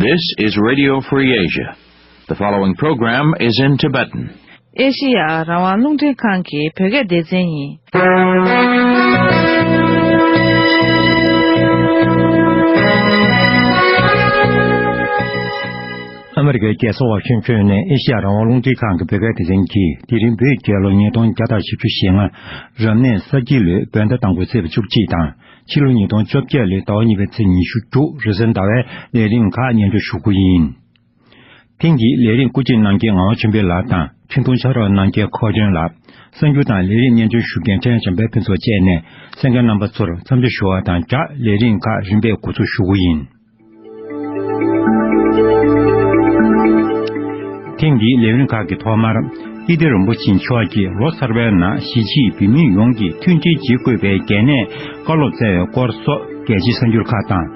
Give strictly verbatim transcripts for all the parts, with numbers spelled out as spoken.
This is Radio Free Asia. The following program is in Tibetan. ཨེ་ཤི་ཡ་རང་དབང་རླུང་འཕྲིན་ཁང་གི་བོད་སྐད་སྡེ་ཚན་ཡིན། ཨ་མེ་རི་ཀའི་རྒྱལ་ས་ཝ་ཤིང་ཊོན་ནས་ཨེ་ཤི་ཡ་རང་དབང་རླུང་འཕྲིན་ཁང་གི་བོད་སྐད་སྡེ་ཚན་གྱིས་དེ་རིང་བོད་རྒྱལ་ལོ་ཉིས་སྟོང་བརྒྱ་དང་བཞི་བཅུ་ཞེ་ལྔ། རབ་གནས་ས་ཁྱི་ལོའི་བོད་ཟླ་དང་པོའི་ཚེས་པ་བཅུ་གཅིག་དང་། ཕྱི་ལོ་ཉིས་སྟོང་བཅོ་བརྒྱད་ལོའི་ཟླ་བ་གཉིས་པའི་ཚེས་ཉི་ཤུ་དྲུག་རེས་གཟའ་ཟླ་བའི་ལས་རིམ་ཁག་སྙན་སྒྲོན་ཞུ་རྒྱུ་ཡིན། ཐེངས་འདིའི་ལས་རིམ་བཀོད་སྒྲིག་གནང་མཁན་ངག་དབང་ཆོས་འཕེལ་ལགས་དང་འཕྲིན་གཏོང་ཕྱག་རོགས་གནང་མཁན་ཁོ་ཆོན་ལགས། གསར་འགྱུར་དང་ལས་རིམ་སྙན་སྒྲོན་ཞུ་མཁན་ཕྲན་བྱམས་པའི་ཕུན་ཚོགས་བཅས་ནས་གསན་མཁན་རྣམ་པ་ཚོར་འཚམས་འདྲི་ཞུ་བ་དང་སྦྲགས་ལས་རིམ་ཁག་རིམ་པས་འགོ་འཛུགས་ཞུ་རྒྱུ་ཡིན། ཐེངས་འདིའི་ལས་རིམ་ཁག་གི་ཐོག་མར། ཀིརྟི་རིན་པོ་ཆེ་མཆོག་གིས་ལོ་གསར་པའི་ནང་གཞིས་བྱེས་བོད་མི་ཡོངས་ཀྱིས་མཐུན་སྒྲིལ་གྱིས་བཀོད་པའི་གལ་གནད་བཀའ་སློབ་སྩལ་བའི་སྐོར་སོགས་རྒྱལ་སྤྱིའི་གསར་འགྱུར་ཁག་དང་།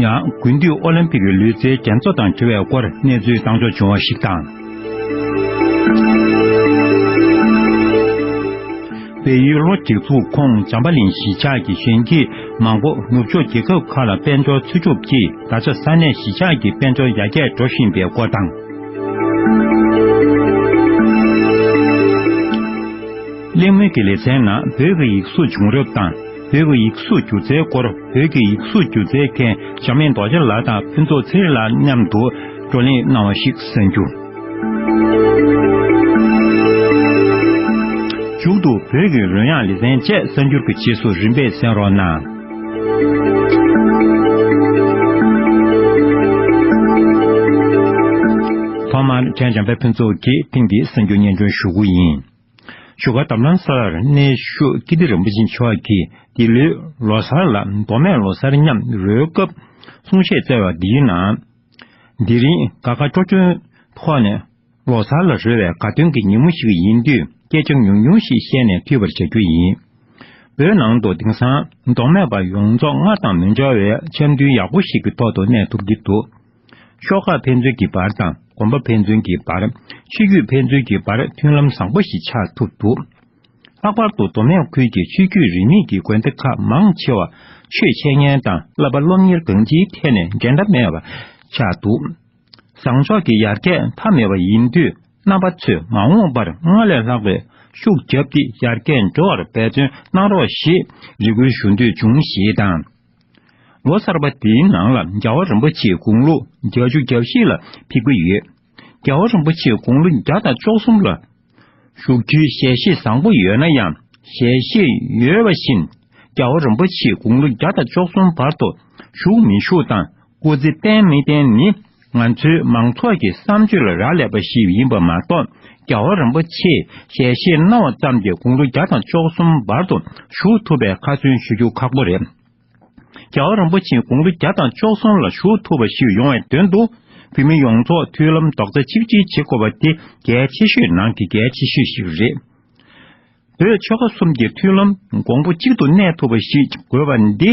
ཡང་དགུན་དུས་ཨོ་ལིམ་པིག་གི་ལུས་རྩལ་རྒྱན་ཚོགས་དང་འབྲེལ་བའི་སྐོར་གནས་ཚུལ་བཏང་འཇོག་བྱུང་བ་ཞིག་དང་། བལ་ཡུལ་ལྷོ་སྒྲིག་འཛུགས་ཁོངས་བྱམས་པ་གླིང་གཞིས་ཆགས་ཀྱི་གཞོན་སྐྱེས་མང་པོ་ནུབ་ཕྱོགས་རྒྱལ་ཁབ་ཁག་ལ་དཔལ་འབྱོར་འཚོལ་ཞིབ་ཀྱིས་ད་ཆ་ས་གནས་གཞིས་ཆགས་ཀྱི་དཔལ་འབྱོར་ཡར་རྒྱས་འགྲོ་བཞིན་པའི་སྐོར་དང་། གླེང་མོལ་གྱི་ལེ་ཚན་ནང་བོད་ཀྱི་ཡིག་གཟུགས་བྱུང་རབས་དང་བོད་ཀྱི་ཡིག་གཟུགས་སྒྱུ་རྩལ་སྐོར་བོད་ཀྱི་ཡིག་གཟུགས་སྒྱུ་རྩལ་མཁན་འཇམ་དབྱངས་རྡོ་རྗེ་ལགས་དང་ཕུན་ཚོགས་ཚེ་རིང་ལགས་མཉམ་དུ་བགྲོ་གླེང་གནང་བ་ཞིག་གསན་རྒྱུ། མཇུག་ཏུ་བོད་ཀྱི་རོལ་དབྱངས་ལེ་ཚན་བཅས་གསར་འགྱུར་གྱི་རྗེས་སུ་རིམ་པས་གསན་རོགས་གནང་། ཐོག་མར་ཕྲན་བྱམས་པའི་ཕུན་ཚོགས་ཀྱིས་ཐེངས་འདིའི་གསར་འགྱུར་སྙན་སྒྲོན་ཞུ་རྒྱུ་ཡིན། བཞུགས་སྒར་རྡ་རམ་ས་ལར་གནས་བཞུགས་ཀིརྟི་རིན་པོ་ཆེ་མཆོག་གིས་འདི་ལོའི་ལོ་གསར་ལ་མདོ་སྨད་ལོ་གསར་མཉམ་རོལ་སྐབས་གསུང་བཤད་སྩལ་བ་འདིའི་ནང་། དེ་རིང་དགའ་དགའ་སྤྲོ་སྤྲོའི་ཐོག་ནས་ལོ་གསར་ལ་རོལ་བའི་དགའ་སྟོན་གྱི་ཉིན་མོ་ཞིག་ཡིན་དུས་སྐད་ཆ་ཉུང་ཉུང་ཞིག་བཤད་ནས་མཐུད་པར་བྱ་རྒྱུ་ཡིན། བོད་ནང་དུ་དེང་སང་མདོ་སྨད་པ་ཡོངས་རྫོགས་སྔར་དང་མི་འདྲ་བའི་འཆམ་མཐུན་ཡག་པོ་ཞིག་གི་ཐོག་ཏུ་གནས་ཐུབ་ཀྱི་འདུག་ཤོག་ཁག་ཕན་ཚུན་གྱི་བར་དང་དགོན་པ་ཕན་ཚུན་གྱི་བར། ཆོས་བརྒྱུད་ཕན་ཚུན་གྱི་བར་མཐུན་ལམ་བཟང་པོ་ཞིག་ཆགས་ཐུབ་འདུག་ལྷག་པར་དུ་མདོ་སྨད་ཁུལ་གྱི་ཆོས་བརྒྱུད་རིས་མེད་ཀྱི་དགོན་སྡེ་ཁག་མང་ཆེ་བ་ཆོས་འཆད་མཁན་དང་བསླབ་པ་སློབ་གཉེར་གང་ཅིའི་ཐད་ནས་འགྲན་ཟླ་མེད་པ་ཆགས་འདུག་བཟང་ཕྱོགས་ཀྱི་ཡར་རྒྱས་མཐའ་མེད་པ་ཡིན་དུས་རྣམ་པ་ཚོས་མ་འོངས་པར་སྔར་ལས་ལྷག་པའི་ཤུགས་བརྒྱབ་སྟེ་ཡར་རྒྱས་འགྲོ་བར་འབད་བརྩོན་གནང་རོགས་ཞེས་རེ་སྐུལ་ཞུ་འདོད་བྱུང་ཞེས་དང་། ལོ་གསར་པ་འདིའི་ནང་ལ་རྒྱལ་བ་རིན་པོ་ཆེའི་དགུང་ལོ་བརྒྱད་ཅུ་གྱ་བཞི་ལ་ཕེབས་ཀྱི་ཡོད། རྒྱལ་བ་རིན་པོ་ཆེའི་དགུང་ལོ་བརྒྱ་དང་བཅུ་གསུམ་ལ་བཞུགས་རྒྱུའི་ཞལ་བཞེས་བཟང་པོ་ཡོད་ན་ཡང་། ཞལ་བཞེས་ཡོད་པ་བཞིན་རྒྱལ་བ་རིན་པོ་ཆེའི་དགུང་ལོ་བརྒྱ་དང་བཅུ་གསུམ་བར་དུ་བཞུགས་མི་བཞུགས་དང་སྐུ་ཚེ་བརྟན་མི་བརྟན་ནི་ང་ཚོའི་མང་ཚོགས་ཀྱི་བསམ་སྤྱོད་ལ་རག་ལས་པ་ཞིག་ཡིན་པ་མ་གཏོགས། རྒྱལ་བ་རིན་པོ་ཆེས་ཞལ་བཞེས་གནང་བ་ཙམ་གྱིས་དགུང་ལོ་བརྒྱ་དང་བཅུ་གསུམ་བར་དུ་བཞུགས་ཐུབ་པའི་ཁ་ཚོན་གཞོལ་རྒྱུ་ཁག་པོ་རེད། རྒྱལ་བ་རིན་པོ་ཆེ་དགུང་ལོ་བརྒྱ་དང་བཅུ་གསུམ་ལ་བཞུགས་ཐུབ་པ་ཞིག་ཡོང་བའི་དོན་དུ། བོད་མི་ཡོངས་རྫོགས་མཐུན་ལམ་རྡོག་རྩ་གཅིག་སྒྲིལ་བྱེད་དགོས་པ་དེ་གལ་ཆེ་ཤོས་ནང་གི་གལ་ཆེ་ཤོས་ཤིག་རེད། བོད་ཆོལ་ཁ་གསུམ་གྱི་མཐུན་ལམ་གོང་བུ་གཅིག་ཏུ་གནས་ཐུབ་པ་ཞིག་དགོས་པ་འདི་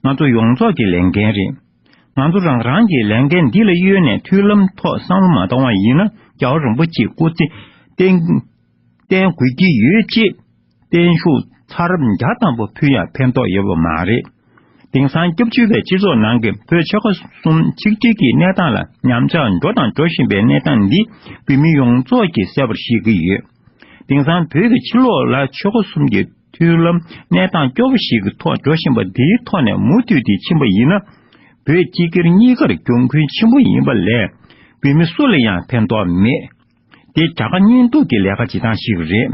ང་ཚོ་ཡོངས་རྫོགས་ཀྱི་ལས་འགན་རེད། ང་ཚོ་རང་རང་གི་ལས་འགན་འདི་ལ་གཡོལ་ནས་མཐུན་ལམ་ཐོག་བསམ་བློ་མ་བཏང་བ་ཡིན་ན། རྒྱལ་བ་རིན་པོ་ཆེའི་སྐུ་ཚེ་བརྟན་བརྟན་དགོས་ཀྱི་ཡོད་ཅེས། བརྟན་བཞུགས་ཚར་བརྒྱ་ཐམ་པ་ཕུལ་ཡང་ཕན་ཐོགས་ཡོད་པ་མ་རེད། དེང་སང་སྐྱབས་བཅོལ་བའི་སྤྱི་ཚོགས་ནང་གི་བོད་ཆོལ་ཁ་གསུམ་ཆིག་སྒྲིལ་གྱི་གནས་སྟངས་ལ་ཉམས་ཆག་འགྲོ་དང་འགྲོ་བཞིན་པའི་གནས་སྟངས་འདི་བོད་མི་ཡོངས་རྫོགས་ཀྱིས་གསལ་པོར་ཤེས་ཀྱི་ཡོད། དེང་སང་བོད་ཀྱི་ཕྱི་ལོགས་ལ་ཆོལ་ཁ་གསུམ་གྱི་མཐུན་ལམ་གནས་སྟངས་སྐྱོ་པོ་ཞིག་གི་ཐོག་འགྲོ་བཞིན་པ་འདིའི་ཐོག་ནས་མུ་མཐུད་དེ་ཕྱིན་པ་ཡིན་ན། བོད་སྤྱི་སྒེར་གཉིས་ཀར་གྱོང་གུན་ཆེན་པོ་ཡིན་པ་ལས་བོད་མི་སུ་ལ་ཡང་ཕན་ཐོགས་མེད། དེ་རྒྱ་དགའ་གཉེན་སྡུག་གི་ལས་ཀ་བྱེད་སྟངས་ཤིག་རེད།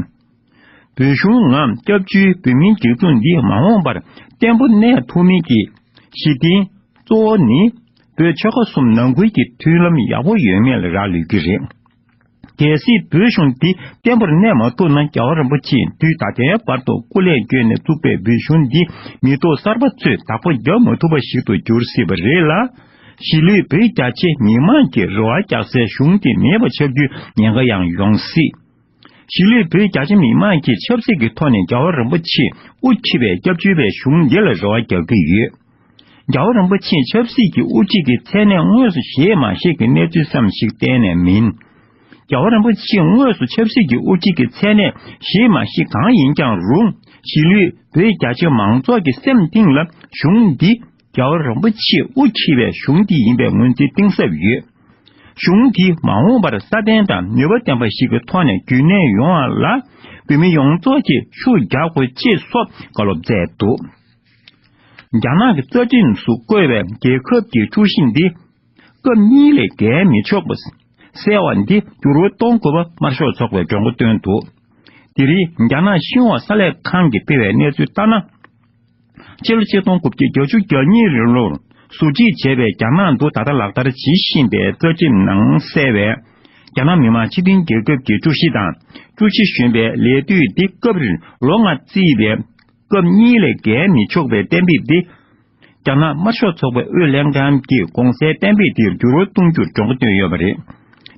བོད་གཞུང་ངམ་སྐྱབས་བཅོལ་བོད་མིའི་སྒྲིག་འཛུགས་འདིས་མ་འོངས་པར་བརྟན་པོ་གནས་ཐུབ་མིན་གྱི་གཞི་རྟེན་གཙོ་བོ་ནི། བོད་ཆོལ་ཁ་གསུམ་ནང་ཁུལ་གྱི་མཐུན་ལམ་ཡག་པོ་ཡོད་མེད་ལ་རག་ལུས་ཀྱི་རེད། གལ་སྲིད་བོད་གཞུང་འདི་བརྟན་པོར་གནས་མ་ཐུབ་ན། རྒྱལ་བ་རིན་པོ་ཆེས་དུས་ད་ལྟའི་བར་དུ་སྐུ་ལས་བསྐྱོན་ནས་བཙུགས་པའི་བོད་གཞུང་འདི་མི་ཐོག་གསར་པ་ཚོས་བདག་པོ་རྒྱབ་མ་ཐུབ་པ་ཞིག་ཏུ་འགྱུར་སྲིད་པ་རེད་ལ། གཞིས་ལུས་བོད་རྒྱ་ཆེ་མི་མང་གིས་རེ་བ་རྒྱག་སའི་གཞུང་དེ་མེད་པ་ཆགས་རྒྱུའི་ཉེན་ཁ་ཡང་ཡོང་སྲིད། གཞིས་ལུས་བོད་རྒྱ་ཆེ་མི་མང་གིས་ཆབ་སྲིད་ཀྱི་ཐོག་ནས་རྒྱལ་བ་རིན་པོ་ཆེས་དབུ་ཁྲིད་པའི་སྐྱབས་བཅོལ་བའི་གཞུང་འདི་ལ་རེ་བ་རྒྱག་གི་ཡོད། རྒྱལ་བ་རིན་པོ་ཆེས་ཆབ་སྲིད་ཀྱི་དབུ་ཁྲིད་ཀྱི་མཚན་གནས་དངོས་སུ་བཞེས་མ་བཞེས་ཀྱི་གནས་ཚུལ་ཙམ་ཞིག་གཏན་ནས་མིན། རྒྱལ་བ་རིན་པོ་ཆེས་དངོས་སུ་ཆབ་སྲིད་ཀྱི་དབུ་ཁྲིད་ཀྱི་མཚན་གནས་བཞེས་མ་བཞེས་གང་ཡིན་ཀྱང་རུང་། གཞིས་ལུས་བོད་རྒྱ་ཆེ་མང་ཚོགས་ཀྱི་སེམས་གཏིང་ལ་གཞུང་འདི་རྒྱལ་བ་རིན་པོ་ཆེས་དབུ་འཁྱིད་པའི་གཞུང་འདི་ཡིན་པའི་ངོས་འཛིན་གཏིང་ཟབ་ཡོད། གཞུང་འདིས་མ་འོངས་པར་སྲ་བརྟན་དང་ནུས་པ་ལྡན་པ་ཞིག་གི་ཐོག་ནས་རྒྱུན་གནས་ཡོང་བ་ལ་བོད་མི་ཡོངས་རྫོགས་ཀྱིས་ཤུགས་རྒྱག་དགོས་ཅེས་སོགས་བཀའ་སློབ་སྩལ་འདུག། རྒྱ་ནག་གི་རྩ་ཁྲིམས་སུ་བཀོད་པའི་རྒྱལ་ཁབ་ཀྱི་དཀྲུག་ཤིང་འདི་སྐབས་གཉིས་ལས་བརྒལ་མི་ཆོག་པ་གསལ་བ་འདི་འགྱུར་བ་གཏོང་དགོས་པ་དམར་ཤོག་ཚོགས་པས་གྲོས་འགོ་བཏོན་འདུག། དེ་རིང་རྒྱ་ནག་ཤིན་ཧྭ་གསར་ལས་ཁང་གིས་སྤེལ་བའི་གནས་ཚུལ་ལྟར་ན། ཕྱི་ལོ་ཆིག་སྟོང་དགུ་བརྒྱ་བརྒྱད་ཅུ་གྱ་གཉིས་ལོར་ཟུར་ཁྲིད་བྱས་པའི་རྒྱ་ནག་ཏུ་ད་ལྟ་ལག་བསྟར་བྱེད་བཞིན་པའི་རྩ་ཁྲིམས་ནང་གསལ་བའི་རྒྱ་ནག་མི་དམངས་སྤྱི་མཐུན་རྒྱལ་ཁབ་ཀྱི་དཀྲུག་ཤིང་དང་དཀྲུག་ཤིང་གཞོན་པའི་ལས་དུས་འདི་སྐབས་རེར་ལོ་ལྔ་བརྩིས་པའི་སྐབས་གཉིས་ལས་བརྒལ་མི་ཆོག་པའི་གཏན་འབེབས་འདི། རྒྱ་ནག་དམར་ཤོག་ཚོགས་པའི་དབུས་ལྷན་ཁང་གིས་གོང་གསལ་གཏན་འབེབས་དེར་འགྱུར་བ་གཏོང་རྒྱུར་གྲོས་འགོ་བཏོན་ཡོད་པ་རེད།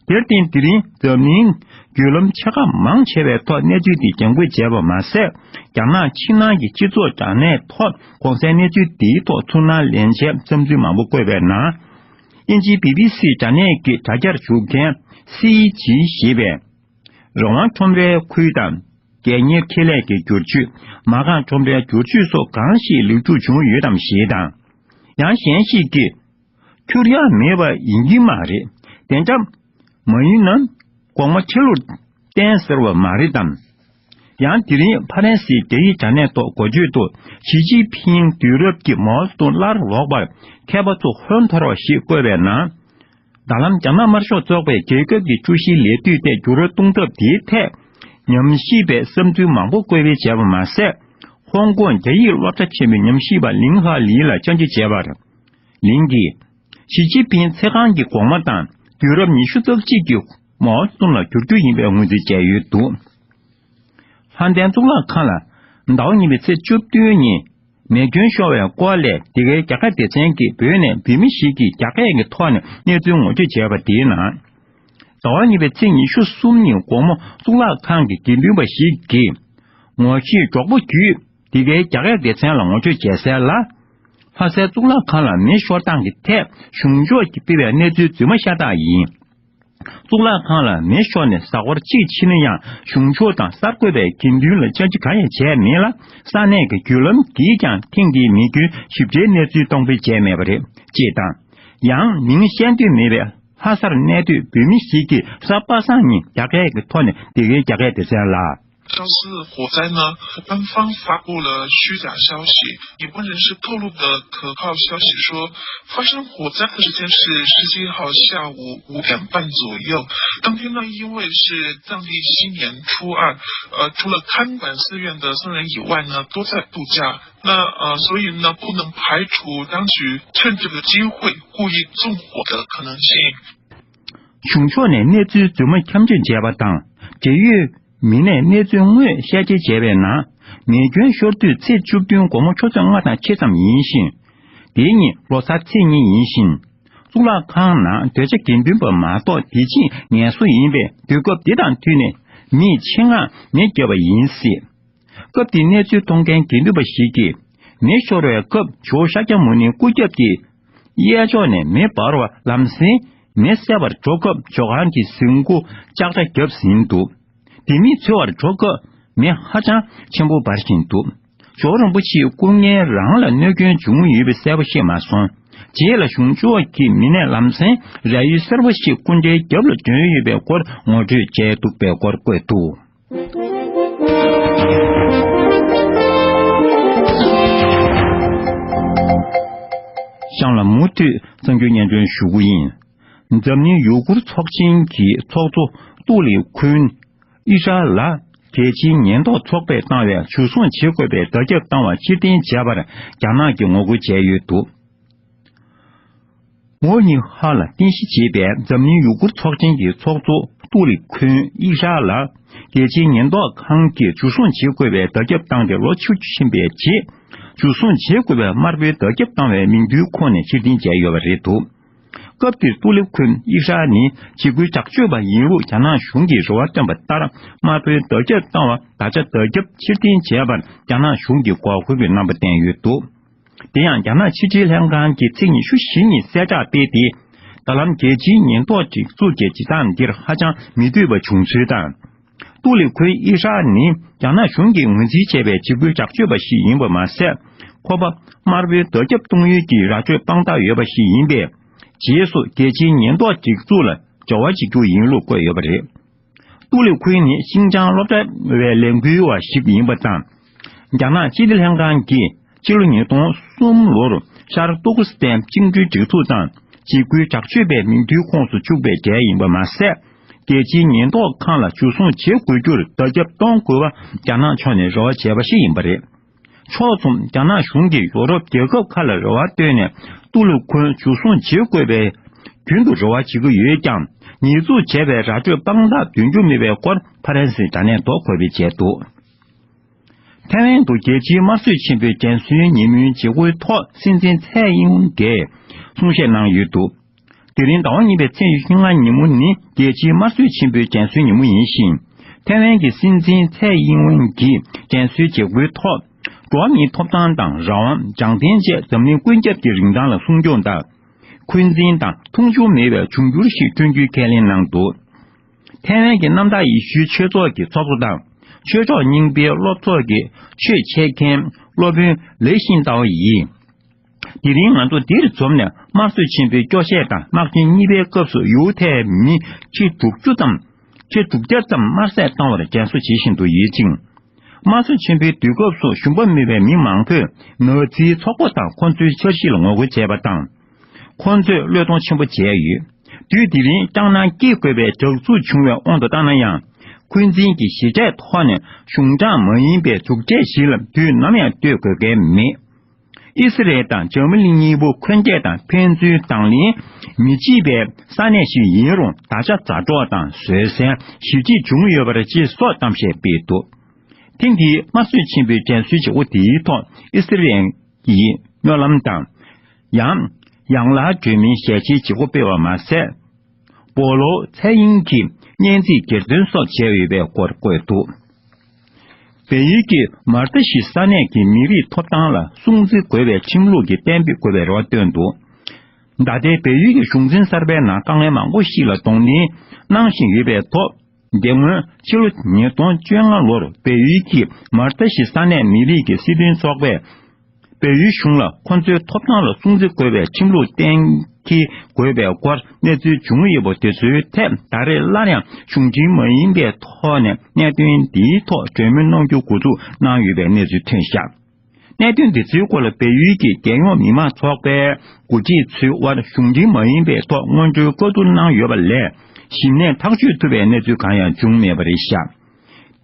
དེར་བརྟེན་དེ་རིང་འཛམ་གླིང་བརྒྱུད་ལམ་ཆེ་ཁག་མང་ཆེ་བའི་ཐོག་གནས་ཚུལ་འདི་རྒྱང་འཁྱོངས་བྱས་པ་མ་ཟད། རྒྱ་ནག་ཕྱི་ནང་གི་སྤྱི་ཚོགས་དྲ་གནས་ཐོག་གོང་གསལ་གནས་ཚུལ་འདིའི་ཐོག་ཚུར་སྣང་ལེན་བྱས་བསམ་ཚུལ་མང་པོ་བཀོད་པའི་ནང་། དབྱིན་ཇིའི་བི་བི་སི་དྲ་གནས་ཀྱི་དྲ་རྒྱར་ཞུགས་མཁན་སི་ཡི་ཇི་ཞེས་པས། རང་དབང་ཁྲོམ་རའི་ཁུལ་དང་། རྒྱལ་གཉེར་ཁེ་ལས་ཀྱི་བསྒྱུར་བཅོས། མ་རྐང་ཁྲོམ་རའི་བསྒྱུར་བཅོས་སོགས་གང་ཞིག་ལེགས་གྲུབ་བྱུང་ཡོད་དམ་ཞེས་དང་། ཡང་གཞན་ཞིག་གིས། འཁྱུར་ཡག་མེད་པ་ཡིན་གྱི་མ་རེད། དེ་འདྲ་མ་ཡིན་ན། གོང་མ་ཁྲི་ལོར་བསྟན་ཟེར་བ་མ་རེད་དམ། ཡང་དེ་རིང་ཕ་རན་སིའི་རྒྱ་ཡིག་དྲ་གནས་ཐོག་འགོ་བརྗོད་དུ་ཞི་ཅིན་ཕིང་དུས་རབས་ཀྱི་མའོ་ཙེ་ཏུང་སླར་ལོག་པར་མཁས་པ་ཚོ་ཧོན་འཐོར་བ་ཞིག་བཀོད་པའི་ནང་། ད་ལམ་རྒྱ་ནག་དམར་ཤོག་ཚོགས་པས་རྒྱལ་ཁབ་ཀྱི་ཀྲུའུ་ཞིའི་ལས་དུས་ཐད་འགྱུར་བ་གཏོང་ཐབས་དེའི་ཐད་ཉམས་ཞིབ་པའི་བསམ་ཚུལ་མང་པོ་བཀོད་སྤེལ་བྱས་པ་མ་ཟད། ཧོང་ཀོང་རྒྱ་ཡིག་སློབ་གྲྭ་ཆེན་མོའི་ཉམས་ཞིབ་པ་ལིང་ཧ་ལི་ལ་བཅར་འདྲི་བྱས་པར། ལིང་གིས། ཞི་ཅིན་ཕིང་ཚེ་གང་གི་གོང་མ་དང་དུས་རབས་ཉི་ཤུ་རྩ་གཅིག་གི་མའོ་ཙེ་ཏུང་ལ་འགྱུར་རྒྱུ་ཡིན་པའི་ངོས་འཛིན་བྱས་ཡོད་འདུག། ལྷ་ལྡན་གཙུག་ལག་ཁང་ལ་ཟླ་བ་གཉིས་པའི་ཚེས་བཅུ་བདུན་ཉིན་མེ་སྐྱོན་ཤོར་བའི་སྐོར་ལས་འདི་གའི་རྒྱ་སྐད་སྡེ་ཚན་གྱིས་བོད་ནས་བོད་མི་ཞིག་གིས་རྒྱ་སྐད་ཀྱི་ཐོག་ནས་གནས་ཚུལ་ངོ་སྤྲོད་བྱས་པ་དེའི་ནང་། ཟླ་བ་གཉིས་པའི་ཚེས་ཉི་ཤུ་གསུམ་ཉིན་དགོང་མོ་གཙུག་ལག་ཁང་གི་དགེ་འདུན་པ་ཞིག་གིས་ངོ་ཤེས་མགྱོགས་པོ་བརྒྱུད་འདི་གའི་རྒྱ་སྐད་སྡེ་ཚན་ལ་ངོ་སྤྲོད་བྱས་གསལ་ལ། ལྷ་སའི་གཙུག་ལག་ཁང་ལ་མེ་ཤོར་སྟངས་ཀྱི་ཐད་གཞུང་ཕྱོགས་ཀྱིས་སྤེལ་བའི་གནས་ཚུལ་རྫུན་མ་ཤ་སྟག་ཡིན། གཙུག་ལག་ཁང་ལ་མེ་ཤོར་ནས་ཟ་ཧོར་གཅིག་ཕྱིན་ན་ཡང་གཞུང་ཕྱོགས་དང་གསར་འགོད་པས་དགེ་འདུན་ལ་བཅར་འདྲི་གང་ཡང་བྱས་མེད་ལ། ས་གནས་ཀྱི་བརྒྱུད་ལམ་གྱིས་ཀྱང་ཐེངས་འདིའི་མེ་སྐྱོན་ཞིབ་ཕྲའི་གནས་ཚུལ་གཏོང་སྤེལ་བྱས་མེད་པ་རེད་ཅེས་དང་། ཡང་མིང་བཤད་འདོད་མེད་པའི་ལྷ་སར་གནས་སྡོད་བོད་མི་ཞིག་གིས་གཟའ་པ་སངས་ཉིན་རྒྱ་སྐད་ཀྱི་ཐོག་ནས་འདི་གའི་རྒྱ་སྐད་སྡེ་ཚན་ལ། 肇事火灾呢，官方发布了虚假消息。有关人士透露的可靠消息说，发生火灾的时间是十七号下午五点半左右。当天呢，因为是藏历新年初二，呃，除了看板寺院的僧人以外呢，都在度假。那呃，所以呢，不能排除当局趁这个机会故意纵火的可能性。 གཞུང་ཕྱོགས་ནས་གནས་ཚུལ་རྫུན་མ་འཁྱམ་སྤྱོད་བྱས་པ་དང་འབྲེལ་ཡོད་མི་སྣས་གནས་ཚུལ་དངོས་བཤད་འཇལ་བྱས་པའི་ནང་། མེ་སྐྱོན་ཤོར་དུས་ཚེས་བཅུ་བདུན་དགོང་མོ་ཆུ་ཚོད་ལྔ་དང་ཕྱེད་ཙམ་ཡིན་ཞིང་། དེའི་ཉིན་ལོ་གསར་ཚེས་གཉིས་ཡིན་ཞིང་། གཙུག་ལག་ཁང་ནང་སྡོད་བྱ་དགེ་འདུན་པ་མ་གཏོགས་དེ་ཕྱིན་ངལ་གསོ་ཡིན་པས་དུས་སྐབས་འདི་དང་མཐུན་ནས་མིས་ཆེད་མངགས་མེ་བརྒྱབ་པ་ཡིན་སྲིད། སྐབས་དེའི་གནས་ཚུལ་མཐོང་མཁན་དགེ་འདུན་པ་ཞིག་གིས་མེ་ཤོར་བའི་སྐབས་ཇོ་བོ་ཤཱཀྱ་མུ་ནེའི་སྐུ་རྒྱབ་ཀྱི་གཡས་ཕྱོགས་ནས་མེ་འབར་བ་ལམ་སེང་མེ་བསད་པར་འགྲོ་སྐབས་ཇོ་ཁང་གི་གཟིངས་སྐུ་ལྕགས་དྲ་བརྒྱབ་ཟིན་འདུག། དེ་མིན་འཚོལ་བར་འགྲོ་སྐབས་མེ་ཧ་ཅང་ཆེན་པོ་འབར་བཞིན་འདུག། ཇོ་བོ་རིན་པོ་ཆེའི་སྐུ་བརྙན་རང་ལ་གནོད་སྐྱོན་བྱུང་ཡོད་པའི་གསལ་པོ་ཤེས་མ་སོང་། རྗེས་ལ་གཞུང་ཕྱོགས་ཀྱི་མི་སྣས་ལམ་སེང་རས་ཡུལ་སེར་པོ་ཞིག་སྐུ་འདྲའི་རྒྱབ་ལ་བསྒྲོན་ཡོད་པའི་སྐོར་ངོ་སྤྲོད་བྱས་འདུག་པའི་སྐོར་བཀོད་འདུག། གཤམ་ལ་མུ་མཐུད་གསར་འགྱུར་སྙན་སྒྲོན་ཞུ་གི་ཡིན། འཛམ་གླིང་ཡུ་གུར་ཚོགས་ཆེན་གྱི་ཚོགས་གཙོ་ཏུ་ལི་ཁུན་ཨི་ཧྲ་ལ་རྒྱལ་སྤྱིའི་ཉེན་རྟོག་ཚོགས་པས་བཏང་བའི་འཇུ་བཟུང་བྱེད་དགོས་པའི་བརྡ་ཁྱབ་བཏང་བ་ཕྱིར་འཐེན་བྱས་པར་རྒྱ་ནག་གིས་ངོ་རྒོལ་བྱས་ཡོད་འདུག། མོ་ཉི་ཧ་ལ་རྟེན་གཞི་བྱས་པའི་འཛམ་གླིང་ཡུ་གུར་ཚོགས་ཆེན་གྱི་ཚོགས་གཙོ་ཏུ་ལི་ཁུན་ཨི་ཧྲ་ལ་རྒྱལ་སྤྱིའི་ཉེན་རྟོག་ཁང་གིས་འཇུ་བཟུང་བྱེད་དགོས་པའི་བརྡ་ཁྱབ་བཏང་སྟེ་ལོ་བཅུ་ཕྱིན་པའི་རྗེས། འཇུ་བཟུང་བྱེད་དགོས་པའི་དམར་པོའི་བརྡ་ཁྱབ་བཏང་བའི་མིང་ཐོའི་ཁོངས་ནས་ཕྱིར་འཐེན་བྱས་ཡོད་པ་རེད་འདུག། སྐབས་དེར་ཏུ་ལི་ཁུན་ཨི་ཧྲ་ནི་འཇིགས་སྐུལ་དྲག་སྤྱོད་པ་ཡིན་ལུགས་རྒྱ་ནག་གཞུང་གིས་རེ་བ་བཏོན་པ་ལྟར་དམར་པོའི་བརྡ་ཁྱབ་བཏང་བ་ད་ཆ་བརྡ་ཁྱབ་ཕྱིར་འཐེན་བྱས་པར་རྒྱ་ནག་གཞུང་གིས་འགོག་རྒོལ་གྱི་རྣམ་པ་བསྟན་ཡོད་འདུག། དེ་ཡང་རྒྱ་ནག་ཕྱི་དྲིལ་ལྷན་ཁང་གིས་ཚེས་ཉི་ཤུ་བཞི་ཉིན་གསལ་བསྒྲགས་སྤེལ་ཏེ། ད་ལམ་རྒྱལ་སྤྱིའི་ཉེན་རྟོག་སྒྲིག་འཛུགས་ཀྱི་བྱེད་སྟངས་འདིར་ཧ་ཅང་མི་འདོད་པ་བྱུང་ཚུལ་དང་། ཏུའུ་ལི་ཁུན་ཨི་ཧྲ་ནི་རྒྱ་ནག་གཞུང་གིས་ངོས་འཛིན་བྱས་པའི་འཇིགས་སྐུལ་དྲག་སྤྱོད་པ་ཞིག་ཡིན་པ་མ་ཟད། ཁོ་པ་དམར་པོའི་བརྡ་ཁྱབ་གཏོང་ཡུལ་གྱི་ར་སྤྲོད་དཔང་རྟགས་ཡོད་པ་ཞིག་ཡིན་པས། རྗེས་སུ་རྒྱལ་སྤྱིའི་ཉེན་རྟོག་སྒྲིག་འཛུགས་ལ་འབྱོར་བ་བྱེད་རྒྱུ་ཡིན་ལུགས་བཀོད་ཡོད་པ་རེད། ཏུའུ་ལི་ཁུན་ནི་ཤིན་ཅང་སློབ་གྲྭ་བའི་ལས་འགུལ་བ་ཞིག་ཡིན་པ་དང་། རྒྱ་ནག་སྤྱི་བདེ་ལྷན་ཁང་གིས་ཕྱི་ལོ་ཉིས་སྟོང་གསུམ་ལོར་ཤར་ཏུར་ཀི་སི་ཐན་བཅིངས་འགྲོལ་སྒྲིག་འཛུགས་དང་འཇིགས་སྐུལ་དྲག་སྤྱོད་པའི་མིང་ཐོའི་ཁོངས་སུ་བཅུག་པའི་གྲས་ཡིན་པ་མ་ཟད། རྒྱལ་སྤྱིའི་ཉེན་རྟོག་ཁང་ལ་འཇུ་བཟུང་བྱེད་དགོས་རྒྱུར་བརྡ་ཁྱབ་གཏོང་དགོས་པ་རྒྱ་ནག་ཕྱོགས་ནས་རེ་བ་བྱས་པ་ཞིག་ཡིན་པ་རེད། ཕྱོགས་མཚུངས་རྒྱ་ནག་གཞུང་གིས་ཡོ་རོབ་རྒྱལ་ཁབ་ཁག་ལ་རེ་བ་བཏོན་ནས་ཏུའུ་ལི་ཁུན་འཇུ་བཟུང་བྱེད་དགོས་པའི་རྒྱུན་དུ་རེ་བ་བྱེད་ཀྱི་ཡོད་ཀྱང་། ཉེས་འཛུགས་བྱས་པའི་ར་སྤྲོད་དཔང་རྟགས་འདོན་རྒྱུ་མེད་པའི་སྐོར་ཕ་རན་སིའི་དྲ་གནས་ཐོག་འགོད་སྤེལ་བྱས་འདུག་ཐའེ་ཝན་དུ་རྒྱལ་སྤྱིའི་དམར་གསོད་ཆེན་པོའི་རྒན་གསོའི་ཉིན་མོའི་བྱེད་སྒོའི་ཐོག་སྲིད་འཛིན་ཚའེ་ཡིན་ཝེན་གྱིས་གསུང་བཤད་གནང་ཡོད་འདུག་དེ་རིང་ཟླ་བ་གཉིས་པའི་ཚེས་ཉི་ཤུ་ལྔ་ཉིན་མོ་ནི་རྒྱལ་སྤྱིའི་དམར་གསོད་ཆེན་པོའི་རྒན་གསོའི་ཉིན་མོ་ཡིན་ཞིང་། ཐའེ་ཝན་གྱི་སྲིད་འཛིན་ཚའེ་ཡིན་ཝེན་གྱིས་རྒན་གསོའི་བྱེད་སྒོའི་ཐོག་འགྲོ་བ་མིའི་ཐོབ་ཐང་དང་རང་དབང་། རང་བཙན་བཅས་འཛམ་གླིང་ཀུན་ཁྱབ་ཀྱི་རིན་ཐང་ལ་སྲུང་སྐྱོང་དང་། འཁོན་འཛིན་དང་མཐོང་ཆུང་མེད་པའི་འབྱུང་འགྱུར་ཞིག་བསྐྲུན་རྒྱུའི་ཁས་ལེན་གནང་འདུག་ཐའེ་ཝན་གྱི་གནམ་བདག་ཡེ་ཤུའི་ཆོས་ཚོགས་ཀྱི་ཚོགས་གཙོ་དང་། ཆོས་ཕྱོགས་རྙིང་པའི་སློབ་ཚོགས་ཀྱི་ཆོས་འཆད་མཁན་སློབ་དཔོན་ལེ་ཤིན་ཏའོ་ཡིས། དེ་རིང་ང་ཚོ་འདིར་འཛོམས་ནས་དམར་གསོད་ཆེན་པོའི་སྐྱོ་ཤས་དང་དམག་ཆེན་གཉིས་པའི་སྐབས་སུ་ཡུ་ཐའི་མི་ཁྲི་དྲུག་ཅུ་ཙམ། ཁྲི་དྲུག་བརྒྱ་ཙམ་དམར་བསད་བཏང་བར་དྲན་གསོ་བྱེད་བཞིན་དུ་ཡོད་ཅིང་། དམར་གསོད་ཆེན་པོའི་དུས་སྐབས་སུ་ཞུམ་པ་མེད་པའི་མི་མང་པོས་ནཱ་ཛིའི་ཚོགས་པ་དང་ཁོ་ཚོའི་འཆར་གཞི་ལ་ངོ་རྒོལ་བྱས་པ་དང་། ཁོ་ཚོས་བློས་གཏོང་ཆེན་པོ་བྱས་ཡོད། དུས་དེ་རིང་སྐྲག་སྣང་སྐྱེ་དགོས་པའི་དྲག་རྩུབ་བྱུང་བའི་དབང་དུ་བཏང་ན་ཡང་། འཁོན་འཛིན་གྱི་ཞི་དྲག་ཐོག་ནས་གཞུང་དྲང་མ་ཡིན་པའི་གྲུབ་འབྲས་ཞིག་ལ་དུས་ནམ་ཡང་ལྟོས་དགོས་གལ་མེད། ཨི་སི་རལ་དང་འཇར་མ་ནི་གཉིས་པོ་འཁོན་འདས་དང་ཕན་ཚུན་དང་ལེན་མི་བྱེད་པའི་ས་གནས་ཤིག་ཡིན་རུང་། ད་ཆ་མཛའ་གྲོགས་དང་བཟོད་བསྲན་ཞེ་གཅིག་བྱུང་ཡོད་པར་ཅེས་སོགས་གཏམ་བཤད་སྤེལ་འདུག་ཐེངས་འདིའི་དམར་གསོད་ཆེན་པོའི་དྲན་གསོའི་བྱེད་སྒོ་དེའི་ཐོག་ཨི་སི་རལ་གྱིས་སྨོན་ལམ་དང་། ཡང་། ཡང་ལ་སྒྲོལ་མའི་ཞལ་ཆེའི་བྱེད་སྒོ་སྤེལ་བ་མ་ཟད། སྦོ་ལོ་ཚའེ་ཡིན་གྱིས་སྙན་ཚིག་གྱེར་འདོན་སོགས་བྱས་ཡོད་པའི་སྐོར་བཀོད་འདུག་བལ་ཡུལ་གྱི་མར་ཏ་ཞི་ས་གནས་ཀྱི་མི་རིགས་ཐོབ་ཐང་ལ་སྲུང་བརྩི་དགོས་པའི་ཁྲིམས་ལུགས་ཀྱི་གཏན་འབེབས་དགོས་པའི་རེ་བ་བཏོན་འདུག་ད་ལྟའི་བལ་ཡུལ་གྱི་གཞུང་འཛིན་གསར་པའི་ནང་དཀའ་ངལ་མང་པོ་ཞིག་ལ་གདོང་ལེན་གནང་བཞིན་ཡོད་པའི་ཐོག་དེ་སྔོན་ཕྱི་ལོ་ཉིས་སྟོང་བཅོ་ལྔ་ལོར་བལ་ཡུལ་གྱི་མར་ཏ་ཞི་ས་གནས་མི་རིགས་ཀྱི་སྲིད་དོན་ཚོགས་པས། བལ་ཡུལ་གཞུང་ལ་ཁོ་ཚོའི་ཐོབ་ཐང་ལ་སྲུང་བརྩི་དགོས་པའི་ཁྲིམས་ལུགས་གཏན་འཁེལ་དགོས་པའི་སྐོར་གནས་ཚུལ་བྱུང་ཡོད་པ་དེ་ཚོའི་ཐད་ད་རེས་སླར་ཡང་གཞུང་འབྲེལ་མ་ཡིན་པའི་ཐོག་ནས་གནད་དོན་འདིའི་ཐོག་གྲོས་མོལ་གནང་རྒྱུ་འགོ་འཛུགས་གནང་ཡོད་པའི་གནས་ཚུལ་ཐོན་བཞག་གནད་དོན་འདི་ཚོའི་སྐོར་ལ་བལ་ཡུལ་གྱི་རྒྱལ་ཡོངས་མི་མང་ཚོགས་པའི་འགོ་ཁྲིད་ཚོའི་དབར་གཞུང་འབྲེལ་མ་ཡིན་པའི་ཐོག་སྔོན་འགྲོའི་བཀའ་བསྡུར་གནང་ཡོད་པ་ལས་གཞི་ནས་ཐག་གཅོད་ཐུབ་པའི་གནས་ཚུལ་གང་ཡང་བྱུང་མེད་པ་རེད་བཞག་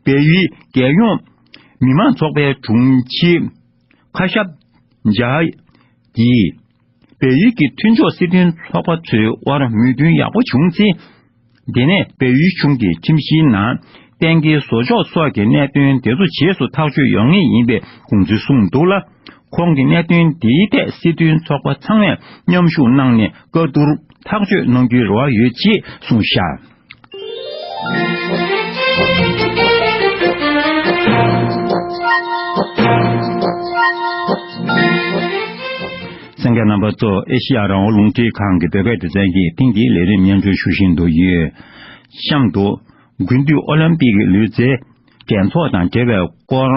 བལ་ཡུལ་རྒྱལ་ཡོངས་མི་མང་ཚོགས་པའི་དྲུང་ཆེ་ཁ་ཤབ་ཇཱ་ཡིས། བལ་ཡུལ་གྱི་མཐུན་ཕྱོགས་སྲིད་དོན་ཚོགས་པ་ཚོའི་དབར་མོས་མཐུན་ཡག་པོ་བྱུང་ཚེ། དེ་ནས་བལ་ཡུལ་གཞུང་གི་ཁྲིམས་གཞིའི་ནང་གཏན་འཁེལ་བཟོ་ཕྱོགས་སོགས་ཀྱི་གནད་དོན་དེ་ཚོ་རྗེས་སུ་ཐག་གཅོད་ཡོང་ངེས་ཡིན་པའི་དགོངས་ཚུལ་གསུངས་འདུག་ལ། ཁོང་གིས་གནད་དོན་འདིའི་ཐད་སྲིད་དོན་ཚོགས་པ་ཚང་མས་མཉམ་ཞུགས་གནང་ནས་བཀའ་བསྡུར་ཐག་གཅོད་གནང་རྒྱུའི་རེ་བ་ཡོད་ཅེས་གསུངས་བཞག་གསན་མཁན་རྣམ་པ་ཚོ། ཨེ་ཤེ་ཡ་རང་དབང་རླུང་འཕྲིན་ཁང་གི་བོད་སྐད་སྡེ་ཚན་གྱི་ཐེངས་འདིའི་ལས་རིམ་སྙན་སྒྲོན་ཞུ་བཞིན་དུ་ཡོད། གཤམ་དུ། དགུན་དུས་ཨོ་ལིམ་པིག་གི་ལུས་རྩལ་འགྲན་ཚོགས་དང་འབྲེལ་བའི་སྐོར།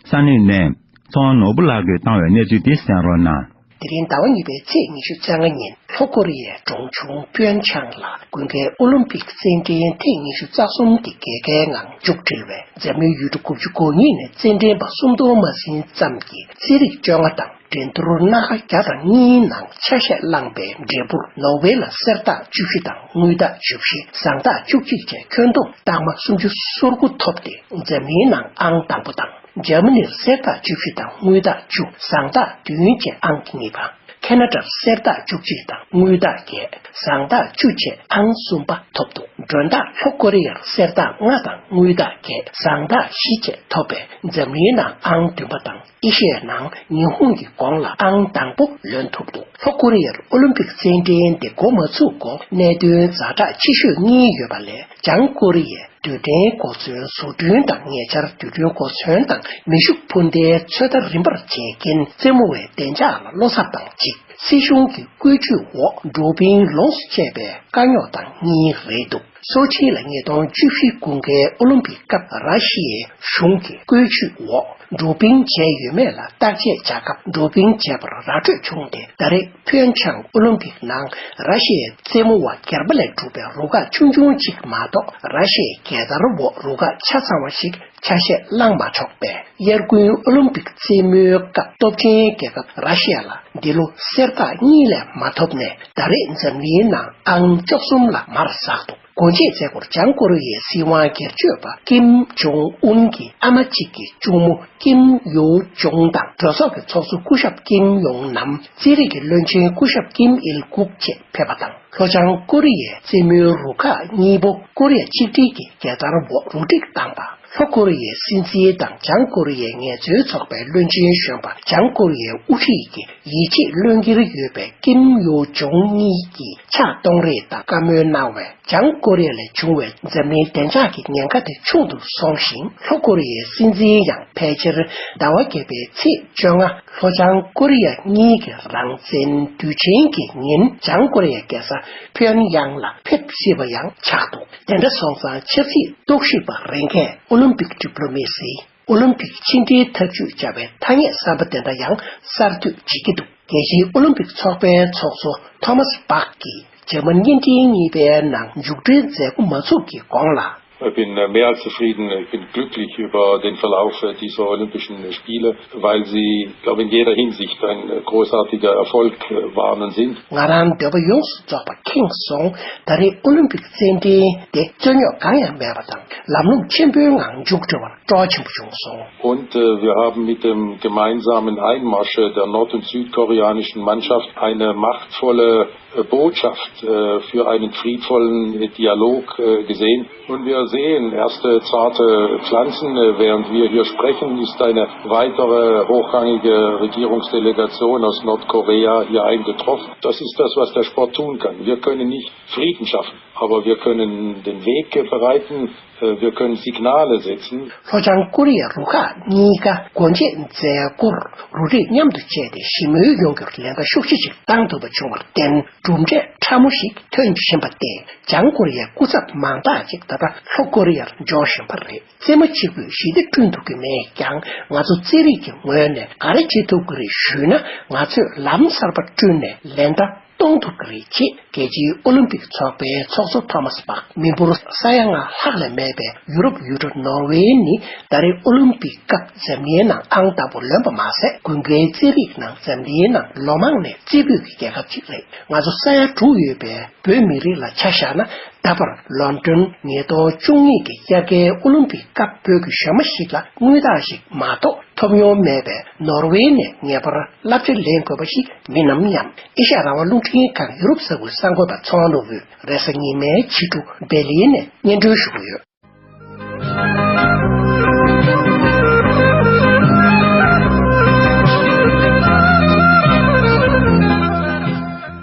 ས་གནས་ནས་ཚེ་དབང་ནོར་བུ་ལགས་ཀྱིས་བཏང་བའི་གནས་ཚུལ་འདི་གསན་རོགས་གནང་། དེ་རིང་ཟླ་བ་གཉིས་པའི་ཚེས་ཉི་ཤུ་རྩ་ལྔ་ཉིན་ལྷོ་ཀོ་རི་ཡའི་གྲོང་ཆུང་པིའོན་ཆང་ལ་དགུན་ཁའི་ཨོ་ལིམ་པིག་རྩེད་འགྲན་ཐེངས་ཉི་ཤུ་རྩ་གསུམ་དེ་རྒྱལ་ཁའི་ངང་མཇུག་སྒྲིལ་བས། འཛམ་གླིང་ཡུལ་གྲུ་དགུ་བཅུ་གོ་གཉིས་ནས་རྩེད་འགྲན་པ་སུམ་སྟོང་མ་ཟིན་ཙམ་གྱིས་རྩེད་རིགས་བཅོ་ལྔ་དང་འགྲན་བསྡུར་སྣ་ཁ་བརྒྱ་དང་གཉིས་ནང་ཆ་ཤས་བླངས་པའི་འབྲས་བུར་ནོར་ཝེ་ལ་གསེར་རྟགས་བཅུ་བཞི་དང་དངུལ་རྟགས་བཅུ་བཞི། ཟངས་རྟགས་བཅུ་གཅིག་བཅས་ཁྱོན་བསྡོམས་རྟགས་མ་སུམ་ཅུ་སོ་དགུ་ཐོབ་སྟེ་འཛམ་གླིང་ནང་ཨང་དང་པོ་དང་། འཇར་མ་ནིར་གསེར་རྟགས་བཅུ་བཞི་དང་དངུལ་རྟགས་བཅུ། ཟངས་རྟགས་བདུན་བཅས་ཨང་གཉིས་པ། ཁེ་ན་ཌར་གསེར་རྟགས་བཅུ་གཅིག་དང་དངུལ་རྟགས་བརྒྱད། ཟངས་རྟགས་བཅུ་བཅས་ཨང་གསུམ་པ་ཐོབ་འདུག་མགྲོན་བདག་ལྷོ་ཀོ་རི་ཡར་གསེར་རྟགས་ལྔ་དང་དངུལ་རྟགས་བརྒྱད། ཟངས་རྟགས་བཞི་བཅས་ཐོབ་པས་འཛམ་གླིང་ནང་ཨང་བདུན་པ་དང་ཨེ་ཤི་ཡའི་ནང་ཉི་ཧོང་གི་གོང་ལ་ཨང་དང་པོ་ལོན་ཐུབ་འདུག་ལྷོ་ཀོ་རི་ཡར་ཨོ་ལིམ་པིག་རྩེད་འགྲན་དེ་འགོ་མ་ཚུགས་གོང་གནད་དོན་ཛ་དྲག་ཆེ་ཤོས་གཉིས་ཡོད་པ་ལས་བྱང་ཀོ་རི་ཡས་ རྡུལ་ཕྲན་གོ་མཚོན་བཟོ་སྐྲུན་དང་། ཉེ་ཆར་རྡུལ་ཕྲན་གོ་མཚོན་དང་མེ་ཤུགས་འཕུར་མདེལ་ཚོད་ལྟ་རིམ་པར་བྱས་རྐྱེན། རྩེད་མོ་བའི་བདེ་འཇགས་ལ་བློ་འཚབ་དང་གཅིག་སྲིད་གཞུང་གི་བཀོད་ཇུས་འོག་འགྲོ་ཕིང་ལོངས་སུ་སྤྱད་པའི་དཀའ་རྙོག་དང་གཉིས་རེད་འདུག་སོ་ཆི་ལ་ཉིས་སྟོང་བཅུ་བཞི་དགུན་ཁའི་ཨོ་ལིམ་པིག་སྐབས་ར་ཤི་ཡའི་གཞུང་གི་བཀོད་ཇུས་འོག་འགྲོ་ཕིང་བྱས་ཡོད་མེད་ལ་བརྟག་དཔྱད་བྱ་སྐབས། འགྲོ་ཕིང་བྱས་པར་ར་སྤྲོད་བྱུང་སྟེ། ད་རེས་ཕིའུ་ཡན་ཆང་ཨོ་ལིམ་པིག་ནང་ར་ཤི་ཡའི་རྩེད་མོ་བ་སྒེར་པ་ལས་གྲུབ་པའི་རུ་ཁག་ཆུང་ཆུང་གཅིག་མ་གཏོགས། ར་ཤི་ཡའི་རྒྱལ་དར་འོག་རུ་ཁག་ཆ་ཚང་བ་ཞིག་ཆ་ཤས་བླངས་མ་ཆོག་པས། དབྱར་དགུན་ཨོ་ལིམ་པིག་རྩེད་མོའི་སྐབས་སྟོབས་ཆེན་རྒྱལ་ཁབ་ར་ཤི་ཡ་ལ་འདི་ལོ་གསེར་ཐག་གཉིས་ལས་མ་ཐོབ་ནས། ད་རེས་འཛམ་གླིང་ནང་ཨང་བཅུ་གསུམ་ལ་མར་ཟགས་འདུག་སྒོ་འབྱེད་མཛད་སྒོར་བྱང་ཀོ་རི་ཡའི་སྲིད་དབང་སྒེར་གཅོད་པ་ཀིམ་ཇོང་ཨུན་གྱི་ཨ་མ་གཅིག་གི་གཅུང་མོ་ཀིམ་ཡོ་ཇོང་དང་། གྲོས་ཚོགས་ཀྱི་ཚོགས་གཙོ་སྐུ་ཞབས་ཀིམ་ཡོང་ནམ། རྩེད་རིགས་ཀྱི་བློན་ཆེན་སྐུ་ཞབས་ཀིམ་ཨིལ་ཀུག་བཅས་ཕེབས་པ་དང་། ལྷོ་བྱང་ཀོ་རི་ཡའི་རྩེད་མོའི་རུ་ཁག་གཉིས་པོ་ཀོ་རི་ཡ་གཅིག་སྒྲིལ་གྱི་རྒྱལ་དར་འོག་རུ་སྒྲིག་བཏང་པ། ལྷོ་ཀོ་རི་ཡའི་སྲིད་འཛིན་དང་བྱང་ཀོ་རི་ཡའི་ངལ་རྩོལ་ཚོགས་པའི་བློན་ཆེན་གཞོན་པ། བྱང་ཀོ་རི་ཡའི་དབུ་ཁྲིད་ཀྱི་ཡིད་ཆེས་བློས་འགེལ་ཡོད་པའི་ཀིམ་ཡོ་ཇོང་གཉིས་ཀྱིས་ཕྱག་གཏོང་རེས་དང་བཀའ་མོལ་གནང་བས། བྱང་ཀོ་རི་ཡ་ལ་བྱུང་བའི་འཛམ་གླིང་བདེ་འཇགས་ཀྱི་ཉེན་ཁ་དེ་ཆུང་དུ་སོང་ཞིང་། ལྷོ་ཀོ་རི་ཡའི་སྲིད་འཛིན་ཡང་ཕལ་ཆེར་ཟླ་བ་བརྒྱད་པའི་ཚེས་བཅོ་ལྔ། ལྷོ་བྱང་ཀོ་རི་ཡ་གཉིས་ཀྱི་རང་བཙན་དུས་ཆེན་གྱི་ཉིན། བྱང་ཀོ་རི་ཡའི་རྒྱལ་ས་ཕིའུ་ཡན་ཡང་ལ་ཕེབས་སྲིད་པ་ཡང་ཆགས་འདུག་དེ་འདྲ་སོང་ཙང་ཆབ་སྲིད་རྟོག་ཞིབ་པ་རེ་འགས་ཨོ་ལིམ་པིག་ཌི་པི་ལོ་མེ་སི། ཨོ་ལིམ་པིག་ཕྱི་འབྲེལ་ཐབས་ཇུས་བྱ་བའི་ཐ་སྙད་གསར་པ་དེ་འདྲ་ཡང་གསར་གཏོད་བྱེད་ཀྱི་འདུག་རྒྱལ་སྤྱིའི་ཨོ་ལིམ་པིག་ཚོགས་པའི་ཚོགས་གཙོ་ཐོ་མཱས་བྷག་གིས་འཇར་མན་བརྙན་འཕྲིན་གཉིས་པའི་ནང་མཇུག་སྒྲིལ་མཛད་འགོ་མ་ཚུགས་ཀྱི་གོང་ལ། Ich bin äh, mehr als zufrieden. Ich bin glücklich über den Verlauf äh, dieser Olympischen Spiele, weil sie, glaube ich, in jeder Hinsicht ein äh, großartiger Erfolg äh, waren und sind. ང་རང་འདོད་པ་ཡོངས་སུ་རྫོགས་པ་ཁེངས་སོང་། ད་རེས་ཨོ་ལིམ་པིག་རྩེད་འགྲན་དེ་རྩོད་རྙོག་གང་ཡང་མེད་པ་དང་། ལམ་ལྷོང་ཆེན་པོའི་ངང་མཇུག་སྒྲིལ་བར་སྤྲོ་བ་ཆེན་པོ་བྱུང་སོང་། Und äh, wir haben mit dem gemeinsamen Einmarsch äh, der nord- und südkoreanischen Mannschaft eine machtvolle äh, Botschaft äh, für einen friedvollen äh, Dialog äh, gesehen. Und wir sehen erste zarte Pflanzen. Äh, während wir hier sprechen, ist eine weitere hochrangige Regierungsdelegation aus Nordkorea hier eingetroffen. Das ist das, was der Sport tun kann. Wir können nicht Frieden schaffen, aber wir können den Weg äh, bereiten, äh, wir können Signale setzen. ལྷོ་བྱང་ཀོ་རི་ཡའི་རུ་ཁག་གཉིས་ཀ་སྒོ་འབྱེད་མཛད་སྒོར་རུ་སྒྲིག་མཉམ་དུ་བྱས་ཏེ། ཞི་མོལ་ཡོང་རྒྱུར་ལན་ཁ་ཤུགས་ཆེ་ཞིག་བཏང་ཐུབ་པ་བྱུང་བར་བརྟེན། གྲུབ་འབྲས་ཕྲ་མོ་ཞིག་ཐོན་བཞིན་པ་སྟེ། བྱང་ཀོ་རི་ཡའི་སྐུ་ཚབ་མང་དག་ཅིག་ད་ལྟ་ལྷོ་ཀོ་རི་ཡར་འབྱོར་བཞིན་པ་རེད། རྩེད་མོ་གཅིག་པུས་ཞི་བདེ་བསྐྲུན་ཐུབ་ཀྱི་མེད་ཀྱང་། ང་ཚོ་རྩེད་རིགས་ཀྱི་ངོས་ནས་ག་རེ་བྱེད་ཐུབ་ཀྱི་རེད་ཞུས་ན། ང་ཚོས་ལམ་གསར་པ་བསྐྲུན་ནས་ལན་བརྡ་གཏོང་ཐུབ་ཀྱི་རེད། ཅེས་རྒྱལ་སྤྱིའི་ཨོ་ལིམ་པིག་ཚོགས་པའི་ཚོགས་གཙོ་ཐོ་མཱས་པག་མི་འབོར་ས་ཡ་ལྔ་ལྷག་ལས་མེད་པའི་ཡུ་རོབ་ཡུལ་གྲུ་ནོར་ཝེ་ནི་ད་རེས་ཨོ་ལིམ་པིག་སྐབས་འཛམ་གླིང་ནང་ཨང་དང་པོ་ལོན་པ་མ་ཟད། དགུན་ཁའི་རྩེད་རིགས་ནང་འཛམ་གླིང་ནང་ལོ་མང་ནས་རྩེ་ཕུད་ཀྱི་རྒྱལ་ཁབ་ཅིག་རེད། ང་ཚོ་ས་ཡ་དྲུག་ཡོད་པའི་བོད་མི་རིགས་ལ་ཆ་བཞག་ན། ད་བར་ལོན་ཏོན་ཉིས་སྟོང་བཅུ་གཉིས་ཀྱི་དབྱར་ཁའི་ཨོ་ལིམ་པིག་སྐབས་བོད་ཀྱི་གཞོན་མ་ཞིག་ལ་དངུལ་རྟགས་ཤིག་མ་གཏོགས་ཐོབ་མྱོང་མེད་པའི་ནོར་ཝེ་ནས་ངེས་པར་བསླབ་བྱ་ལེན་དགོས་པ་ཞིག་མིན་ནམ་སྙམ། ཨེ་ཤ་ཡ་རང་དབང་རླུང་འཕྲིན་ཁང་ཡུ་རོབ་ས་ཁུལ་གསར་འགོད་པ་ཚོང་ལོ་བོས་རེས་གཟའ་ཉི་མའི་ཕྱི་དྲོ་འབེར་ལིན་ནས་སྙན་སྒྲོན་ཞུ་གི་ཡོད།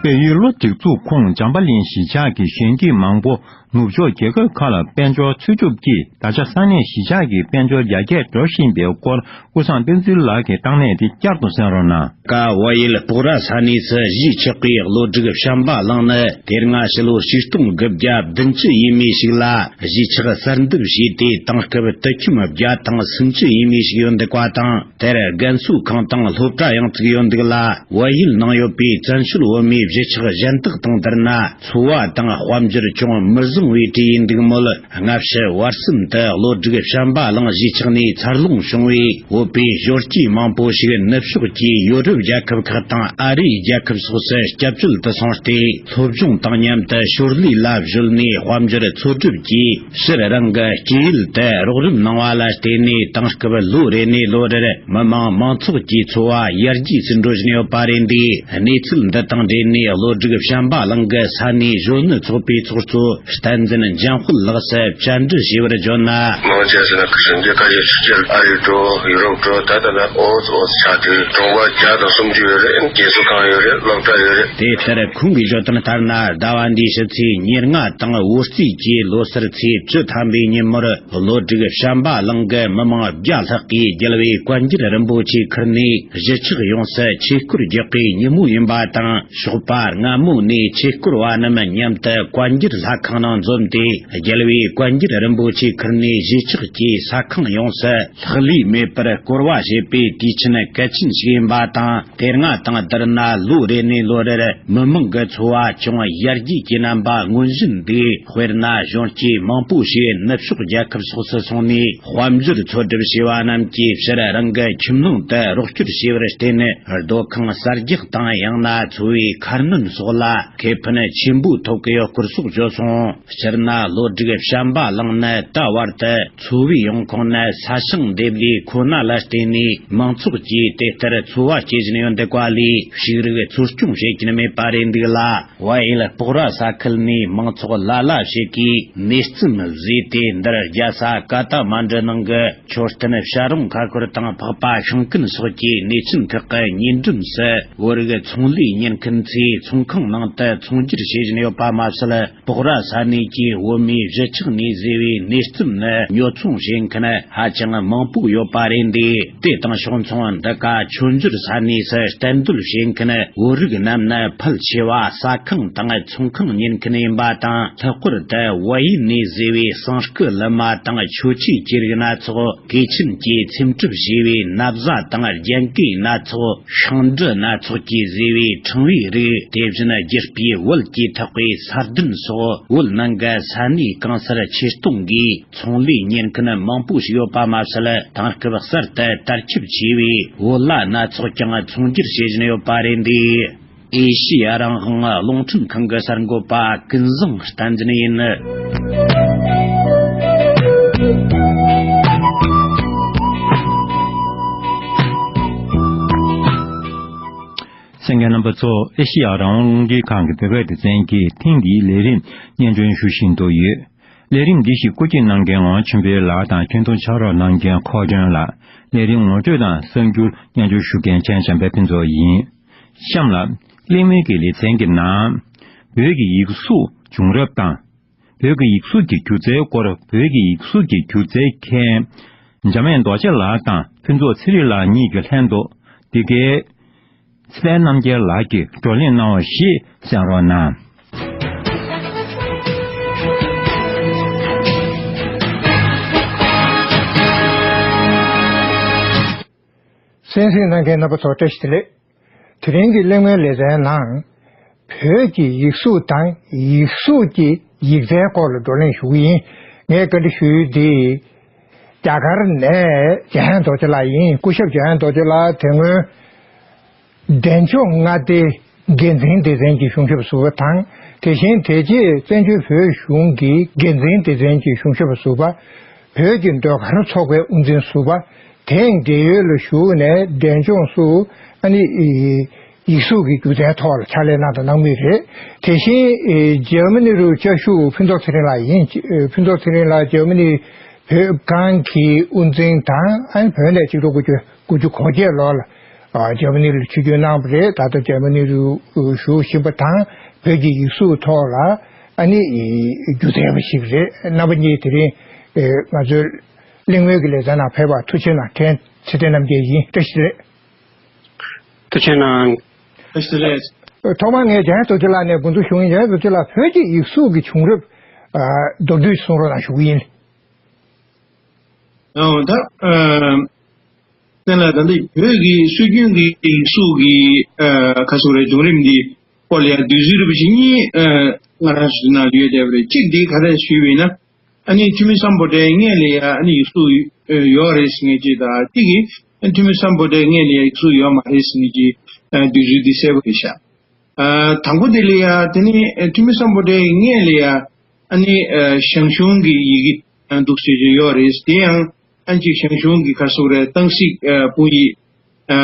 བལ་ཡུལ་ལོ་སྒྲིག་འཛུགས་ཁོངས་འཇམ་དཔལ་གླིང་གཞིས་ཆགས་ཀྱི་གཞོན་སྐྱེས་མང་པོ་ནུབ་ཕྱོགས་རྒྱལ་ཁབ་ཁག་ལ་དཔལ་འབྱོར་འཚོལ་སྒྲུབ་ཀྱིས། ད་ཆ་ས་གནས་གཞིས་ཆགས་ཀྱི་དཔལ་འབྱོར་ཡར་རྒྱས་འགྲོ་བཞིན་པའི་སྐོར་ཀུན་བཟང་བསྟན་འཛིན་ལགས་ཀྱིས་བཏང་གནས་དེ་བསྐྱར་དུ་གསན་རོགས་གནང་། ཀ་བལ་ཡུལ་སྤོག་ར་ས་གནས་སུ་གཞིས་ཆགས་ཀྱི་བློ་སྒྲིག་བྱམས་པ་གླིང་ནི་དེ་སྔ་ཕྱི་ལོ་ཆིག་སྟོང་དགུ་བརྒྱ་བདུན་ཅུ་ཡས་མས་ཤིག་ལ་གཞིས་ཆགས་གསར་འདེབས་བྱས་ཏེ། དེང་སྐབས་དུད་ཁྱིམ་བརྒྱ་དང་སུམ་ཅུ་ཡས་མས་ཤིག་ཡོད་འདུག་པ་དང་། དེར་རྒན་གསོ་ཁང་དང་སློབ་གྲྭ་ཡང་བཙུགས་ཡོད་འདུག་ལ། བལ་ཡུལ་ནང་ཡོད་པའི་བཙན་བྱོལ་བོད་མིའི་གཞིས་ཆགས་གཞན་དག་དང་བསྡུར་ན། འཚོ་བ་དང་དཔལ་འབྱོར་ཅུང་མི་བཟང་བའི་གྲས་ཡིན་འདུག་མོད། སྔ་ཕྱི་བར་གསུམ་དུ་བློ་སྒྲིག་བྱམས་པ་གླིང་གཞིས་ཆགས་ནས་འཚར་ལོངས་བྱུང་བའི་བོད་པའི་ཞོར་སྐྱེས་མང་པོ་ཞིག་ནུབ་ཕྱོགས་ཀྱི་ཡོ་རོབ་རྒྱལ་ཁབ་ཁག་དང་ཨ་རིའི་རྒྱལ་ཁབ་སོགས་སུ་སྐྱབས་བཅོལ་དུ་སོང་སྟེ། སློབ་སྦྱོང་དང་མཉམ་དུ་ཞོར་ལས་ལ་གཞོལ་ནས་དཔལ་འབྱོར་འཚོལ་སྒྲུབ་ཀྱིས། ཕྱིར་རང་གི་སྐྱེས་ཡུལ་དུ་རོགས་རམ་གནང་བ་ལ་བརྟེན་ནས། དེང་སྐབས་ལོ་རེ་ནས་ལོ་རེར་མི་མང་མང་ཚོགས་ཀྱི་འཚོ་བ་ཡར་རྒྱས་སུ་འགྲོ་བཞིན་ཡོད་པ་རེད་འདུག་གནས་ཚུལ་འདི་དང་འབྲེལ་ནས་བློ་སྒྲིག་ བྱམས་པ་གླིང་གི་ས་གནས་གཞོན་ནུ་ཚོགས་པའི་ཚོགས་གཙོ་བསྟན་འཛིན་འཇམ་དཔལ་ལགས་སུ་བཅར་འདྲི་ཞུས་པར་བརྗོད་ན། མང་ཆེ་ཟེར་ན་ཁ་སང་འདི་ཁ་ཤས་ཕྱི་རྒྱལ་ཨ་རི་འགྲོ་ཡུ་རོབ་འགྲོ་ད་ལྟ་ན་ཨོ་ཙི་ཨོ་ཙི་ཆགས་དུས་གྲོང་པ་བརྒྱ་དང་སུམ་ཅུ་ཡོད་རེད། རྒན་གསོ་ཁང་ཡོད་རེད། སློབ་གྲྭ་ཡོད་རེད། དེ་ལྟར་ཁོང་གིས་བརྗོད་དོན་ལྟར་ན། ཟླ་བ་འདིའི་ཕྱི་ཚེས་ཉེར་ལྔ་དང་བོད་རྩིས་ཀྱི་ལོ་སར་ཚེས་བཅུ་ཐམ་པའི་ཉིན་མོར། བློ་སྒྲིག་བྱམས་པ་གླིང་གི་མི་མང་བརྒྱ་ལྷག་གིས་རྒྱལ་བའི་བཀའ་འགྱུར་རིན་པོ་ཆེའི་ཁུར་ནས་གཞིས་ཆགས་ཡོངས་སུ་ཆོས་སྐོར་རྒྱག་པའི་ཉིན་མོ་ཡིན་པ་དང་། ཞོགས་པ་སྔ་མོ་ནས་ཆོས་སྐོར་བ་རྣམས་མཉམ་དུ་བཀའ་འགྱུར་ལྷ་ཁང་ནང་འཛོམས་ཏེ། རྒྱལ་བའི་བཀའ་འགྱུར་རིན་པོ་ཆེའི་ཁུར་ནས་གཞིས་ཆགས་ཀྱི་ས་ཁང་ཡོངས་སུ་ལྷག་ལུས་མེད་པར་བསྐོར་བ་བྱེད་པའི་དུས་ཆེན་གལ་ཆེན་ཞིག་ཡིན་པ་དང་། དེ་སྔ་དང་བསྡུར་ན་ལོ་རེ་ནས་ལོ་རེར་མི་མང་གི་འཚོ་བ་ཅུང་ཡར་རྒྱས་ཀྱི་རྣམ་པ་མངོན་བཞིན་འདུག་དཔེར་ན་གཞོན་སྐྱེས་མང་པོ་ཞིག་ནུབ་ཕྱོགས་རྒྱལ་ཁབ་སོགས་སུ་སོང་ནས། དཔལ་འབྱོར་འཚོལ་སྒྲུབ་བྱས་པ་རྣམས་ཀྱིས་ཕྱིར་རང་གི་ཁྱིམ་ནང་དུ་རོགས་སྐྱོར་བྱས་པར་བརྟེན། སྡོད་ཁང་གསར་རྒྱག་དང་ཡང་ན་འཚོ་བའི་ཁ་སྣོན་སོགས་ལ་ཁེ་ཕན་ཆེན་པོ་ཐོབ་ཀྱི་ཡོད་སྐོར་སོགས་བརྗོད་སོང་། སྤྱིར་ན་བློ་སྒྲིག་བྱམས་པ་གླིང་ནི་ད་བར་དུ་འཚོ་བའི་ཡོང་ཁུངས་ནི་ས་ཞིང་འདེབས་ལས་ཁོ་ན་ལ་བརྟེན་ནས། མང་ཚོགས་ཀྱིས་དེ་ལྟར་འཚོ་བ་སྐྱེལ་བཞིན་ཡོད་འདུག་པ་ལས། ཕྱུགས་རིགས་འཚོ་སྐྱོང་བྱེད་ཀྱིན་མེད་པ་རེད་འདུག་ལ། བལ་ཡུལ་སྤོག་ར་ས་ཁུལ་ནས་མང་ཚོགས་ལ་ལ་ཞིག་གིས་ནས་རྩམ་བཟོས་ཏེ། འདིར་རྒྱལ་ས་ཀ་ཐ་མན་ཌུ་ནང་གི་མཆོད་རྟེན་བྱ་རུང་ཁ་ཁོར་དང་འཕགས་པ་ཤིང་ཀུན་སོགས་ཀྱི་གནས་ཆེན་ཁག་གི་ཉེ་འགྲམ་སུ། བོད་རིགས་ཚོང་ལས་གཉེར་མཁན་ཚོས་ཚོང་ཁང་ནང་དུ་ཚོང་སྒྱུར་བྱེད་བཞིན་ཡོད་པ་མ་ཟད། སྤོག་ར་ས་གནས་ཀྱི་བོད་མིའི་གཞིས་ཆགས་ནས་བཟོས་པའི་ནས་རྩམ་ནི་ཉོ་ཚོང་བྱེད་མཁན་ཧ་ཅང་མང་པོ་ཡོད་པ་རེད་འདུག་དེ་དང་ཕྱོགས་མཚུངས། འདི་ག་མཆོད་འཇོར་ས་གནས་སུ་གཏན་སྡོད་བྱེད་མཁན་བོད་རིགས་རྣམས་ནི་ཕལ་ཆེ་བ་ཟ་ཁང་དང་ཚོང་ཁང་གཉེར་མཁན་ཡིན་པ་དང་། ལྷག་པར་དུ་བལ་ཡུལ་ནས་བཟོས་པའི་ཟངས་སྐུ་ལི་མ་དང་མཆོད་ཆས་ཀྱི་རིགས་སྣ་ཚོགས། གོས་ཆེན་གྱིས་འཚེམ་དྲུབ་བྱས་པའི་ན་བཟའ་དང་རྒྱན་གོས་སྣ་ཚོགས། ཤིང་འབྲུ་སྣ་ཚོགས་ཀྱིས་བཟོས་པའི་ཕྲེང་བའི་རིགས། དེ་བཞིན་རྒྱུ་སྤུས་དབུལ་གྱིས་ཐག་པའི་ས་རྡུལ་སོགས། བོད་ནང་གི་ས་གནས་གང་སར་ཆེ་གཏོང་གིས་ཚོང་ལས་གཉེར་མཁན་མང་པོ་ཞིག་ཡོད་པ་མ་ཟད། དེང་སྐབས་གསར་དུ་དར་ཁྱབ་ཆེ་བའི་བོད་ལྭ་སྣ་ཚོགས་ཀྱང་ཚོང་སྒྱུར་བྱེད་བཞིན་ཡོད་པ་རེད་འདུག་ཨེ་ཤི་ཡ་རང་དབང་རླུང་འཕྲིན་ཁང་གི་གསར་འགོད་པ་ཀུན་བཟང་བསྟན་འཛིན་ཡིན། གསན་མཁན་རྣམ་པ་ཚོ། ཨེ་ཤི་ཡ་རང་དབང་རླུང་འཕྲིན་ཁང་གི་བོད་སྐད་སྡེ་ཚན་གྱིས་ཐེངས་འདིའི་ལས་རིམ་སྙན་སྒྲོན་ཞུ་བཞིན་དུ་ཡོད། ལས་རིམ་འདི་ཞིག་བཀོད་སྒྲིག་གནང་མཁན་ངག་དབང་ཆོས་འཕེལ་ལགས་དང་། སྙན་སྒྲོན་ཕྱག་རོགས་གནང་མཁན་ཁོ་སྒྲོན་ལགས། ལས་རིམ་ངོ་སྤྲོད་དང་གསར་འགྱུར་སྙན་སྒྲོན་ཞུ་མཁན་ཆེན་བྱམས་པ་ཕུན་ཚོགས་ཡིན། གཤམ་ལ། གླེང་མོལ་གྱི་ལེ་ཚན་གྱི་ནང་། བོད་ཀྱི་ཡིག་གཟུགས་བྱུང་རབས་དང་། བོད་ཀྱི་ཡིག་གཟུགས་ཀྱི་སྒྱུ་རྩལ་སྐོར། བོད་ཀྱི་ཡིག་གཟུགས་ཀྱི་སྒྱུ་རྩལ་མཁན། འཇམ་དབྱངས་རྡོ་རྗེ་ལགས་དང་ཕུན་ཚོགས་ཚེ་རིང་ལགས་གཉིས་ཀྱི་ལྷན་དུ། འདི་གའི། ཚེ་བརྟན་རྣམ་རྒྱལ་ལགས་ཀྱིས་བགྲོ་གླེང་གནང་བ་ཞིག་གསན་རོགས་གནང་། གསན་གཟིགས་གནང་མཁན་རྣམ་པ་ཚོ་བཀྲ་ཤིས་བདེ་ལེགས། དེ་རིང་གི་གླེང་མོལ་ལེ་ཚན་ནང་། བོད་ཀྱི་ཡིག་གཟུགས་དང་ཡིག་གཟུགས་ཀྱི་ཡིག་རྩལ་སྐོར་ལ་བགྲོ་གླེང་ཞུ་གི་ཡིན། ངས་བཀའ་འདྲི་ཞུ་ཡུལ་འདི། རྒྱ་གར་ནས་འཇམ་དབྱངས་རྡོ་རྗེ་ལགས་ཡིན། སྐུ་ཞབས་འཇམ་དབྱངས་རྡོ་རྗེ་ལགས་དེ་སྔོན། འབྲས་ལྗོངས་མངའ་སྡེའི་འགན་འཛིན་སྡེ་ཚན་གྱི་གཞུང་ཞབས་ཟུར་པ་དང་། དེ་བཞིན་དེ་རྗེས་བཙན་བྱོལ་བོད་གཞུང་གི་འགན་འཛིན་སྡེ་ཚན་གྱི་གཞུང་ཞབས་ཟུར་པ། བོད་ཀྱི་ཟློས་གར་ཚོགས་པའི་དབུ་འཛིན་ཟུར་པ། དེང་འབྲེལ་ཡོད་ལ་ཞུགས་ནས་འབྲས་ལྗོངས་སུ་ཨ་ནི་ཡིག་གཟུགས་ཀྱི་སྒྱུ་རྩལ་ཐོག་ལ་ཕྱག་ལས་གནང་དང་གནང་མུས་རེད། དེ་བཞིན་འཇར་མ་ནི་རུ་བཅའ་བཞུགས་ཕུན་ཚོགས་ཚེ་རིང་ལགས་ཡིན། ཕུན་ཚོགས་ཚེ་རིང་ལགས་འཇར་མ་ནི་བོད་ཁང་གི་དབུ་འཛིན་དང་། ཨ་ནི་བོད་ནས་ཆིག་སྟོང་དགུ་བརྒྱ་དགུ་བཅུ་གོ་བརྒྱད་ལོ་ལ་འཇར་མ་ནི་རུ་ཆིབས་བསྒྱུར་གནང་བ་རེད། ད་ལྟ་འཇར་མ་ནི་རུ་བཞུགས་བཞིན་པ་དང་། བོད་ཀྱི་ཡིག་གཟུགས་ཐོག་ལ་ཨ་ནི་སྒྱུ་རྩལ་པ་ཞིག་རེད། རྣམ་པ་གཉིས་དེ་རིང་ང་ཚོའི་གླེང་མོལ་གྱི་ལེ་ཚན་ནང་ཕེབས་པར་ཐུགས་རྗེ་གནང་། ཚེ་བརྟན་རྣམ་རྒྱལ་ཡིན། བཀྲ་ཤིས་བདེ་ལེགས། ཐུགས་རྗེ་གནང་། བཀྲ་ཤིས་བདེ་ལེགས། ཐོག་མར་ངས་འཇམ་དབྱངས་རྡོ་རྗེ་ལགས་ནས་འགོ་འཛུགས་ཞུ་ཡིན། འཇམ་དབྱངས་རྡོ་རྗེ་ལགས། བོད་ཀྱི་ཡིག་གཟུགས་ཀྱི་བྱུང་རབས་མདོར་བསྡུས་གསུང་རོགས་གནང་ཞུ་གི་ཡིན། ཨོ་ད། ཨ། བསྟན་ལ་ད་ལྟ་བོད་ཀྱི་སྲོལ་རྒྱུན་གྱི་ཡིག་གཟུགས་ཀྱི་ཨ་ཁ་སོ་རེ་བྱུང་རིམ་འདི་སྐོར་ལ་ཡང་བདུད་རྩི་རིན་པོ་ཆེ་གཉིས་ཨ་ང་རང་ཚོ་ནང་ཡོད་བསྡད་པ་རེད། གཅིག་འདི་ག་རེ་ཞུས་པ་ཡིན་ན། ཨ་ནི་ཐུ་མི་སམ་བྷོ་ཊའི་སྔོན་ལ་ཡང་ཨ་ནི་ཡིག་གཟུགས་ཡོད་རེད་ཟེར་མཁན་གཅིག་དང་། གཅིག་གིས་ཐུ་མི་སམ་བྷོ་ཊའི་སྔོན་ལ་ཡང་ཡིག་གཟུགས་ཡོད་མ་རེད་ཟེར་མཁན་གཅིག་ཨ་བདུད་རྩི་འདི་གསལ་པོ་རེད་ཤག་ཨ་དང་པོ་དེ་ལ་ཡང་དེ་ནི་ཐུ་མི་སམ་བྷོ་ཊའི་སྔོན་ལ་ཡང་ཨ་ནི་ཨ་ཞང་ཞུང་གི་ཡི་གེ་ཨ་འདུག་ཟེར་གྱི་ཡོད་རེད། དེ་ཡང་ཨ་ཅིག་ཞང་ཞུང་གི་ཁ་སོ་རེ་ཏང་སྲིད་ཨ་དཔང་ཡིག་ཨ་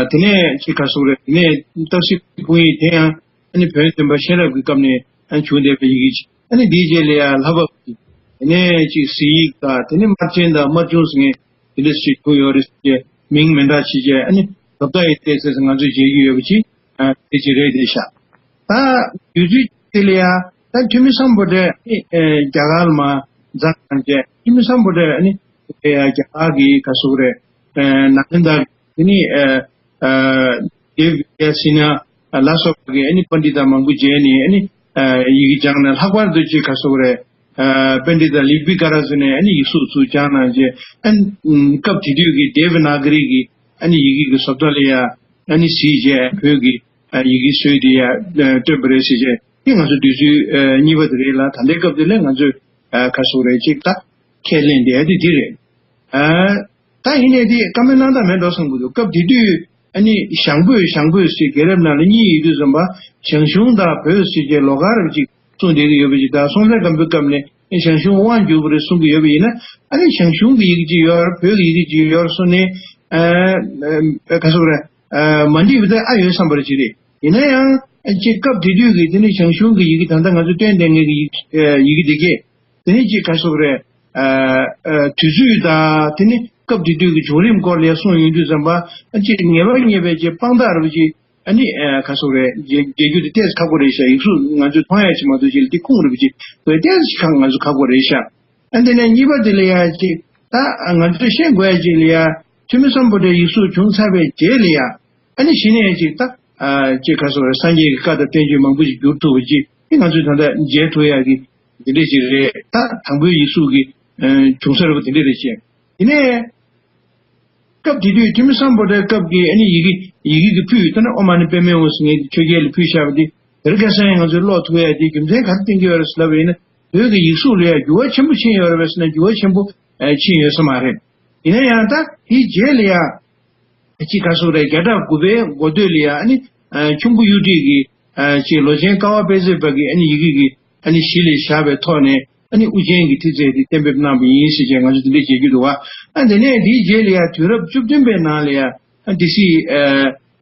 དེ་ནས་ཅིག་ཁ་སོ་རེ་དེ་ནས་ཏང་སྲིད་དཔང་ཡིག་དེ་ཡང་ ཨ་ནི་བོན་སྟོན་པ་གཤེན་རབ་ཀྱི་སྐབས་ནས་ཨ་ནི་བྱུང་བསྡད་པའི་ཡི་གེ་ཅིག་ཨ་ནི་འདིའི་རྗེས་ལ་ཡང་ལྷ་བབས་ཀྱི། དེ་ནས་ཅིག་གཟི་ཡིག་དང་དེ་ནས་དམར་ཆེན་དང་དམར་ཆུང་ཟེར་མཁན་དེ་འདྲ་ཞིག་བྱུང་ཡོད་རེད་ཟེར་བྱས་མིང་མི་འདྲ་ཞིག་བྱས་ཨ་ནི་རབ་བརྟག་ཡིན་ཏེ་ཟེར་ང་ཚོས་མཇལ་རྒྱུ་ཡོད་པ་ཅིག་ཨ་དེ་ཅིག་རེད་དེ་ཤག་ད་དུས་ཚོད་དེ་ལ་ཡང་ད་ཐུ་མི་སམ་བྷོ་ཊས་ཨ་ནི་ཨ་རྒྱ་གར་ལ་མར་འཛེགས་གནང་བྱས་ཐུ་མི་སམ་བྷོ་ཊས་ཨ་ནི་དེ་ཡང་རྒྱ་གར་གྱི་ག་ཟེར་དགོས་རེད། ཨ་ནཱ་ལེནྡྲ་དེ་ནི་ཨ་ཨ་དེབ་ཡ་སི་ན་ལ་སོགས་པ་གི་ཨ་ནི་པཎྜི་ཏ་མང་པོ་མཇལ་ནས་ཨ་ནི་ཨ་ཡི་གེ་སྦྱངས་ནས། ལྷག་པར་དུ་ཅིག་ག་ཟེར་དགོས་རེད། ཨ་པཎྜི་ཏ་ལི་པི་ཀ་ར་ཟེར་ནས་ཨ་ནི་ཡིག་གཟུགས་ཚུར་སྦྱངས་གནང་རྗེས་ཨ་ནི་སྐབས་དེ་དུས་ཀྱི་དེ་ཝ་ན་ག་རི་གི་ཨ་ནི་ཡི་གེ་གི་བཟོ་ལྟ་ལ་ཡ་ཨ་ནི་གཟིགས་རྗེས་བོད་ཀྱི་ཨ་ཡི་གེ་བཟོས་ཏེ་ཡ་ཨ་བཏོན་པ་རེད་ཟེར་རྗེས་དེ་ང་ཚོ་དུས་ཚོད་ཨ་གཉིས་པ་དེ་རེད་ལ། ད་ལྟའི་སྐབས་དེ་ལ་ང་ཚོས་ཨ་ག་ཟེར་དགོས་རེད། ཅིག་ད་ཁས་ལེན་བསྡད་དེ་འདི་རེད། ཨ། ད་ཡིན་ནའི་དེ་བཀའ་མོལ་གནང་སྟངས་མེད་འགྲོ་བསམ་གྱི་འདུག་སྐབས་དེ་དུས་ཨ་ནི་ཞང་བོད་ཞང་བོད་ཟེར་རྒྱལ་རབས་ནང་ལ་གཉིས་ཡོད་དུས་ཙམ་པ་ཞང་ཞུང་དང་བོད་ཟེར་བྱས་ལོགས་ཀ་རབ་ཅིག་གསུངས་བསྡད་ཀྱི་ཡོད་པ་ཅིག་ད་སྲོང་བཙན་སྒམ་པོའི་སྐབས་ནས་ཨ་ཞང་ཞུང་དབང་བསྒྱུར་བ་རེད་གསུང་གི་ཡོད་པ་ཡིན་ན་ཨ་ནི་ཞང་ཞུང་གི་ཡི་གེ་ཅིག་ཡོད་རེད། བོད་ཀྱི་ཡི་གེ་ཅིག་ཡོད་རེད་གསུངས་ནས་ཨ་ཨ་ག་ཟེར་དགོས་རེད། ཨ་མ་འགྲིག་པ་དེ་ཨ་ཡོད་བསམ་པ་རེད་ཅིག་རེད། ཡིན་ན་ཡང་ཨ་ཅིག་སྐབས་དེ་དུས་ཀྱི་དེ་ནི་ཞང་ཞུང་གི་ཡི་གེ་ད་ལྟ་ང་ཚོ་བཏོན་བསྡད་མཁན་གྱི་ཡི་ཡི་གེ་དེ་གས། དེ་ནི་ཅིག་ག་ཟེར་དགོས་རེད། ཨ་ཨ་དུས་ཚོད་དང་དེ་ནི་སྐབས་དེ་དུས་ཀྱི་བྱུང་རིམ་སྐོར་ལ་གསུངས་ཡོང་དུས་ཙམ་པ་ཨ་ཅིག་ངེས་པ་རྙེད་པའི་ཅིག་དཔང་རྟགས་རེད་པ་ཅིག་ཨ་ནི་ཨ་ག་ཟེར་དགོས་རེད། མཇལ་མཇལ་རྒྱུ་དེ་ཏོག་ཙམ་ཁག་པོ་རེད་ཤག་ཡིག་གཟུགས་ང་ཚོས་མཐོང་ཡ་ཅིག་མ་གཏོགས་ཅིག་ལ་དེ་ཁུངས་རེད་པ་ཅིག་དེ་ཏོག་ཙམ་ཅིག་ཁག་ང་ཚོ་ཁག་པོ་རེད་ཤག་ཨ་དེ་ནས་གཉིས་པ་དེ་ལ་ཡ་ཅིག་ད་ང་ཚོས་ཤེས་དགོས་ཡ་ཅིག་ལ་ཡ་ཐུ་མི་སམ་བྷོ་ཊའི་ཡིག་གཟུགས་བྱུང་ཚར་བའི་རྗེས་ལ་ཡ་ཨ་ནི་གཞི་ནས་ཅིག་ད་ཨ་ཅིག་ག་ཟེར་དགོས་རེད། སངས་རྒྱས་ཀྱི་བཀའ་དང་བསྟན་བཅོས་མང་པོ་ཞིག་བསྒྱུར་ཐུབ་པ་ཅིག་དེ་ང་ཚོས་ད་ལྟ་མཇལ་ཐུབ་ཡ་གི་འདི་འདྲ་ཅིག་རེད། ད་དང་པོའི་ཡིག་གཟུགས་ཀྱི་ཨ་བྱུང་ས་རེད་པ་དེ་འདྲ་རེད་ཅེས། དེ་ནས་སྐབས་དེ་དུས་ཐུ་མི་སམ་བྷོ་ཊའི་སྐབས་ཀྱི་ཨ་ནི་ཡི་གེ་ཡི་གེ་གི་ཕུད་ད་ནི་ཨོཾ་མ་ཎི་པདྨེ་ཧཱུྃ་ཟེར་མཁན་གྱི་ཆོས་རྒྱལ་ལ་ཕུལ་བཞག་པ་དེ་དེ་རིང་ཁ་སང་ཡང་ང་ཚོས་ཀློག་ཐུབ་ཡ་དེ་རྒྱུ་མཚན་ག་རེ་བསྟན་གྱི་ཡོད་རེད་ཟེར་ལབ་པ་ཡིན་ན་བོད་ཀྱི་ཡིག་གཟུགས་ལ་ཡ་འགྱུར་བ་ཆེན་པོ་ཕྱིན་ཡོད་རེད་པས་ཟེར་ན་འགྱུར་བ་ཆེན་པོ་ཨ་ཕྱིན་ཡོད་ས་མ་རེད། ཡིན་ན་ཡང་ད་དེའི་རྗེས་ལ་ཡ་ཅིག་ག་ཟེར་དགོས་རེད། བརྒྱ་ཕྲག་དགུ་པའི་འགོ་སྟོད་ལ་ཡ་ཨ་ནི་ཨ་ཁྱུང་པོ་གཡུ་ཁྲིས་ཀྱི་ཨ་ཅིག་ལོ་ཆེན་ཀ་བ་པེ་ཛེ་པ་གི་ཨ་ནི་ཡི་གེ་གི་ཨ་ནི་གཞི་ལ་བཞག་པའི་ཐོག་ནས་ཨ་ནི་དབུ་ཅན་གྱི་ཐིག་ཚད་དེ་གཏན་འབེབས་གནང་བ་ཡིན་ཟེར་བྱས་ང་ཚོ་དེ་འདྲ་བྱེད་རྒྱུ་འདུག་བ། ཨ་དེ་ནས་དེའི་རྗེས་ལ་ཡ་དུས་རབས་བཅུ་བདུན་པའི་ནང་ལ་ཡ་ཨ་ཏི་སེ་ཨ་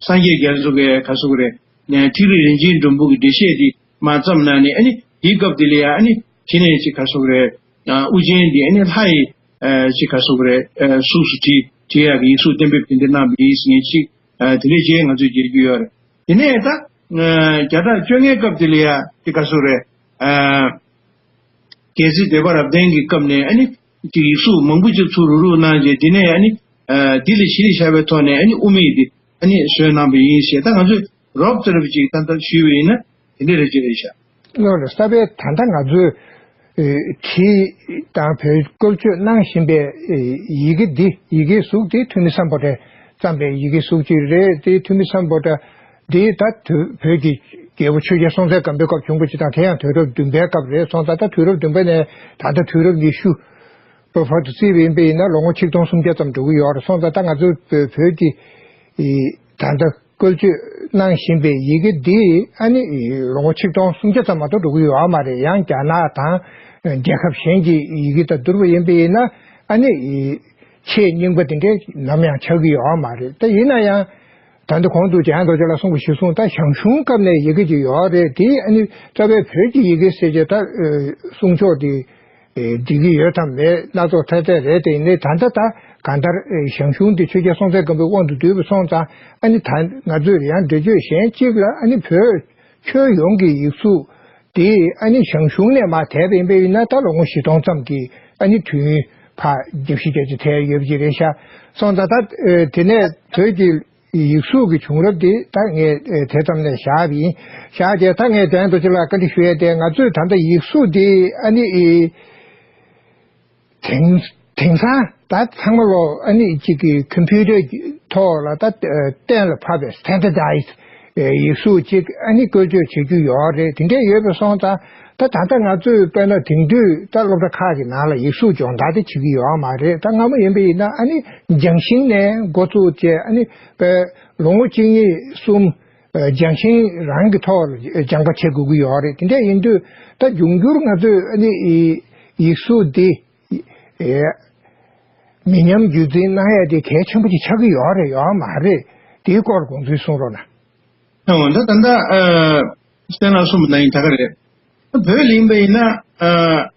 སངས་རྒྱས་རྒྱ་མཚོ་གི་ག་ཟེར་དགོས་རེད། ཨ་ཐིག་རི་རིན་ཆེན་སྒྲོམ་བུ་གི་འགྲེལ་བཤད་དེ་མར་བརྩམས་གནང་ནས་ཨ་ནི་དེའི་སྐབས་དེ་ལ་ཡ་ཨ་ནི་གཞི་ནས་ཅིག་ག་ཟེར་དགོས་རེད། ཨ་དབུ་ཅན་དེ་ཨ་ནི་ལྷ་ཡི་ཨ་ཅིག་ག་ཟེར་དགོས་རེད། ཨ་གཟུགས་སུ་བྲིས་བྲིས་ཡག་གི་ཡིག་གཟུགས་གཏན་འབེབས་དེ་འདྲ་གནང་བ་ཡིན་ཟེར་མཁན་ཅིག་ཨ་དེ་འདྲའི་རྗེས་ང་ཚོས་མཇལ་རྒྱུ་ཡོད་རེད། དེ་ནས་ད་ཨ་བརྒྱ་ཕྲག་བཅོ་ལྔའི་སྐབས་དེ་ལ་ཡ་ཅིག་ག་ཟེར་དགོས་རེད། ཨ་རྒྱལ་སྲས་བདེ་བ་རབ་བརྟན་གྱི་སྐབས་ནས་ཨ་ནི་ཅིག་ཡིག་གཟུགས་མང་པོ་ཅིག་ཚུར་རུག་རུག་གནང་རྗེས་དེ་ནས་ཨ་ནི་ཨ་འདི་ལ་གཞི་ལ་བཞག་པའི་ཐོག་ནས་ཨ་ནི་དབུ་མེད་དེ་ཨ་ནི་བཟོས་གནང་བ་ཡིན་ཞེས་ད་ང་ཚོས་རོབ་ཙམ་རེ་ཅིག་ད་ལྟ་ཞུས་པ་ཡིན་ན་དེ་འདྲ་རེ་ཅིག་རེད་ཤག་ལོ་ལ་ས་པའི་ད་ལྟ་ང་ཚོས་ཨེ་བྲིས་དང་བོད་བཀོལ་སྤྱོད་གནང་བཞིན་པའི་ཨེ་ཡི་གེ་འདི་ཡི་གེའི་གཟུགས་འདི་ཐུ་མི་སམ་བྷོ་ཊས་བརྩམས་པའི་ཡི་གེའི་གཟུགས་ཅིག་རེད། དེ་ཐུ་མི་སམ་བྷོ་ཊ་འདི་ད་དུ་བོད་ཀྱི་རྒྱལ་པོ་ཆོས་རྒྱལ་སྲོང་བཙན་སྒམ་པོའི་སྐབས་བྱུང་བ་ཅིག་དང་དེ་ཡང་དུས་རབས་བདུན་པའི་སྐབས་རེད་སོང་ཙང་ད་དུས་རབས་བདུན་པ་ནས་ད་ལྟ་དུས་རབས་ཉི་ཤུ་བར་དུ་བརྩིས་པ་ཡིན་པ་ཡིན་ན་ལོ་ངོ་ཆིག་སྟོང་སུམ་བརྒྱ་ཙམ་འགྲོ་གི་ཡོད་རེད་སོང་ཙང་ད་ང་ཚོ་བོད་ཀྱི་ད་ལྟ་བཀོལ་སྤྱོད་གནང་བཞིན་པའི་ཡི་གེ་འདི་ཨ་ནི་ལོ་ངོ་ཆིག་སྟོང་སུམ་བརྒྱ་ཙམ་མ་གཏོགས་འགྲོ་གི་ཡོད་མ་རེད། ཡང་རྒྱ་ནག་དང་རྒྱལ་ཁབ་གཞན་གྱི་ཡི་གེ་དང་བསྡུར་བ་ཡིན་པ་ཡིན་ན་ཨ་ནི་ཆེས་རྙིང་པ་དེ་འདྲའི་ནམ་ཡང་ཆགས་ཀྱི་ཡོད་མ་རེད། ད་ཡིན་ན་ཡང་ད་ལྟ་གོང་དུ་འཇམ་དབྱངས་རྡོ་རྗེ་ལགས་གསུངས་པ་གཞིར་བཟུང་ད་ཞང་ཞུང་སྐབས་ནས་ཡི་གེ་ཅིག་ཡོད་རེད། དེ་ཨ་ནི་རྩ་བའི་བོད་ཀྱི་ཡི་གེ་ཟེར་བྱས་ད་གསུང་ཆོག་དེ། ཨེ་འགྲིག་གི་ཡོད་དམ་མེད་སྣ་ཚོགས་ཐ་དད་རེད། དེ་ཡིན་ནའི་ད་ལྟ་ད་གང་ལྟར་ཨེ་ཞང་ཞུང་འདི་ཆོས་རྒྱལ་སྲོང་བཙན་སྒམ་པོའི་དབང་དུ་བསྡུས་པ་སོང་ཙང་ཨ་ནི་ད་ང་ཚོས་ཡང་འགྲེལ་བརྗོད་གཞན་གཅིག་ལ་ཨ་ནི་བོད་ཁྱོན་ཡོངས་ཀྱི་ཡིག་གཟུགས་དེ་ཨ་ནི་ཞང་ཞུང་ནས་མར་དར་བ་ཡིན་པ་ཡིན་ན་ད་ལོ་ངོ་བཞི་སྟོང་ཙམ་གྱི་ཨ་ནི་དུས་ཡུན་ཕར་བརྒྱ་བཞི་བརྒྱ་ཅིག་ཐལ་ཡོད་པ་ཅིག་རེད་ཤག་སོང་ཙང་ད་ཨེ་དེ་ནས་བོད་ཀྱི་ཡིག་གཟུགས་ཀྱི་བྱུང་རབས་དེ་ད་ངས་ཨེ་དེ་ཙམ་ནས་བཞག་པ་ཡིན། བཞག་རྗེས་ད་ངས་དོན་དུ་ཅི་ལ་བཀའ་འདྲི་ཞུ་ཡས་དེ་ང་ཚོས་ད་ལྟ་ཡིག་གཟུགས་དེ་ཨ་ནི་ཨེ་དེང་དེང་སང་ད་ཚང་མ་ལོ་ཨ་ནི་གཅིག་གི་ཁམ་པུ་ཊར་གྱི་ཐོག་ལ་ད་ཨེ་གཏན་ལ་ཕབ་པའི་སི་ཊན་ཌར་ཌའི་ཛི་ཡིག་གཟུགས་ཅིག་ཨ་ནི་བཀོལ་སྤྱོད་བྱེད་རྒྱུ་ཡོད་རེད། དེ་འདྲས་ཡོད་པ་སོང་ཙང་ད་ད་ལྟ་ང་ཚོས་དཔེར་ན་དེང་དུས་ད་སློབ་གྲྭ་ཁག་གི་ནང་ལ་ཡིག་གཟུགས་སྦྱོང་བརྡར་དེ་བྱེད་ཀྱི་ཡོད་མ་རེད། ད་སྔ་མོ་ཡིན་པ་ཡིན་ན་ཨ་ནི་རྒྱང་ཤིང་ནས་འགོ་བཙུགས་བྱས་ཨ་ནི་དཔེ་ལོ་ངོ་གཅིག་གཉིས་གསུམ་ཨ་རྒྱང་ཤིང་རང་གི་ཐོག་ལ་སྦྱང་པ་བྱེད་དགོས་ཀྱི་ཡོད་རེད། དེ་འདྲ་ཡིན་དུས་ད་འབྱུང་འགྱུར་ང་ཚོས་ཨ་ནི་ཡིག་གཟུགས་འདི་མི་ཉམས་རྒྱུན་འཛིན་གནང་ཡས་དེ་གལ་ཆེན་པོ་ཅིག་ཆགས་ཀྱི་ཡོད་རེད་ཡོད་མ་རེད། དེའི་སྐོར་དགོངས་ཚུལ་གསུང་རོགས་གནང་། ཨོ་ད་ད་ལྟ་ཨ་ བསྟན་ལགས་གསུངས་པ་ནང་བཞིན་ད་ག་རེད། བོད་ལ་ཡིན་པ་ཡིན་ན། ཨ།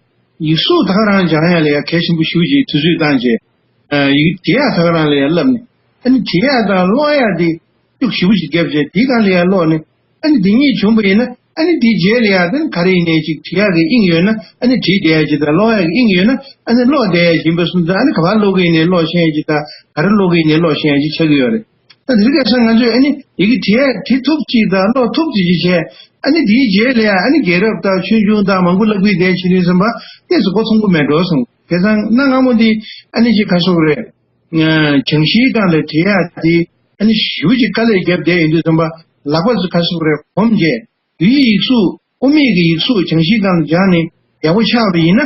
ཡིག་གཟུགས་ད་ག་རང་སྦྱང་ཡ་ལ་ཡ་གལ་ཆེན་པོ་ཞེ་པོ་ཅིག་དུས་ཚོད་བཏང་རྗེས། ཨ། ཡིག་འབྲི་ཡ་ད་ག་རང་ལ་ཡ་བསླབ་ནས། ཨ་ནི་འབྲི་ཡ་དང་ཀློག་ཡ་དེ་ཤུགས་ཞེ་པོ་ཅིག་བརྒྱབ་རྗེས་དེའི་སྒང་ལ་ཡ་ཀློག་ནས། ཨ་ནི་འདི་གཉིས་བྱུང་པ་ཡིན་ན། ཨ་ནི་དེའི་རྗེས་ལ་ཡ་དེ་ནི་ག་རེ་ཡིན་ནའི་ཅིག་འབྲི་ཡག་གི་དབྱིངས་ཡོད་ན། ཨ་ནི་འབྲི་བསྡད་ཡག་ཅིག་དང་། ཀློག་ཡག་གི་དབྱིངས་ཡོད་ན། ཨ་ནི་ཀློག་བསྡད་ཡག་ཡིན་པ་སོང་ཙང་། ཨ་ནི་ག་པར་ཀློག་གི་ཡིན་ནའི་ཀློག་ཤེས་ཡག་ཅིག་དང་། ག་རེ་ཀློག་གི་ཡིན་ནའི་ཀློག་ཤེས་ཡག་ཅིག་ཆགས་ཀྱི་ཡོད་རེད། ད་དེ་རིང་ཁ་སང་ང་ཚོས་ཨ་ནི་ཡི་གེ་འབྲི་ཡག་འབྲི་ཐུབ་ཅིག་དང་ཀློག་ཐུབ་ཅིག་ཅིག་བྱས། ཨ་ནི་དེའི་རྗེས་ལ་ཡ་ཨ་ནི་རྒན་རབས་དང་ཆོས་འབྱུང་དང་མང་པོ་བསླབ་ཀྱི་བསྡད་བྱས་ནས་བསམ་པ། ཏོག་ཙམ་མགོ་ཚོམ་པོ་མེད་འགྲོ་སོང་། བྱས་ཙང་གནའ་སྔ་མོ་འདི་ཨ་ནི་ཅིག་ག་རེ་ཟེར་དགོས་རེད། སྦྱང་གཞིའི་སྒང་ལ་འབྲི་ཡག་དེ་ཨ་ནི་ཞེ་པོ་ཅིག་དཀའ་ལས་བརྒྱབ་བསྡད་ཡོང་དུས་ཙམ་པ། ལག་པ་ཚོ་ག་རེ་ཟེར་དགོས་རེད། གོམས་བྱས། བོད་ཡིག་གཟུགས། དབུ་མེད་ཀྱི་ཡིག་གཟུགས་སྦྱང་གཞིའི་སྒང་ལ་སྦྱངས་ནས་ཡག་པོ་ཆགས་པ་ཡིན་ན།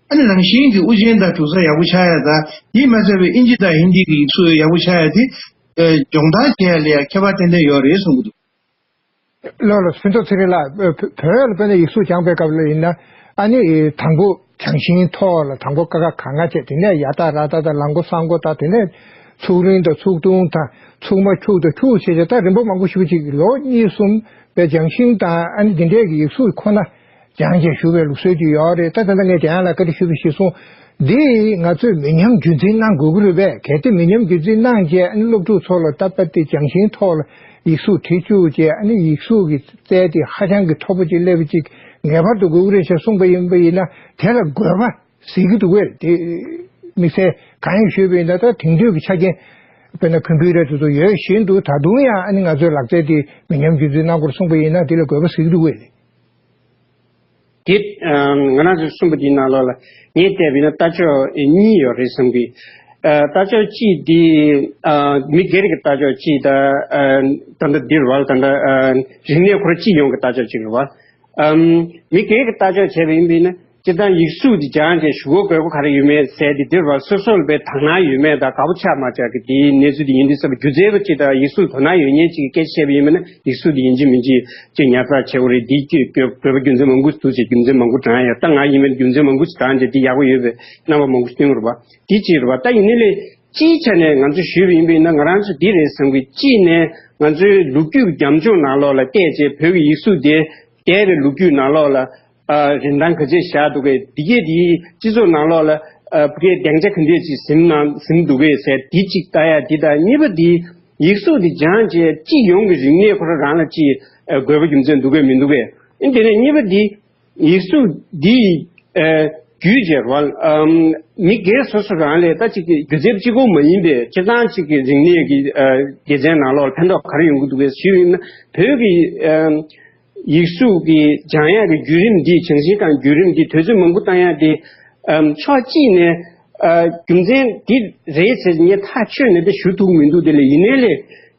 ཨ་ནི་རང་བཞིན་གྱིས་དབུ་ཅན་དང་འབྲུ་ཚ་ཡག་པོ་ཆགས་ཡག་དང་། དེས་མ་ཚད་པའི་ཨིན་ཇི་དང་ཧིན་དི་གི་ཡིག་གཟུགས་ཡག་པོ་ཆགས་ཡག་དེ། ཨ། སྦྱོང་བརྡར་བྱེད་ཡག་ལ་ཡང་ཁྱད་པར་ཏན་ཏན་ཡོད་རེད་བསམ་གྱི་འདུག། ལགས་ལགས། ཕུན་ཚོགས་ཚེ་རིང་ལགས། བོད་ལ་དཔེར་ན་ཡིག་གཟུགས་སྦྱངས་པའི་སྐབས་ལ་ཡིན་ན། ཨ་ནི་དང་པོ་སྦྱང་ཤིང་ཐོག་ལ་དང་པོ་ཀ་ཁ་ག་ང་བྱས། དེ་ནས་ཡ་ཏ་ར་ཏ་དང་ལ་མགོ་ས་མགོ་དང་། དེ་ནས་ཚུགས་རིང་དང་ཚུགས་ཐུང་དང་། ཚུགས་མ་འཁྱུག་དང་འཁྱུག་བྱས་བྱས། ད་རིམ་པ་མང་པོ་ཞེ་པོ་ཅིག་ལོ་གཉིས་གསུམ་བའི་སྦྱང་ཤིང་དང་། ཨ་ནི་འདི་འདྲས་ཀྱི་ཡིག་གཟུགས་ཁོ་ན་སྦྱང་བྱས་བཞུགས་པའི་ལུགས་སྲོལ་ཅིག་ཡོད་རེད། ད་ད་ལྟ་ངས་རྒན་ལགས་བཀའ་འདྲི་ཞུས་པ་གཞིར་བཟུང་། འདི་ང་ཚོས་མི་ཉམས་རྒྱུན་འཛིན་གནང་དགོས་ཀྱི་རེད་པས། གལ་ཏེ་མི་ཉམས་རྒྱུན་འཛིན་གནང་བྱས། ཨ་ནི་སློབ་ཕྲུག་ཚོ་ལ་ད་ལྟ་དེ་སྦྱང་ཤིང་ཐོག་ལ་ཡིག་གཟུགས་བྲིས་བཅུག་བྱས། ཨ་ནི་ཡིག་གཟུགས་ཀྱི་རྩལ་དེ་ཧ་ཅང་གི་མཐོ་པོ་ཅིག་སླེབས་པ་ཅིག་ངེས་པར་དུ་དགོས་ཀྱི་རེད་ཅེས་གསུངས་པ་ཡིན་པ་ཡིན་ན། དེ་ལ་དགོས་པ་གཟིགས་ཀྱི་འདུག་གས། དེ་དམིགས་བསལ་གང་ཡིན་ཞུས་པ་ཡིན་ན། ད་དེང་དུས་ཀྱི་ཆ་རྐྱེན། དཔེར་ན་ཁམ་པུ་ཊར་དེ་ཚོ་ཡོད་བཞིན་དུ། ད་དུང་ཡང་ཨ་ནི་ང་ཚོའི་ལག་རྩལ་དེ་མི་ཉམས་རྒྱུན་འཛིན་གནང་དགོས་གསུངས་པ་ཡིན་ན། དེ་ལ་དགོས་པ་གཟིགས་ཀྱི་འདུག་གས། དེ། ཨ། ང་རང་ཚོས་གསུངས་པ་དེའི་ནང་ལོགས་ལ་ངས་བལྟས་པ་ཡིན་ན་ལྟ་ཕྱོགས་གཉིས་ཡོད་རེད་བསམ་གི། ཨ། ལྟ་ཕྱོགས་གཅིག་དེ། ཨ། མི་སྒེར་གྱི་ལྟ་ཕྱོགས་གཅིག་དང་། ཨ། ད་ལྟ་འདིར་བ་ལ་ད་ལྟ། ཨ། རིག་གནས་ཁོ་རང་སྤྱི་ཡོངས་ཀྱི་ལྟ་ཕྱོགས་གཅིག་རེད་བ། ཨམ། མི་སྒེར་གྱི་ལྟ་ཕྱོགས་བྱས་པ་ཡིན་པ་ཡིན་ན། སྤྱིར་བཏང་ཡིག་གཟུགས་འདི་སྦྱངས་བྱས་གཞུག་གུ་དགོས་མཁོ་ག་རེ་ཡོད་མེད་ཟེར་དེ། འདིར་བ་སོ་སོ་ལ་དཔེ་དག་སྣང་ཡོད་མེད་དང་། དགའ་པོ་ཆགས་མ་ཆགས་ཀྱི་དེའི་གནས་ཚུལ་དེ་ཡིན་དུས་ཙམ་པ། སྒྱུ་རྩལ་པ་ཅིག་དང་ཡིག་གཟུགས་དོ་སྣང་ཡོད་མཁན་ཅིག་གི་སྐད་ཆ་བཤད་པ་ཡིན་པ་ན། ཡིག་གཟུགས་འདི་ཡིན་གཅིག་མིན་གཅིག་ཅིག་ཉར་ཚགས་བྱེད་དགོས་རེད། འདི་ཅིག་དགོས་པ་རྒྱུ་མཚན་མང་པོ་འདུག་ཅེས་རྒྱུ་མཚན་མང་པོ་བགྲང་ཡ། ད་ང་ཡིན་པ་ན་རྒྱུ་མཚན་མང་པོ་ཞིག་བགྲང་བྱས་འདི་ཡག་པོ་ཡོད་པའི་རྣམ་པ་མང་པོ་ཞིག་སྟོན་གྱི་རེད་པ། འདི་གཅིག་རེད་པ། ད་ཡིན་ནའི་ལས་སྤྱིའི་ཆ་ནས་ང་ཚོས་ཞུས་པ་ཡིན་པ་ཡིན་ན། ང་རང་ཚོ་འདི་རེད་བསམ་གི། གཅིག་ནས་ང་ཚོའི་ལོ་རྒྱུས་ཀྱི་རྒྱབ་ལྗོངས་ནང་ལོགས་ལ་བལྟས་བྱས། བོད་ཀྱི་ཡིག་གཟུགས་དེ་འདས་པའི་ལོ་རྒྱུས་ནང་ལོགས་ལ། ཨ། རིན་ཐང་ག་ཚད་བཞག་འདུག་གས། འདི་གས་འདིའི་སྤྱི་ཚོགས་ནང་ལོགས་ལ། ཨ། ཕ་གིའི་སྡིངས་ཆ་ག་འདྲས་ཅིག་ཟིན་ན་ཟིན་འདུག་གས་ཟེར། འདི་གཅིག་ལྟ་ཡ་འདི་དང་། གཉིས་པ་འདི་ཡིག་གཟུགས་འདི་སྦྱངས་བྱས་སྤྱི་ཡོངས་ཀྱི་རིག་གནས་ཁོ་རང་རང་ལ་ཅིག་ཨ། དགོས་པ་རྒྱུ་མཚན་འདུག་གས་མི་འདུག་གས། ཨ། དེ་ནས་གཉིས་པ་འདི་ཡིག་གཟུགས་འདི། ཨ། བརྒྱུད་བྱས་རོལ། ཨམ། མི་སྒེར་སོ་སོ་རང་ལ་ད་ཅིག་སྒྱུ་རྩལ་གཅིག་པོ་མ་ཡིན་པའི་སྤྱིར་བཏང་ཅིག་གི་རིག་གནས་ཀྱི། ཨ། སྡེ་ཚན་ནང་ལོགས་ལ་ཕན་ཐོགས་ག་རེ་ཡོང་གི་འདུག་གས་ཞུས་ཡིན་ན། བོད་ཀྱི། ཨམ། ཡིག་གཟུགས་ཀྱི་སྦྱང་ཡག་གི་བརྒྱུད་རིམ་འདི། སྦྱང་ཤིང་དང་བརྒྱུད་རིམ་འདི་དུས་ཚོད་མང་པོ་བཏང་ཡག་འདི། ཨམ། ཕྱོགས་གཅིག་ནས། ཨ། རྒྱུ་མཚན་འདི་རེད་ཟེར་ངས་ཐག་ཆོད་ནས་འདི་ཞུ་ཐུབ་མི་འདུག། དེ་ལས་ཡིན་ནའི་ལས་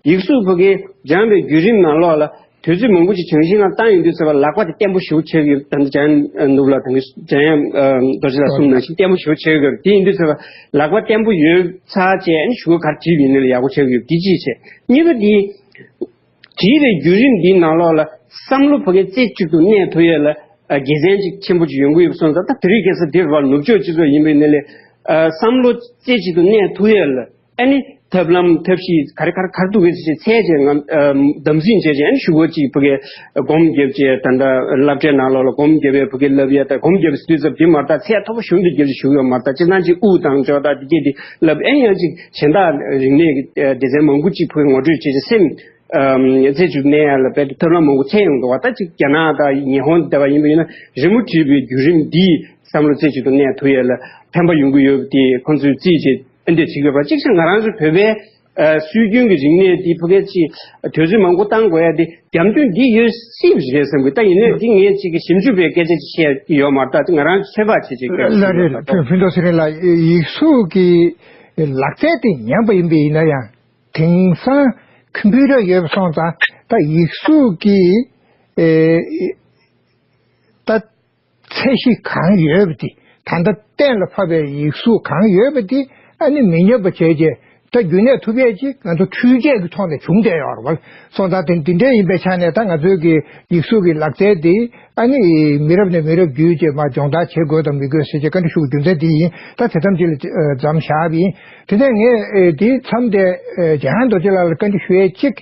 ཡིག་གཟུགས་ཕ་གི་སྦྱངས་པའི་བརྒྱུད་རིམ་ནང་ལོགས་ལ་དུས་ཚོད་མང་པོ་ཞིག་སྦྱང་ཤིང་ལ་བཏང་ཡོང་དུས་ཙམ་པ་ལག་པ་དེ་བརྟན་པོ་ཞེ་པོ་ཆགས་ཀྱི་ཡོད། ད་ལྟ་འཇམ་དབྱངས་ནོར་བུ་ལགས་དང་འཇམ་དབྱངས་རྡོ་རྗེ་ལགས་གསུངས་ནང་བཞིན་བརྟན་པོ་ཞེ་པོ་ཆགས་ཀྱི་ཡོད། དེ་ཡིན་དུས་ཙམ་པ་ལག་པ་བརྟན་པོ་ཡོད་ཚར་བྱས། ཨ་ནི་གཞུག་གུ་ག་རེ་བྲིས་པ་ཡིན་ནའི་ལས་ཡག་པོ་ཆགས་ཀྱི་ཡོད། འདི་གཅིག་བྱས། གཉིས་པ་འདི། བྲིས་པའི་བརྒྱུད་རིམ་འདིའི་ནང་ལོགས་ལ་བསམ་བློ་ཕ་གི་རྩེ་གཅིག་ཏུ་གནས་ཐུབ་ཡས་ལ། ཨ། དགེ་མཚན་ཅིག་ཆེན་པོ་ཅིག་ཡོང་གི་ཡོད་པ་སོང་ཙང་། ད་དེ་རིང་ཁ་སང་འདིར་བ་ནུབ་ཕྱོགས་སྤྱི་ཚོགས་ཡིན་པའི་ནི་ལས། ཨ། བསམ་བློ་རྩེ་གཅིག་ཏུ་གནས་ཐུབ་ཡས་ལ། ཨ་ནི་ཐབས་ལམ་ཐབས་ཤེས་ག་རེ་ག་རེ་ག་རེ་འདུག་གས་ཟེར་བྱས་ང་། ཨ། དམ་འཛིན་བྱས་བྱས། ཨ་ནི་གཞུག་གུ་ཅིག་ཕ་གི་སྒོམ་བརྒྱབ་བྱས། ད་ལྟ་སློབ་གྲྭའི་ནང་ལོགས་ལ་སྒོམ་བརྒྱབ་པའི་ཕ་གི་བསླབ་ཡས་དང་། སྒོམ་བརྒྱབ་པའི་དུས་ཚོད་འདི་མ་རེད། ད་ཚད་མཐོ་པོ་ཞུ་འདི་བརྒྱབ་བྱས་ཞུ་ཡོད་མ་རེད། ད་སྤྱིར་བཏང་ཅིག་དབུགས་དང་ཅོག་ད་འདི་གས་འདི་བསླབ། ཨ་ནི་ཡང་ཅིག་གཞན་དག་རིག་གནས་ཀྱི་སྡེ་ཚན་མང་པོ་ཅིག་ཕ་གི་ངོ་སྤྲོད་བྱས་བྱས་སེམས། ཨམ། རྩེ་གཅིག་གནས་ཡ་ལ་དཔེ་ཐབས་ལམ་མང་པོ་འཚོལ་ཡོང་འདུག་བ། ད་ཅིག་རྒྱ་ནག་དང་ཉི་ཧོང་དེ་བ་ཡིན་པ་ཡིན་ན། རི་མོ་བྲིས་པའི་བརྒྱུད་རིམ་འདིས་བསམ་བློ་རྩེ་གཅིག་ཏུ་གནས་ཐུབ་ཡ་ལ་ཕན་པ་ཡོང་གི་ཡོད་པ་དེ་ཁོང་ཚོས་རྩིས་བྱས་ཨ་འདྲས་བྱེད་དགོས་པ། གཅིག་བྱས་ང་རང་ཚོ་བོད་པའི། ཨ། སྲོལ་རྒྱུན་གྱི་རིག་གནས་འདི་ཕ་གི་ཅིག་དུས་ཚོད་མང་པོ་བཏང་དགོས་ཡ་དེ་རྒྱབ་མདུན་འདི་ཡོད་སྲིད་པ་རེད་བསམ་གི། ད་ཡིན་ནའི་འདི་ངས་ཅིག་གི་ཞིབ་འཇུག་པའི་སྐད་ཆ་ཅིག་བཤད་ཀྱི་ཡོད་མ་རེད། ད་ང་རང་ཚོད་དཔག་བྱས་ཅིག་སྐད་ཆ་ལ་ཞུ་རེད། ཡོད་པ། ཕུན་ཚོགས་ཚེ་རིང་ལགས། ཡིག་གཟུགས་ཀྱི་ལག་རྩལ་དེ་ཉམས་པ་ཡིན་པ་ཡིན་ན་ཡང་། དེང་སང་ཁམ་པུ་ཊར་ཡོད་པ་སོང་ཙང་། ད་ཡིག་གཟུགས་ཀྱི། ཨེ། ད་ཚད་གཞི་གང་ཡོད་པ་དེ། ད་ལྟ་གཏན་ལ་ཕབ་པའི་ཡིག་གཟུགས་གང་ཡོད་པ་དེ། ཨ་ནི་མི་ཉམས་པ་བྱས་རྗེས་ད་རྒྱུན་གནས་ཐུབ་ཡས་ཅིག་ང་ཚོ་འཕྲུལ་ཆས་ཀྱི་ཐོག་ནས་བྱུང་བསྡད་ཡོད་རེད་བ། སོང་ཙང་དེ་འདི་འདྲ་ཡིན་པའི་ཆ་ནས། ད་ང་ཚོའི་གི་ཡིག་གཟུགས་ཀྱི་ལག་རྩལ་དེ་ཨ་ནི་མི་རབས་ནས་མི་རབས་བརྒྱུད་རྗེས་མར་སྦྱོང་བརྡར་བྱེད་དགོས་དང་མི་དགོས་ཟེར་བྱས་བཀའ་འདྲི་ཞུ་བའི་རྒྱུ་མཚན་དེ་ཡིན། ད་དེ་ཙམ་ཅིག་ལ་མཚམས་བཞག་པ་ཡིན། དེ་ནས་ངས་དེའི་མཚམས་དེ་འཇམ་དབྱངས་རྡོ་རྗེ་ལགས་ལ་བཀའ་འདྲི་ཞུ་ཡས་གཅིག་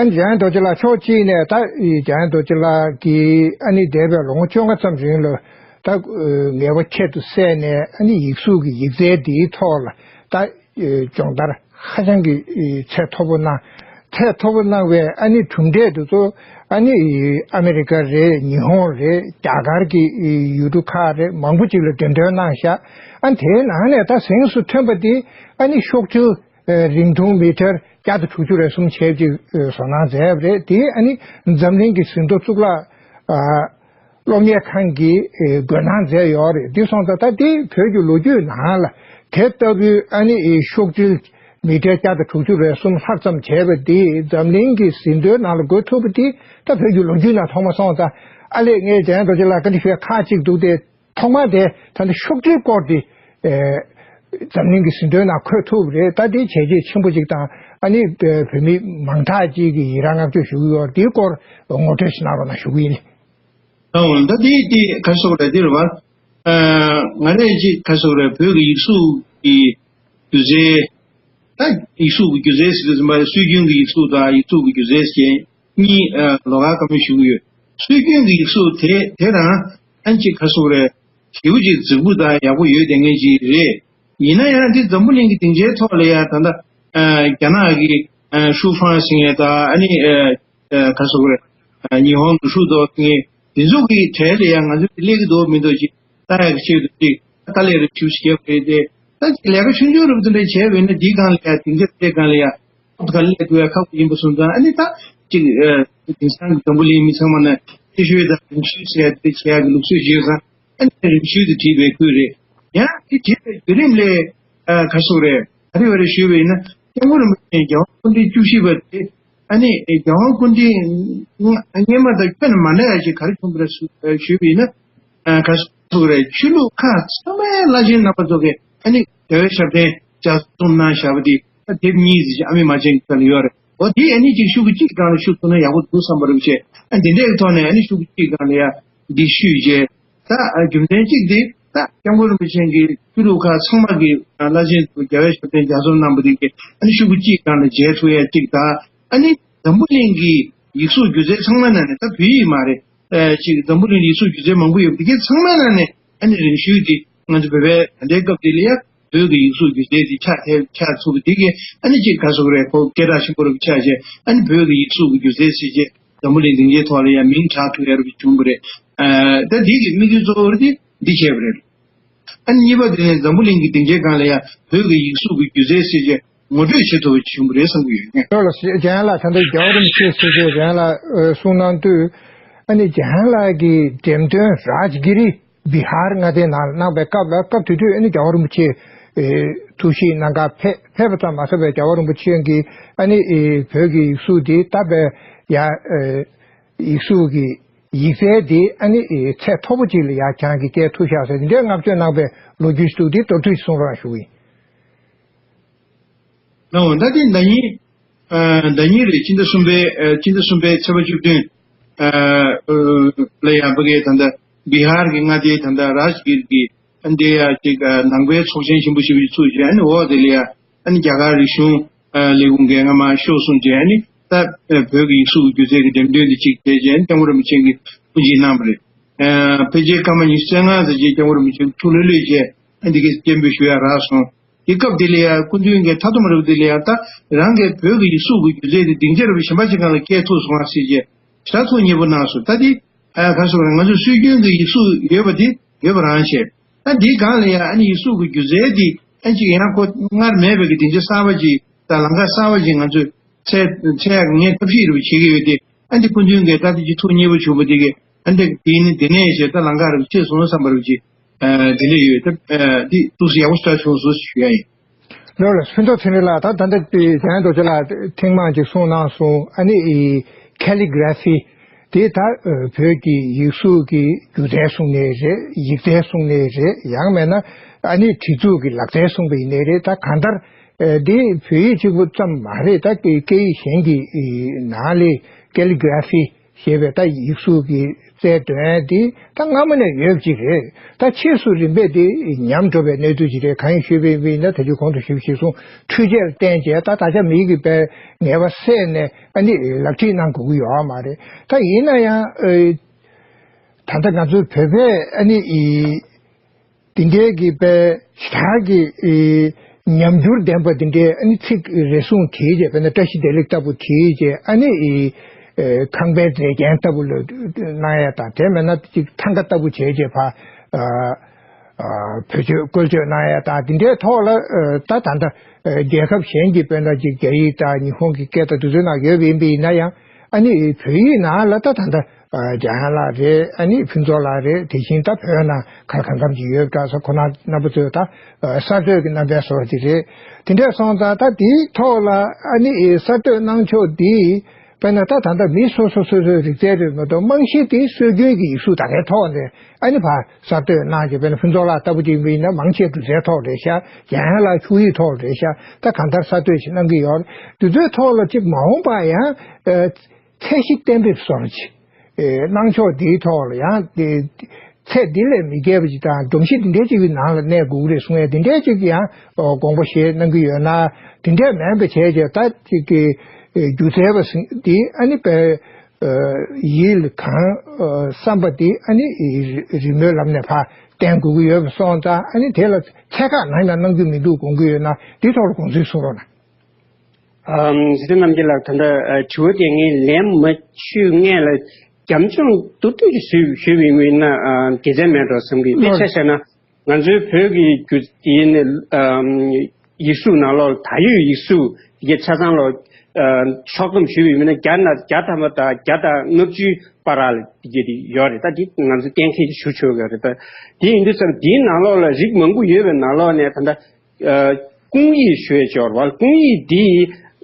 ཨ་ནི་འཇམ་དབྱངས་རྡོ་རྗེ་ལགས་ཕྱོགས་གཅིག་ནས་ད་འཇམ་དབྱངས་རྡོ་རྗེ་ལགས་ཀྱིས་ཨ་ནི་འདས་པའི་ལོ་ངོ་བཅོ་ལྔ་ཙམ་རིང་ལ་ད་ངལ་བ་ཁྱད་དུ་བསད་ནས་ཨ་ནི་ཡིག་གཟུགས་ཀྱི་ཡིག་རྩལ་འདིའི་ཐོག་ལ་ད་སྦྱོང་བརྡར་ཧ་ཅང་གི་ཚད་མཐོ་པོ་གནང་། ཚད་མཐོ་པོ་གནང་བའི་ཨ་ནི་གྲུབ་འབྲས་དེ་ཚོ་ཨ་ནི་ཨ་མེ་རི་ཀ་རེད། ཉི་ཧོང་རེད། རྒྱ་གར་གྱི་ཡུལ་གྲུ་ཁག་རེད། མང་པོ་ཅིག་ལ་འགྲེམས་སྟོན་གནང་ཤག་ཨ་ནི་དེའི་ནང་ནས་ད་གཟེངས་སུ་ཐོན་པ་དེ་ཨ་ནི་ཤོག་དྲིལ་རིང་ཐུང་མི་ཊར་བརྒྱ་དང་དྲུག་ཅུ་རེ་གསུམ་བྱས་ཅིག་བཟོ་གནང་མཛད་པ་རེད། དེ་ཨ་ནི་འཛམ་གླིང་གི་ཟིན་ཐོ་གཙུག་ལག་སློབ་གཉེར་ཁང་གིས་འགོད་གནང་མཛད་ཡོད་རེད། འདི་སོང་ཙང་ད་དེ་བོད་ཀྱི་ལོ་རྒྱུས་ནང་ལ་དེ་ལྟ་བུའི་ཨ་ནི་ཤོག་དྲིལ་མི་ཊར་བརྒྱ་དང་དྲུག་ཅུ་རེ་གསུམ་ལྷག་ཙམ་བྱས་པ་དེ་འཛམ་གླིང་གི་ཟིན་ཐོའི་ནང་ལ་འགོད་ཐུབ་པ་དེ་ད་བོད་ཀྱི་ལོ་རྒྱུས་ནང་ཐོག་མ་སོང་ཙང་ཨ་ལས་ངས་འཇམ་དབྱངས་རྡོ་རྗེ་ལགས་བཀའ་འདྲི་ཞུ་ཡ་ཁག་ཅིག་འདུག་སྟེ། ཐོག་མར་དེ་ད་ལྟ་ཤོག་དྲིལ་སྐོར་དེ་ཨེ་འཛམ་གླིང་གི་ཟིན་ཐོའི་ནང་འཁོད་ཐུབ་རེད། ད་དེ་བྱས་རྗེས་ཆེན་པོ་ཅིག་དང་ཨ་ནི་བོད་མི་མང་དག་ཅིག་གིས་ཡི་རངས་བསྔགས་བརྗོད་ཞུ་གི་ཡོད། དེའི་སྐོར་ངོ་སྤྲོད་ཞིག་གནང་རོགས་གནང་ཞུ་གི་ཡིན། ཨོ་ད་དེ་དེ་ག་སོགས་རེད། དེ་རེད་བ། ཨ་ང་རས་ཅིག་ག་སོགས་རེད། བོད་ཀྱི་ཡིག་གཟུགས་ཀྱི་སྒྱུ་རྩལ། ད་ཡིག་གཟུགས་ཀྱི་སྒྱུ་རྩལ་ཟེར་དུས་ཙམ་པ་སྲོལ་རྒྱུན་གྱི་ཡིག་གཟུགས་དང་ཡིག་གཟུགས་ཀྱི་སྒྱུ་རྩལ་ཟེར་གཉིས་ཨ་ལོགས་ཀ་བཀའ་མོལ་ཞུ་གི་ཡོད། སྲོལ་རྒྱུན་གྱི་ཡིག་གཟུགས་དེ་དེ་རང་ཨན་ཅིག་ག་སོགས་རེད། ཞེ་པོ་ཅིག་རྫིག་པོ་དང་ཡག་པོ་ཡོད་བསྡད་མཁན་ཅིག་རེད། ཡིན་ན་ཡང་འདི་འཛམ་བུ་གླིང་གི་སྡིངས་ཆའི་ཐོག་ལ་ཡང་ད་ལྟ་ཨ་རྒྱ་ནག་གི་ཨ་ཧྲུའུ་ཧྥང་ཟེར་མཁན་དང་ཨ་ནི་ཨ་ཨ་ག་སོགས་རེད། ཨ་ཉི་ཧོང་གི་ཧྲུའུ་ཏོ་ཟེར་མཁན་དེ་ཚོ་གི་གྲས་ལ་ཡང་ང་ཚོ་སླེབས་ཀྱི་འདུག་མི་འདུག་ཅིག་ལྟ་ཡག་གི་ཆེད་དུ་ཅིག་དཀའ་ལས་རེ་ཞུ་ཞིག་བརྒྱབ་རེད་དེ། ད་ཅིག་ལས་ཀ་ཆུང་ཆུང་རུ་དེ་འདྲ་བྱས་པ་ཡིན་ན་འདིའི་སྒང་ལ་ཡང་སྡིངས་ཆ་དེའི་སྒང་ལ་ཡང་ཐོབ་ཐང་སླེབས་ཐུབ་ཡ་ཁག་པོ་ཡིན་པ་སོང་ཙང་ཨ་ནི་ད་ཅིག་ཨ་དེང་སང་གི་འཛམ་བུ་གླིང་མི་ཚང་མ་ནས་ཤེས་ཤོས་དང་རིམ་ཤོས་ཟེར་ཡ་དེ་བྱེད་ཡ་གི་ལུགས་སྲོལ་ཡོད་ཙང་ཨ་ནི་རིམ་ཤོས་དེ་བྲིས་པའི་ཁུལ་རེད། ཡང་དེ་བྲིས་པའི་བརྒྱུད་རིམ་ལས་ཨ་ག་སོགས་རེད། ག་རེ་བ་རེ་ཞུས་པ་ཡིན་ན་སྐྱབས་མགོན་རིན་པོ་ཆེ་རྒྱལ་དབང་སྐུ་ཕྲེང་བཅུ་བཞི་པ་དེ་ཨ་ནི་རྒྱལ་དབང་སྐུ་ཕྲེང་སྔ་སྔོན་མ་དང་ཁྱོན་ནས་མ་འདྲ་ཡ་ཞིག་ག་རེ་བྱུང་བ་རེད་ཞུས་པ་ཡིན་ན། ཨ་ག་སོགས་རེད། ཆོས་ལུགས་ཁག་ཚང་མའི་བླ་ཆེན་རྣམ་པ་ཚོ་གིས་ཨ་ནི་རྒྱལ་བའི་ཞབས་བརྟན་ལྗགས་རྩོམ་གནང་བཞག་པ་དེ་ཨ་དེབ་གཉིས་ཟེར་ཅིག་ཨ་མའི་མ་བྱན་གྱི་ཐད་ལ་ཡོད་རེད། འོ་དེ་ཨ་ནི་ཅིག་ཤོག་གུ་གཅིག་སྒང་ལ་བཤུ་ཐུབ་ན་ཡག་པོ་འདུག་བསམ་པ་རེད་བྱས། ཨ་དེ་འདྲའི་ཐོག་ནས་ཨ་ནི་ཤོག་གུ་གཅིག་སྒང་ལ་ཡ་འདི་བཤུས་བྱས། ད་ཨ་རྒྱུ་མཚན་གཅིག་དེ་ད་སྐྱབས་མགོན་རིན་པོ་ཆེ་གིས་ཆོས་ལུགས་ཁག་ཚང་མ་གི་ཨ་བླ་ཆེན་ཚོ་རྒྱལ་བའི་ཞབས་བརྟན་ལྗགས་རྩོམ་གནང་པ་དེ་གི་ཨ་ནི་ཤོག་གུ་གཅིག་སྒང་ལ་མཇལ་ཐུབ་ཡ་གཅིག་དང་། ཨ་ནི་འཛམ་བུ་གླིང་གི་ཡིག་གཟུགས་སྒྱུ་རྩལ་ཚང་མ་ནང་ནས་ད་བོད་ཡིག་མ་རེད། ཨ་ཅིག་འཛམ་བུ་གླིང་ཡིག་གཟུགས་སྒྱུ་རྩལ་མང་པོ་ཡོད་པ་དེ་གའི་ཚང་མ་ནང་ནས་ཨ་ནི་རིང་ཤོས་དེ་ང་ཚོ་བོད་པའི་ད་ལྟའི་སྐབས་དེ་ལ་ཡ་བོད་ཀྱི་ཡིག་གཟུགས་སྒྱུ་རྩལ་དེ་ཆགས་ཐལ་ཆགས་ཐུབ་པ་དེ་གའི་ཨ་ནི་ཅིག་ག་སོགས་རེད། ཁོ་སྐད་གྲགས་ཆེན་པོ་རུ་ཆགས་བྱས་ཨ་ནི་བོད་ཀྱི་ཡིག་གཟུགས་ཀྱི་སྒྱུ་རྩལ་ཟེར་བྱས་འཛམ་བུ་གླིང་སྡིངས་ཆའི་ཐོག་ལ་ཡ་མིང་གྲགས་ཐུབ་ཡ་རུ་བྱུང་བ་རེད། ཨ་ད་དེ་གི་དམིགས་ཡུལ་གཙོ་བོ་དེ་འདི་བྱས་པ་རེད། ཨ་ནི་གཉིས་པ་དེ་ནི་འཛམ་བུ་གླིང་གི་སྡིངས་ཆའི་སྒང་ལ་ཡང་བོད་ཀྱི་ཡིག་གཟུགས་ཀྱི་སྒྱུ་རྩལ་ཟེར་བྱས་ངོ་སྤྲོད་བྱེད་ཐུབ་པ་བྱུང་བ་རེད་བསམ་གྱི་ཡོད་ངས། ལགས་ལགས་སོ། འཇམ་དབྱངས་ལགས་ད་ལྟ་རྒྱལ་བ་རིན་པོ་ཆེ་ཟེར་བྱས་འཇམ་དབྱངས་ལགས་ཨ་གསུང་གནང་དུས་ཨ་ནི་འཇམ་དབྱངས་ལགས་ཀྱི་འགྲེམས་སྟོན་རཱཇ་གི་རི་བི་ཧར་མངའ་སྡེའི་ནང་གནང་བའི་སྐབས་ལ་སྐབས་དེ་དུས་ཨ་ནི་རྒྱལ་བ་རིན་པོ་ཆེ་ཨེ་ཐུགས་ཞིབ་གནང་གར་ཕེབས་ཕེབས་པ་ཙམ་མ་ཟད་པའི་རྒྱལ་བ་རིན་པོ་ཆེ་གིས་ཨ་ནི་ཨེ་བོད་ཀྱི་ཡིག་གཟུགས་འདི་ད་བས་ཡ་ཨེ་ཡིག་གཟུགས་ཀྱི་ཡིག་རྩལ་འདི་ཨ་ནི་ཚད་མཐོ་པོ་ཅིག་ལ་ཡར་བསྐྱངས་ཀྱིས་བསྐྱལ་ཐུབ་ཤག་ཟེར་འདི་འདྲའི་བསྔགས་བརྗོད་གནང་བའི་ལོ་རྒྱུས་ཤིག་འདུག་འདི་མདོར་བསྡུས་ཤིག་གསུང་རོགས་ཞུ་གི་ཡིན། ལགས་འོང་། ད་དེ་ཟླ་ཉིན་ཨ་ཟླ་ཉིན་རེད། ཕྱི་ཟླ་གསུམ་པའི་ཨ་ཕྱི་ཟླ་གསུམ་པའི་ཚེས་པ་བཅུ་བདུན་ཨ་ཨ་ལ་ཡང་ཕ་གིའི་ད་ལྟ་བི་ཧར་གྱི་མངའ་སྡེའི་ད་ལྟ་རཱཇ་གིར་གྱི་ཨ་འདི་ཡ་ཅིག་ཨ་ནང་པའི་ཚོགས་ཆེན་ཆེན་པོ་ཞིག་ཚུགས་བྱས་ཨ་ནི་འོག་དེ་ལ་ཡ་ཨ་ནི་རྒྱ་གར་རིག་གཞུང་ཨ་ལས་ཁུངས་ཀྱིས་སྔ་མ་ཤོག་གསུངས་བྱས་ཨ་ནི་ད་ཨ་བོད་ཀྱི་ཡིག་གཟུགས་ཀྱི་སྒྱུ་རྩལ་གྱི་འགྲེམས་སྟོན་འདི་གཅིག་བྱས་བྱས་ཨ་ནི་སྐྱབས་མགོན་རིན་པོ་ཆེ་གིས་དབུ་འབྱེད་གནང་བ་རེད། ཨ་ཕལ་ཆེར་སྐར་མ་ཉི་ཤུ་རྩ་ལྔ་ཙམ་ཅིག་སྐྱབས་མགོན་རིན་པོ་ཆེ་གིས་ཐུགས་ལྷོད་ལྷོད་བྱས་ཨ་འདི་གའི་སྤྱན་འབུལ་ཞུ་ཡ་རག་སོང་། དེ་སྐབས་དེ་ལ་ཡང་སྐུ་མདུན་གྱི་མཐའ་སྡོམ་རབ་དེ་ལ་ཡང་ད་རང་གི་བོད་ཀྱི་ཡིག་གཟུགས་ཀྱི་སྒྱུ་རྩལ་དེ་སྡིངས་ཆ་རབ་གཞན་པ་ཅིག་སྒང་ལ་བསྐྱལ་ཐུབ་སོང་བ་ཟེར་བྱས་ཞེ་དྲག་ཐུགས་མཉེས་པོ་གནང་སོང་། ད་དེ་ཨ་ག་སོགས་རེད། ང་ཚོ་སྲོལ་རྒྱུན་གྱི་ཡིག་གཟུགས་ཡོད་པ་དེ་ཡོད་པ་རང་བྱས། ད་དེའི་སྒང་ལ་ཡང་ཨ་ནི་ཡིག་གཟུགས་ཀྱི་སྒྱུ་རྩལ་དེ་ཨ་ཅིག་ཡང་ཁོ་སྔར་མེད་པའི་གི་སྡིངས་ཆ་གསར་པ་ཅིག་དང་ལམ་ཁ་གསར་པ་ཅིག་ང་ཚོས་འཚོལ་འཚོལ་ཡག་ངས་ཐབས་ཤེས་རེ་བ་བྱེད་ཀྱི་ཡོད་དེ། ཨ་འདི་སྐུ་མདུན་གྱིས་ད་དེ་ཅིག་ཐུགས་མཉེས་པོ་བྱུང་བ་དེ་གིས་ཨ་འདི་དེ་ནི་དེ་ནས་ཞེ་ད་ལམ་ཁ་རུ་ཕྱེ་སོང་བསམ་པ་རུ་ཅིག་ཨ་དེ་འདྲ་ཡོད། ད་ཨ་འདི་ཏོག་ཙམ་ཡག་པོ་ཞེ་དྲག་བྱུང་སོང་ཞུ་ཡ་ཡིན། ལགས་ལགས། ཕུན་ཚོགས་ཚེ་རིང་ལགས། ད་ད་ལྟ་འཇམ་དབྱངས་རྡོ་རྗེ་ལགས་ཐེངས་མང་ཅིག་གསུངས་གནང་སོང་། ཨ་ནི་ཨི་ཁེ་ལི་གྷ་ར་ཕི་དེ་ད་ཨ་བོད་ཀྱི་ཡིག་གཟུགས་ཀྱི་སྒྱུ་རྩལ་གསུངས་ནའི་རེད། ཡིག་རྩལ་གསུངས་ནའི་རེད། ཡང་མིན་ན་ཨ་ནི་བྲིས་འཛུགས་ཀྱི་ལག་རྩལ་གསུངས་པ་ཡིན་ནའི་རེད། ད་གང་ལྟར་ཨ་འདི་བོད་ཡིག་གཅིག་པུ་ཙམ་མ་རེད། ད་སྐད་ཡིག་གཞན་གྱི་ཨི་ནང་ལས་ཁེ་ལི་གྷ་ར་ཕི་ ཞེས་པའི་ད་ཡིག་གཟུགས་ཀྱི་རྩལ་འདོན་ཡ་དེ་ད་སྔ་མོ་ནས་ཡོད་པ་ཅིག་རེད། ད་ཕྱིས་སུ་རིམ་པས་དེ་ཉམས་འགྲོ་བའི་གནས་ཚུལ་ཅིག་རེད། གང་ཡིན་ཞུས་པ་ཡིན་ན་ད་ཅིག་གོང་དུ་ཞུས་པ་ཞིག་གསུངས། འཕྲུལ་ཆས་ལ་བརྟེན་བྱས་ད་ད་ཆ་མི་གི་པའི་ངལ་བ་སེལ་ནས་ཨ་ནི་ལག་ཁྲིད་གནང་དགོས་ཀྱི་ཡོད་མ་རེད། ད་ཡིན་ན་ཡང་ཨེ། ད་ལྟ་ང་ཚོའི་བོད་པས་ཨ་ནི་ཨི། དེ་འདྲའི་གི་པའི་ཞེ་དྲག་གི་ཨི། ཉམས་འགྱུར་ལྡན་པ་དེ་འདྲའི་ཨ་ནི་ཚིག་རེ་ཟུང་བྲིས་བྱས། དཔེར་ན་བཀྲ་ཤིས་བདེ་ལེགས་ལྟ་བུ་བྲིས་བྱས། ཨ་ནི་ཨི། ཨེ། ཁང་པའི་མཛེས་རྒྱན་ལྟ་བུ་ལ་གནང་ཡ་དང་། དེ་མེད་ན་ཅིག་ཐང་ག་ལྟ་བུ་བྱས་བྱས་ཕར་ཨ། ཨ། བེད་སྤྱོད་བཀོལ་སྤྱོད་གནང་ཡ་དང་། དེ་འདྲའི་ཐོག་ལ་ཨ། ད་ད་ལྟ་ཨ། རྒྱལ་ཁབ་གཞན་གྱི་དཔེར་ན་ཅིག་རྒྱ་ཡིག་དང་ཉི་ཧོང་གི་སྐད་དང་དེ་ཚོའི་ནང་ཡོད་པ་ཡིན་པ་ཡིན་ན་ཡང་། ཨ་ནི་བོད་ཡིག་ནང་ལ་ད་ད་ལྟ་ཨ། འཇམ་དབྱངས་ལགས་རེད། ཨ་ནི་ཕུན་ཚོགས་ལགས་རེད། དེ་བཞིན་ད་བོད་ནང་ག་ལ་གང་འཚམ་ཅིག་ཡོད་པ་འདྲ་ས། ཁོང་རྣམ་པ་ཚོས་ད་ཨ། གསར་གཏོད་ཀྱི་རྣམ་པའི་བཟོ་འདྲ་ཅིག་རེད། དེ་འདྲ་སོང་ཙང་ད་དེའི་ཐོག་ལ་ཨ་ནི་གསར་གཏོད་གནང་ཕྱོགས་འདི་དཔེར་ན་ད་ད་ལྟ་མི་སོ་སོ་སོ་སོའི་རིག་རྩལ་རེད་མ་གཏོགས། རྨང་གཞི་དེ་སྲོལ་རྒྱུན་གྱི་ཡིག་གཟུགས་ད་གའི་ཐོག་ནས་ཨ་ནི་ཕར་གསར་གཏོད་གནང་བྱས། དཔེར་ན་ཕུན་ཚོགས་ལགས་ལྟ་བུ་ཅིག་ཡིན་ན་མང་ཆེ་སྒྱུ་རྩལ་ཐོག་རེད་ཤག་འཇམ་དབྱངས་ལགས་ཆོས་ཡིག་ཐོག་རེད་ཤག་ད་གང་ལྟར་གསར་གཏོད་ཅིག་གནང་གི་ཡོད། དེ་ཚོའི་ཐོག་ལ་ཅིག་མ་འོངས་པ་ཡང་ཨ། ཚད་གཞི་གཏན་འབེབས་བཟོ་འདྲ་ཅིག་ཨེ། གནང་ཕྱོགས་འདིའི་ཐོག་ལ་ཡང་དེ་ཚད་འདི་ལས་མི་བརྒལ་བ་ཅིག་དང་། སྒྲོམ་གཞི་འདི་འདྲའི་ཅིག་གི་ནང་ལ་གནས་དགོས་ཀྱི་རེད་གསུང་ཡ་དེ་འདྲའི་ཅིག་ཡང་དགོངས་པ་བཞེས་གནང་གི་ཡོད་ན། དེ་འདྲས་མིན་པ་བྱས་བྱས་ད་ཅིག་གི་ཨེ། སྒྱུ་རྩལ་པ་ཟེར་འདི་ཨ་ནི་པའི་ཨ། ཡིད་ལ་གང་ཨ། བསམ་པ་འདི་ཨ་ནི་རི་རི་མོའི་ལམ་ནས་ཕར་བསྟན་དགོས་ཀྱི་ཡོད་པ་སོང་ཙང་། ཨ་ནི་དེ་ལ་ཚད་བཀག་གནང་ཡང་གནང་རྒྱུ་མི་འདུག་དགོངས་ཀྱི་ཡོད་ན། འདིའི་ཐོག་ལ་དགོངས་ཚུལ་གསུང་རོགས་གནང་། ཨམ། སྲིད་སྐྱོང་རྣམ་རྒྱལ་ལགས། ད་ལྟ་ཨ། དྲི་བ་དེ་ངས་ལན་མ་ཞུས་སྔོན་ལ་རྒྱབ་ལྗོངས་མདོར་བསྡུས་ཤིག་ཞུས་ཞུས་པ་ཡིན་ན་ཨ། དགེ་མཚན་མེད་འགྲོ་བསམ་གི། དཔེར་ཆ་བཞག་ན་ང་ཚོའི་བོད་ཀྱི་རྒྱུད་ཡིན་ནའི་ཨམ། ཡིག་གཟུགས་ནང་ལོགས་ལ་ད་ཡོད་ཡིག་གཟུགས་དེ་གའི་ཆ་ཚང་ལོ་ཨ། ཕྱོགས་བསྡོམས་ཞུས་པ་ཡིན་ན་བརྒྱ་ན་བརྒྱ་ཐམ་པ་དང་བརྒྱ་དང་ལྔ་བཅུའི་བར་ལ་དེ་གའི་དེ་ཡོད་རེད། ད་དེ་ང་ཚོ་གཏན་འཁེལ་ཞུ་ཆོག་གི་རེད། ད་དེ་ཡིན་དུས་ཙམ་དེའི་ནང་ལོགས་ལ་རིགས་མང་པོ་ཡོད་པའི་ནང་ལོགས་ནས་ད་ལྟ། ཨ། སྐུང་ཡིག་ཞུ་ཡས་ཅིག་ཡོད་རེད་བ། སྐུང་ཡིག་འདི་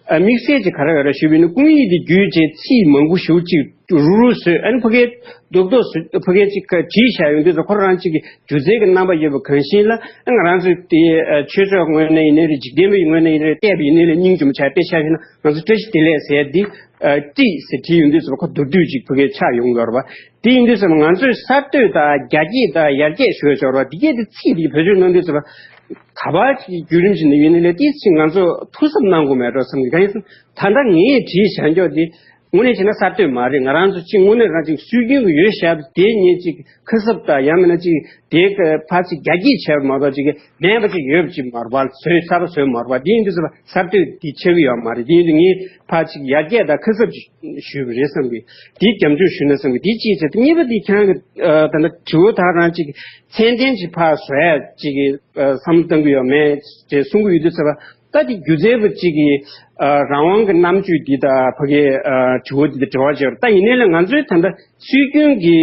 ཨ། དམིགས་བསལ་གྱི་ག་རེ་ཡོད་རེད་ཞུས་པ་ཡིན་ན། སྐུང་ཡིག་འདི་བརྒྱུད་བྱས་ཚིག་མང་པོ་ཞེ་པོ་ཅིག་རུག་རུག་བཟོས། ཨ་ནི་ཕ་གིའི་རྡོག་རྡོག་བཟོས། ཕ་གིའི་ཅིག་བྲིས་བཞག་ཡོང་དུས་ཙམ་ཁོ་རང་གཅིག་གི་སྒྱུ་རྩལ་གྱི་རྣམ་པ་ཡོད་པ་གང་ཞིག་ལ། ཨ། ང་རང་ཚོས་དེ་ཨ། ཆོས་ཕྱོགས་ངོས་ནས་ཡིན་ནའི་རེད། འཇིག་རྟེན་པའི་ངོས་ནས་ཡིན་ནའི་རེད། བལྟས་པ་ཡིན་ནའི་རེད། སྙིང་རྗེ་མོ་ཆགས། དཔེར་ཆ་བཞག་ན་ང་ཚོ་བཀྲ་ཤིས་བདེ་ལེགས་ཟེར་ཡ་འདི་ཨ། བཀྲིས་ཟེར་བྲིས་ཡོང་དུས་ཙམ་ཁོ་མདོར་བསྡུས་ཅིག་ཕ་གིའི་ཆགས་ཡོང་གི་ཡོད་རེད་བ། དེ་ཡིན་དུས་ཙམ་ང་ཚོས་གསར་གཏོད་དང་རྒྱ་སྐྱེད་དང་ཡར་རྒྱས་ཞུ་ཡས་ཅིག་ཡོད་རེད་བ། འདི་གའི་དེ་ཚིག་འདི་བེད་སྤྱོད་གནང་དུས་ཙམ་ག་པར་ཅིག་བརྒྱུད་རིམ་ཅིག་ནས་ཡིན་ནའི་རེད། དེ་ཚིག་ང་ཚོ་ཐུགས་གཟབ་གནང་དགོས་མེད་འགྲོ་བསམ་གི། གང་ཡིན་ཟེར་ན་ད་ལྟ་ངས་བྲིས་བཞག་ཀྱོག་འདི་དངོས་གནས་བྱས་ན་གསར་གཏོད་མ་རེད། ང་རང་ཚོ་ཅིག་དངོས་གནས་རང་ཅིག་སྲོལ་རྒྱུན་གྱི་ཡོད་བཞག་པ་དེ་ངས་ཅིག་ཁ་གསབ་དང་ཡང་མིན་ན་ཅིག་དེ་ཕར་ཅིག་རྒྱ་སྐྱེད་བྱས་པ་མ་གཏོགས་ཅིག་མེད་པ་ཅིག་ཡོད་པ་ཅིག་མ་རེད་བ། བཟོས་གསར་པ་བཟོས་མ་རེད་བ། དེ་ཡིན་དུས་ཙམ་གསར་གཏོད་འདི་ཆགས་ཀྱི་ཡོད་མ་རེད། དེ་ཡིན་དུས་ངས་ཕར་ཅིག་ཡར་རྒྱས་དང་ཁ་གསབ་ཅིག་ཞུས་པ་རེད་བསམ་གི། དེ་རྒྱབ་ལྗོངས་ཞུས་ན་བསམ་གི། དེ་གཅིག་བྱས། དེ་གཉིས་པ་དེ་ཁྱེད་རང་གི་ཨ། ད་ལྟ་དྲི་བ་དག་རང་ཅིག་ཚད་ལྡན་ཅིག་ཕར་བཟོ་ཡ་ཅིག་གི་ཨ། བསམ་བློ་གཏང་གི་ཡོད་མེད་ཅེས་གསུང་གི་ཡོད་དུས་ཙམ་པ། ད་དེ་སྒྱུ་རྩལ་པ་ཅིག་གི་ཨ། རང་དབང་གི་རྣམ་དཔྱོད་འདི་དང་ཕ་གིའི་ཨ། དྲི་བ་འདི་དང་འབྲེལ་བ་ཅིག་ཡོད་རེད། ད་ཡིན་ནའི་ལ་ང་ཚོའི་ད་ལྟ་སྲོལ་རྒྱུན་གྱི་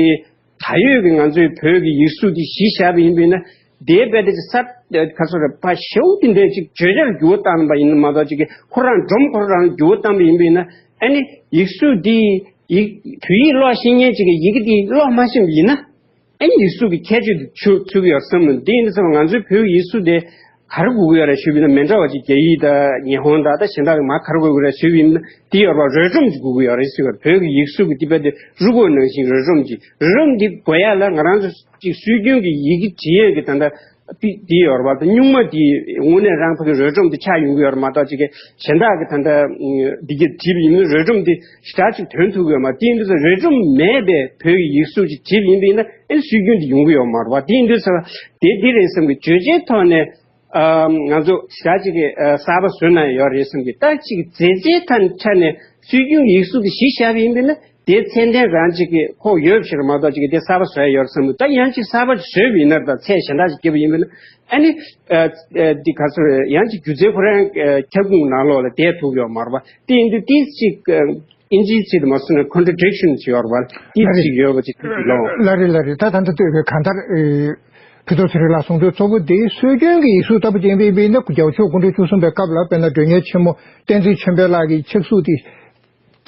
ད་ཡོད་ཀྱི་ང་ཚོའི་བོད་ཀྱི་ཡིག་གཟུགས་འདི་གཞི་བཞག་པ་ཡིན་པས་ན། དེའི་རྦད་དེ་ཅིག་གསར་ཁ་སོ་རེ་ཕ་ཞེའུ་དེ་འདྲའི་ཅིག་བརྗོད་བྱར་འགྱུར་བ་བཏང་པ་ཡིན་ན་མ་གཏོགས། ཅིག་གི་ཁོ་རང་སྒྲོམ་ཁོ་རང་འགྱུར་བ་བཏང་པ་ཡིན་པས་ན། ཨ་ནི་ཡིག་གཟུགས་འདི་ཡིག་བོད་ཡིག་ཀློག་ཤེས་མཁན་ཅིག་གིས་ཡི་གེ་འདི་ཀློག་མ་ཤེས་པ་ཡིན་ན། ཨ་ནི་ཡིག་གཟུགས་ཀྱི་ཁྱད་ཆོས་འདི་ཆུ་ཚུད་ཀྱི་ཡོད་བསམ་ནས། འདི་ཡིན་དུས་ཙམ་ང་ཚོའི་བོད་ཡིག་གཟུགས་དེ་ག་རེ་དགོས་ཀྱི་ཡོད་རེད་ཞུས་པ་ཡིན་ན། མི་འདྲ་བ་ཅིག་རྒྱ་ཡིག་དང་ཉི་ཧོང་དང་ད་གཞན་དག་གི་མ་ག་རེ་དགོས་ཀྱི་རེད་ཞུས་པ་ཡིན་ན། འདི་ཡོད་རེད་བ། རོལ་སྒྲོམ་ཅིག་དགོས་ཀྱི་ཡོད་རེད་ཟེར་བ། བོད་ཀྱི་ཡིག་གཟུགས་ཀྱི་འདི་རྦད་དེ་རུས་ཁོག་ནང་བཞིན་རོལ་སྒྲོམ་ཅིག་རོལ་སྒྲོམ་འདི་དགོས་ཡ་ལ་ང་རང་ཚོ་ཅིག་སྲོལ་རྒྱུན་གྱི་ཡི་གེ་འབྲི་ཡས་ཀྱི་ད་ལྟ་འདི་འདི་ཡོད་རེད་བ། ད་སྨྱུག་མ་འདི་དངོས་གནས་རང་ཕ་གི་རོལ་སྒྲོམ་འདི་ཆགས་ཡོང་གི་ཡོད་རེད་མ་གཏོགས། ཅིག་གི་གཞན་དག་གི་ད་ལྟ་འདི་གི་བྲིས་པ་ཡིན་ན་རོལ་སྒྲོམ་འདི་ཞེ་དྲག་ཅིག་དོན་ཐུག་གི་ཡོད་མ། དེ་ཡིན་དུས་ཙམ་རོལ་སྒྲོམ་མེད་པའི་བོད་ཀྱི་ཡིག་གཟུགས་ཅིག་བྲིས་པ་ཡིན་པ་ཡིན་ན། ཨེ་སྲོལ་རྒྱུན་འདི་ཡོང་གི་ཡོད་མ་རེད་བ། དེ་ཡིན་དུས་ཙམ་དེ་འདི་རེད་བསམ་གི། བརྗོད་བྱའི་ཐོག་ནས་ཨ་ང་ཚོ་ཞེ་དྲག་ཅིག་གི་ཨ་གསར་པ་བཟོས་ན་ཡོད་རེད་བསམ་གི། ད་ཅིག་མཛེས་རྩལ་ཐད་ཆ་ནས་སྲོལ་རྒྱུན་གྱི་ཡིག་གཟུགས་དེ་གཞི་བཞག་པ་ཡིན་པས་ན། དེ་ཚད་ལྡན་རང་ཅིག་གི་ཁོག་ཡོད་ཕྱིར་མ་གཏོགས། ཅིག་གི་དེ་གསར་པ་བཟོ་ཡ་ཡོད་བསམ་གི། ད་ཡང་ཅིག་གསར་པ་བཟོས་པ་ཡིན་ན། ད་ཚད་གཞན་དག་ཅིག་བརྒྱབ་པ་ཡིན་པས་ན། ཨ་ནི་ཨ་ཨ་འདི་ག་ཚོད་རེད། ཡང་ཅིག་སྒྱུ་རྩལ་ཁོ་རང་ཨ་ཁྱབ་ཁོངས་ནང་ལོགས་ལ་བསྡད་ཐུབ་ཡོད་མ་རེད་བ། དེ་ཡིན་དུས་དེ་ཅིག་ཨ་ཨིན་ཇིའི་ཚིག་དེ་མ་སོང་ན་ཀོན་ཊྲ་ཌིག་ཤན་ཅིག་ཡོད་རེད་བ། དེ་ཅིག་ཡོད་པ་ཅིག་ལོ། ལགས་རེད་ལགས་རེད། ད་ད་ལྟ་ལྟོས་པའི་གང་ལྟར་ཨེ་ཕུན་ཚོགས་ཚེ་རིང་ལགས་གསུང་དོན་གཙོ་བོ་དེ་སྲོལ་རྒྱུན་གྱི་ཡིག་གཟུགས་ལྟ་བུ་ཅན་པའི་ཡིན་ན། རྒྱལ་པོ་མཆོག་སྐུ་ཕྲེང་བཅུ་གསུམ་པའི་སྐབས་ལ་དཔེར་ན་མགྲོན་གཉེར་ཆེན་མོ་བསྟན་འཛིན་ཆོས་འཕེལ་ལགས་ཀྱི་ཕྱག་གཟུགས་དེ་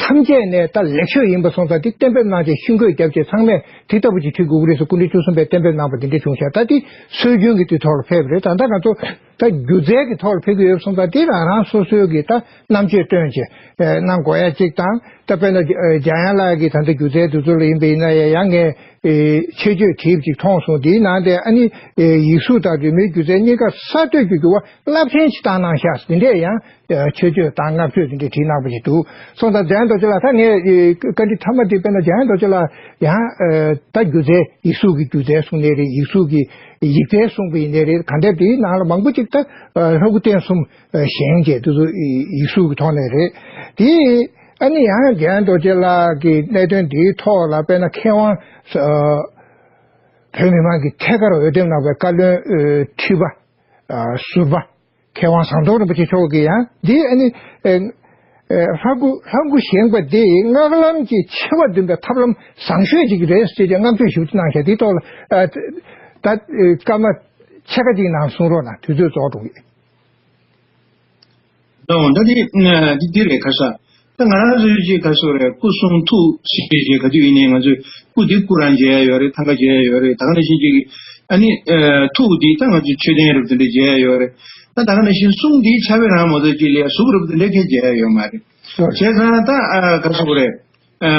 ཐམས་ཅད་ནས་ད་ལེགས་ཤོས་ཡིན་པ་སོང་ཙང་དེ་གཏན་འབེབས་གནང་བྱས་ཤིང་བཀོད་བརྒྱབ་བྱས་ཚང་མས་དེ་ལྟ་བུ་ཅིག་བྲི་དགོས་ཀྱི་རེད་ཟེར་སྐུ་ཕྲེང་བཅུ་གསུམ་པས་གཏན་འབེབས་གནང་བ་དེ་འདྲ་བྱུང་ཤག་ད་དེ་སྲོལ་རྒྱུན་གྱི་དེ་ཐོག་ལ་ཕེབས་པ་རེད། ད་ལྟ་ང་ཚོ་ ད་སྒྱུ་རྩལ་གྱི་ཐོག་ལ་ཕེབས་ཀྱི་ཡོད་སོང་ཙང་དེ་རང་རང་སོ་སོའི་གི་ད་རྣམ་དཔྱོད་བཏོན་བྱས་ཨེ་གནང་དགོས་ཡ་གཅིག་དང་། ད་དཔེར་ན་ཨེ་འཇམ་དབྱངས་ལགས་ཀྱི་ད་ལྟ་སྒྱུ་རྩལ་དེ་ཚོ་ལ་ཡིན་པ་ཡིན་ན་ཡང་ཡང་ངས་ཨེ་མཆོད་བརྗོད་བྲིས་པ་ཅིག་མཐོང་སོང་། དེའི་ནང་དེ་ཨ་ནི་ཨེ་ཡིག་གཟུགས་དང་རི་མོའི་སྒྱུ་རྩལ་གཉིས་ཀ་གསར་གཏོད་ཀྱི་འགྱུར་བ་རླབས་ཆེན་ཞིག་བཏང་གནང་ཤག་དེ་འདྲས་ཡང་ཨེ་མཆོད་བརྗོད་དང་བསྔགས་བརྗོད་དེ་འདྲས་བྲིས་གནང་པ་ཞིག་འདུག་སོང་ཙང་འཇམ་དབྱངས་རྡོ་རྗེ་ལགས། ད་ངས་ཨེ་བཀའ་འདྲི་མཐའ་མ་དེ་དཔེར་ན་འཇམ་དབྱངས་རྡོ་རྗེ་ལགས་ཡང་ཨེ་ད་སྒྱུ་རྩལ་ཡིག་གཟུགས་ཀྱི་སྒྱུ་རྩལ་གསུང་ནའི་རེད། ཡིག་གཟུགས་ཀྱི་ཡིག་རྩལ་གསུང་པ་ཡིན་ནའི་རེད། གང་ལྟར་དེའི་ནང་ལ་མང་པོ་ཅིག་ད་ཨ་ལྷ་སྐུ་རྟེན་གསུམ་ཨ་བཞེངས་བྱས་དེ་ཚོ་ཡིག་གཟུགས་ཀྱི་ཐོག་ནས་རེད། དེ་ཨ་ནི་ཡང་རྒན་རྡོ་རྗེ་ལགས་ཀྱི་གནད་དོན་འདིའི་ཐོག་ལ་དཔེར་ན་མཁས་དབང་ཨ་བོད་མི་མང་གི་ཐད་ཀར་འོས་འདེམས་གནང་བའི་བཀའ་བློན་ཨ་ཁྲི་པ་ཨ་ཟུར་པ་མཁས་དབང་ཟམ་གདོང་རིན་པོ་ཆེ་མཆོག་གིས་ཡང་འདི་ཨ་ནི་ཨ་ཨ་ལྷ་སྐུ་ལྷ་སྐུ་བཞེངས་པ་འདི་སྔགས་ལམ་གྱི་ཆེ་བ་འདོན་པའི་ཐབས་ལམ་བཟང་ཤོས་ཅིག་རེད་ཅེས་བསྔགས་བརྗོད་ཞུ་གནང་བཞག་འདིའི་ཐོག་ལ་ཨ་ད་ཨ་སྐར་མ་ཕྱེད་ཀ་ཅིག་ནང་གསུང་རོགས་གནང་། དུས་ཚོད་རྫོགས་འགྲོ་གི། ད་འོ་ད་འདི་འདི་འདི་རེད། ཁ་ཤ་ད་ང་རང་ཚོའི་ཅིག་ག་ཚོད་རེད། སྐུ་གསུང་ཐུགས་ཞེས་ཞེས་ག་དུས་ཡིན་ནའི་ང་ཚོས་སྐུ་འདི་སྐུ་རང་མཇལ་ཡ་ཡོད་རེད། ཐང་ག་མཇལ་ཡ་ཡོད་རེད། ད་ག་ནང་བཞིན་ཅིག་ཨ་ནི་ཨ་ཐུགས་འདི་ད་ང་ཚོས་མཆོད་རྟེན་རབ་དེ་འདྲ་མཇལ་ཡ་ཡོད་རེད། ད་ད་ག་ནང་བཞིན་གསུང་འདིའི་ཆ་བའི་རང་མ་གཏོགས་ཅིག་ལས་གཟུགས་རབ་དེ་འདྲ་ཁས་མཇལ་ཡ་ཡོད་མ་རེད། བྱས་ཙང་ད་ཨ་ག་ཚོད་རེད། ཨ་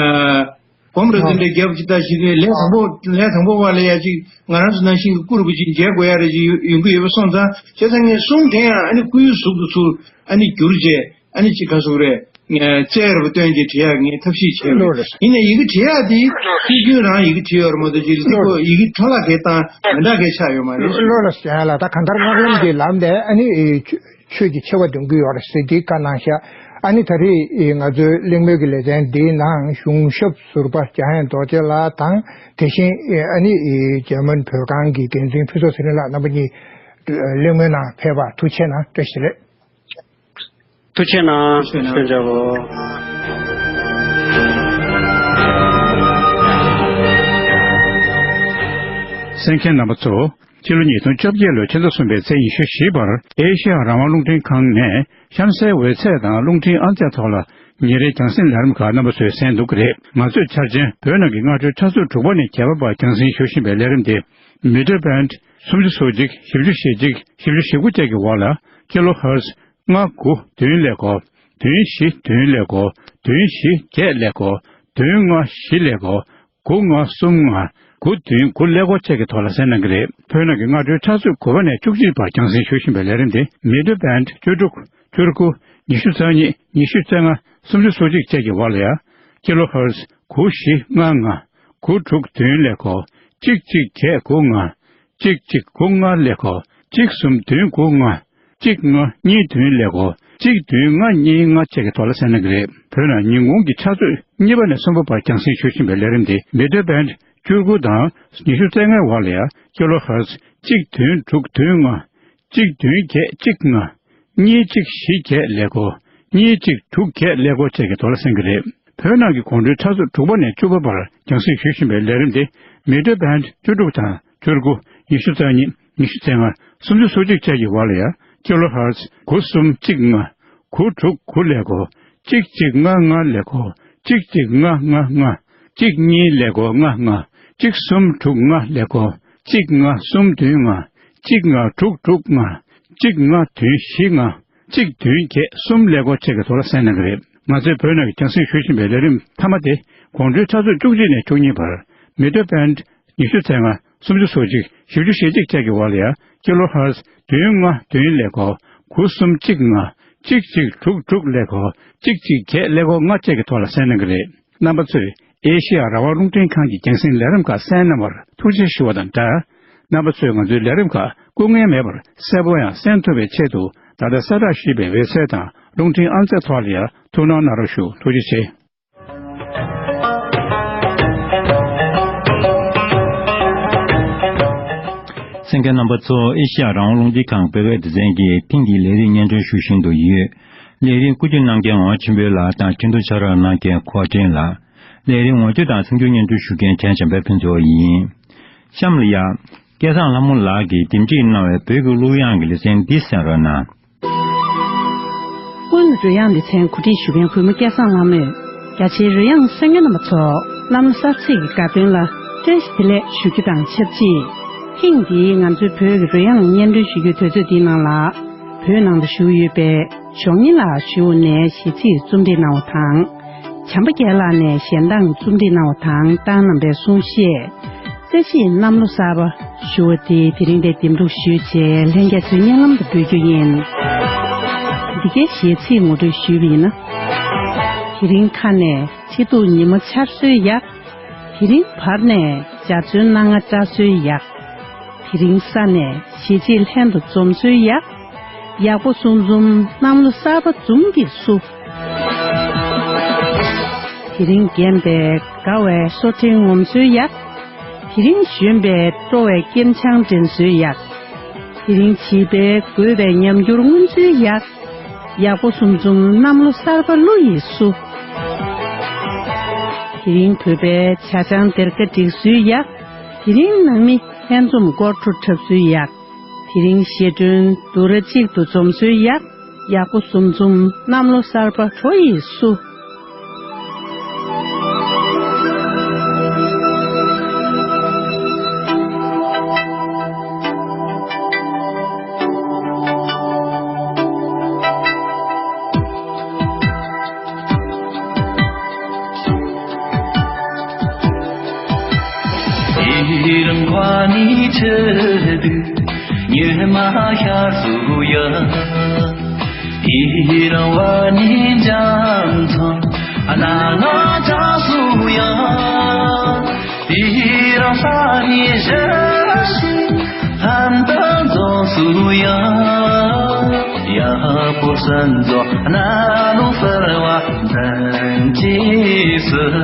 སྒོམ་རབ་དེ་འདྲའི་རྒྱབ་ཀྱི་ལྟ་ཞིག་ནས་ལས་དང་པོ་ལས་དང་པོ་བ་ལ་ཡ་ཅིག་ང་རང་ཚོ་ནང་བཞིན་གྱི་སྐུ་རུ་བུ་ཅིག་མཇལ་དགོས་ཡ་རེ་ཅིག་ཡོང་གི་ཡོད་པ་སོང་ཙང་བྱས་ཙང་ངས་གསུང་དེ་ཡང་ཨ་ནི་སྐུའི་གཟུགས་སུ་ཚུར་ཨ་ནི་བསྒྱུར་བྱས་ཨ་ནི་ཅིག་ག་ཟེར་རེད། རྩལ་རབ་སྟོན་གྱི་བྲིས་ཡག་ངས་ཐབས་ཤེས་བྱས་པ་རེད། ཡིན་ནའི་ཡི་གེ་བྲིས་ཡག་དེ་སྲོལ་རྒྱུན་རང་ཡི་གེ་བྲིས་ཡོད་རེད་མ་གཏོགས་ཅིག་ལི་ཁོ་ཡི་གེ་འཕྲོ་བརླག་གས་བཏང་མི་འདྲ་གས་ཆགས་ཡོད་མ་རེད། ལོ་ལ་ཞེ་ལ་ད་གང་ལྟར་སྔགས་ལམ་གྱི་ལམ་ནས་ཨ་ནི། ཆོས་ཀྱི་ཆེ་བ་འདོན་གྱི་ཡོད་རེད་ཟེར་འདི་བཀའ་གནང་ཤག་ཨ་ནི་ད་རེས་ང་ཚོའི་གླེང་མོལ་གྱི་ལེ་ཚན་འདིའི་ནང་གཞུང་ཞབས་ཟུར་པ་འཇམ་དབྱངས་རྡོ་རྗེ་ལགས་དང་། དེ་བཞིན་ཨ་ནི་འཇར་མན་བོད་ཁང་གི་འགན་འཛིན་ཕུན་ཚོགས་ཚེ་རིང་ལགས་རྣམ་པ་གཉིས་གླེང་མོལ་ནང་ཕེབས་པར་ཐུགས་རྗེ་གནང་། བཀྲ་ཤིས་བདེ་ལེགས། ཐུགས་རྗེ་གནང་། ཐུགས་རྗེ་གནང་། ཐུགས་རྗེ་གནང་། གསན་མཁན་རྣམ་པ་ཚོ། ཕྱི་ལོ་ཉིས་སྟོང་བཅོ་བརྒྱད་ལོའི་ཕྱི་ཟླ་གསུམ་པའི་ཚེས་ཉི་ཤུ་བཞི་བར་ཨེ་ཤེ་ཡ་རང་དབང་རླུང་འཕྲིན་ཁང་ནས་གཤམ་གསལ་འོད་ཚད་དང་རླུང་འཕྲིན་ཨང་རྩིས་ཐོག་ལ་ཉིན་རེའི་རྒྱང་སྲིང་ལས་རིམ་ཁག་རྣམ་པ་ཚོས་གསན་འདུག་གི་རེད། ང་ཚོས་འཆར་ཅན་བོད་ནང་གི་སྔ་དྲོའི་ཆུ་ཚོད་དྲུག་པ་ནས་བརྒྱད་པ་བར་རྒྱང་སྲིང་ཞུ་བཞིན་པའི་ལས་རིམ་དེ་མི་ཊར་བྷེན་ཌི་སུམ་ཅུ་སོ་གཅིག་བཞི་བཅུ་ཞེ་གཅིག་བཞི་བཅུ་ཞེ་དགུ་བཅས་ཀྱི་འོག་ལ་ཀི་ལོ་ཧེར་ཊི་ལྔ་དགུ་བདུན་ཀླད་ཀོར། བདུན་བཞི་བདུན་ཀླད་ཀོར། བདུན་བཞི་བརྒྱད་ཀླད་ཀོར། བདུན་ལྔ་བཞི་ཀླད་ཀོར། དགུ་ལྔ་གསུམ་ལྔ་དགུ་བདུན་དགུ་ཀླད་ཀོར་བཅས་ཀྱི་ཐོག་ལ་གསན་གནང་གི་རེད། བོད་ནང་གི་སྔ་དྲོའི་ཆུ་ཚོད་དགུ་པ་ནས་བཅུ་གཅིག་བར་རྒྱང་སྲིང་ཞུ་བཞིན་པའི་ལས་རིམ་དེ་མི་ཊར་བྷེན་ཌི་བཅུ་དྲུག་བཅུ་དགུ། ཉི་ཤུ་རྩ་གཉིས། ཉི་ཤུ་རྩ་ལྔ། སུམ་ཅུ་སོ་གཅིག་བཅས་ཀྱི་འོག་ལ་ཡ། ཀི་ལོ་ཧེར་ཊི་དགུ་བཞི་ལྔ་ལྔ། དགུ་དྲུག་བདུན་ཀླད་ཀོར། གཅིག་གཅིག་བརྒྱད་དགུ་ལྔ། གཅིག་གཅིག་དགུ་ལྔ་ཀླད་ཀོར། གཅིག་གསུམ་བདུན་དགུ་ལྔ། གཅིག་ལྔ་གཉིས་བདུན་ཀླད་ཀོར། གཅིག་བདུན་ལྔ་གཉིས་ལྔ་བཅས་ཀྱི་ཐོག་ལ་གསན་གནང་གི་རེད། བོད་ནང་ཉིན་གུང་གི་ཆུ་ཚོད་གཉིས་པ་ནས་གསུམ་པ་བར་རྒྱང་སྲིང་ཞུ་བཞིན་པའི་ལས་རིམ་དེ་མི་ཊར་བྷེན་ཌི་བཅུ་དགུ་དང་ཉི་ཤུ་རྩ་ལྔའི་འོག་ལ་ཡ་ཀི་ལོ་ཧེར་ཊི་གཅིག་བདུན་དྲུག་བདུན་ལྔ། གཅིག་བདུན་བརྒྱད་གཅིག་ལྔ། གཉིས་གཅིག་བཞི་བརྒྱད་ཀླད་ཀོར། གཉིས་གཅིག་དྲུག་བརྒྱད་ཀླད་ཀོར་བཅས་ཀྱི་ཐོག་ལ་གསན་གྱི་རེད། བོད་ནང་གི་དགོང་དྲོའི་ཆུ་ཚོད་དྲུག་པ་ནས་བཅུ་པ་བར་རྒྱང་སྲིང་ཞུ་བཞིན་པའི་ལས་རིམ་དེ་མི་ཊར་བྷེན་ཌི་བཅུ་དྲུག་དང་བཅུ་དགུ། ཉི་ཤུ་རྩ་གཉིས། ཉི་ཤུ་རྩ་ལྔ། སུམ་ཅུ་སོ་གཅིག་བཅས་ཀྱི་འོག་ལ་ཡ་ཀི་ལོ་ཧེར་ཊི་དགུ་གསུམ་གཅིག་ལྔ། དགུ་དྲུག་དགུ་ཀླད་ཀོར། གཅིག་གཅིག་ལྔ་ལྔ་ཀླད་ཀོར། གཅིག་གཅིག་ལྔ་ལྔ་ལྔ། གཅིག་གཉིས་ཀླད་ཀོར་ལྔ་ལྔ། གཅིག་གསུམ་དྲུག་ལྔ་ཀླད་ཀོར། གཅིག་ལྔ་གསུམ་བདུན་ལྔ། གཅིག་ལྔ་དྲུག་དྲུག་ལྔ། གཅིག་ལྔ་བདུན་བཞི་ལྔ། གཅིག་བདུན་བརྒྱད་གསུམ་ཀླད་ཀོར་བཅས་ཀྱི་ཐོག་ལ་གསན་གནང་གི་རེད། ང་ཚོས་བོད་ནང་གི་རྒྱང་སྲིང་ཞུ་བཞིན་པའི་ལས་རིམ་མཐའ་མ་དེ་དགོང་དྲོའི་ཆུ་ཚོད་བཅུ་གཅིག་ནས་བཅུ་གཉིས་བར་མི་ཊར་བྷེན་ཌི་ཉི་ཤུ་རྩ་ལྔ། སུམ་ཅུ་སོ་གཅིག་བཞི་བཅུ་ཞེ་གཅིག་བཅས་ཀྱི་འོག་ལ་ཡ་ཀི་ལོ་ཧེར་ཊི་བདུན་ལྔ་བདུན་ཀླད་ཀོར། དགུ་གསུམ་གཅིག་ལྔ། གཅིག་གཅིག་དྲུག་དྲུག་ཀླད་ཀོར། གཅིག་གཅིག་བརྒྱད་ཀླད་ཀོར་ལྔ་བཅས་ཀྱི་ཐོག་ལ་གསན་གནང་གི་རེད། རྣམ་པ་ཚོས་ཨེ་ཤེ་ཡ་རང་དབང་རླུང་འཕྲིན་ཁང་གི་རྒྱང་སྲིང་ལས་རིམ་ཁག་གསན་གནང་བར་ཐུགས་རྗེ་ཞུ་བ་དང་སྦྲགས། རྣམ་པ་ཚོས་ང་ཚོའི་ལས་རིམ་ཁག་སྐུ་ངལ་མེད་པར་གསལ་པོ་ཡང་གསན་ཐུབ་པའི་ཆེད་དུ་ད་ལྟ་གསལ་བསྒྲགས་ཞུས་པའི་ཝེབ་སའིཊ་དང་རླུང་འཕྲིན་ཨང་རྩིས་ཐོག་ལ་ཡང་ཐུགས་སྣང་གནང་རོགས་ཞུ། ཐུགས་རྗེ་ཆེ། གསན་མཁན་རྣམ་པ་ཚོ། ཨེ་ཤེ་ཡ་རང་དབང་རླུང་འཕྲིན་ཁང་བོད་སྐད་སྡེ་ཚན་གྱིས་ཐེངས་འདིའི་ལས་རིམ་སྙན་སྒྲོན་ཞུ་བཞིན་དུ་ཡོད། ལས་རིམ་བཀོད་སྒྲིག་གནང་མཁན་ངག་དབང་ཆོས་འཕེལ་ལགས་དང་ཁྲིན་ཏུ་ཕྱག་རོགས་གནང་མཁན་གོ་ཀྲེང་ལགས། ལས་རིམ་ངོ་སྤྲོད་དང་གསར་འགྱུར་སྙན་སྒྲོན་ཞུ་མཁན་བྱང་བྱམས་པ་ཕུན་ཚོགས་ཡིན། གཤམ་ལ་ཡ། སྐལ་བཟང་ལྷ་མོ་ལགས་ཀྱིས་འདེམས་སྒྲིག་གནང་བའི་བོད་ཀྱི་གླུ་དབྱངས་ཀྱི་ལེ་ཚན་འདི་གསན་རོགས་གནང་། སྔོན་ལ་གླུ་དབྱངས་ལེ་ཚན་གོ་སྒྲིག་ཞུ་མཁན་གུས་མོ་སྐལ་བཟང་ལྷ་མོས། རྒྱ་ཆེའི་གླུ་དབྱངས་གསན་མཁན་རྣམ་པ་ཚོ་བླ་མ་གསར་ཚེས་ཀྱི་དགའ་སྟོན་ལ་བཀྲ་ཤིས་བདེ་ལེགས་ཞུ་རྒྱུ་དང་ཆབས་ཅིག་ཐེངས་འདིའི་ང་ཚོའི་བོད་ཀྱི་རོལ་དབྱངས་སྙན་སྒྲོན་ཞུ་རྒྱུའི་དུས་ཚོད་འདིའི་ནང་ལ། བོད་ནང་དུ་བཞུགས་ཡོད་པའི་ཇོ་ཉི་ལགས་ཞུ་ནས་གཞས་ཚིག་རྩོམ་སྒྲིག་གནང་བ་དང་། བྱམས་པ་རྒྱལ་ལགས་ནས་གཞས་གདངས་རྩོམ་སྒྲིག་གནང་བ་དང་། རྟགས་རྣམ་པའི་གསུང་བཤད། རྩེ་གཅིག་གནམ་ལོ་གསར་པ་ཞུ་བ་དེ་དེ་རིང་འདིར་འདེམས་སྒྲུག་ཞུས་བྱས། ལྷན་རྒྱས་ཚོའི་སྙན་ལམ་དུ་འབུལ་རྒྱུ་ཡིན། འདི་གའི་གཞས་ཚིག་ངོ་སྤྲོད་ཞུས་པ་ཡིན་ན། དེ་རིང་ཁ་ནས་ཕྱི་ཐུག་ཉི་མ་འཆར་སྲོལ་ཡག་དེ་རིང་བར་ནས་འཇའ་ཚོན་སྣ་ལྔ་འཆར་སྲོལ་ཡག་དེ་རིང་ས་ནས་གཞིས་བྱེས་ལྷན་དུ་འཛོམས་སྲོལ་ཡག་ཡག་པོ་གསུམ་འཛོམས་གནམ་ལོ་གསར་པ་འཛོམས་ཀྱིས་བསུ། དེ་རིང་རྒན་པའི་དགའ་བའི་སོ་ཕྲེང་ངོམ་སྲོལ་ཡག་དེ་རིང་གཞོན་པའི་སྤྲོ་བའི་སྐྱེམས་ཆང་འདྲེན་སྲོལ་ཡག་དེ་རིང་བྱིས་པའི་དགོས་པའི་ཉམས་འགྱུར་མངོན་སྲོལ་ཡག་ཡག་པོ་གསུམ་འཛོམས་གནམ་ལོ་གསར་པ་གླུ་ཡིས་བསུ། དེ་རིང་བོད་པའི་ཇ་ཆང་སྡེར་ཁ་སྒྲིག་སྲོལ་ཡག་དེ་རིང་ནང་མི་ལྷན་འཛོམས་སྒོར་ཁྲུ་འཁྲབ་སྲོལ་ཡག་དེ་རིང་གཞས་མགྲོན་འདུ་ར་གཅིག་ཏུ་འཛོམས་སྲོལ་ཡག་ཡག་པོ་གསུམ་འཛོམས་གནམ་ལོ་གསར་པ་དྲོ་ཡིས་བསུ། དེ་རིང་བ་ནི་ཆེ་དུས་ཉི་མ་ཤར་སུ་ཡ། དེ་རིང་བ་ནི་འཇམ་ཚོང་ན་ང་ཅག་སུ་ཡ། དེ་རིང་ས་ནི་ཞེ་ཞིག་ལྷན་དུ་འཛོམས་སུ་ཡ། ཡག་པོ་གསུམ་འཛོམས་གནམ་ལོ་གསར་བ་འཛོམས་ཀྱིས་བསུ།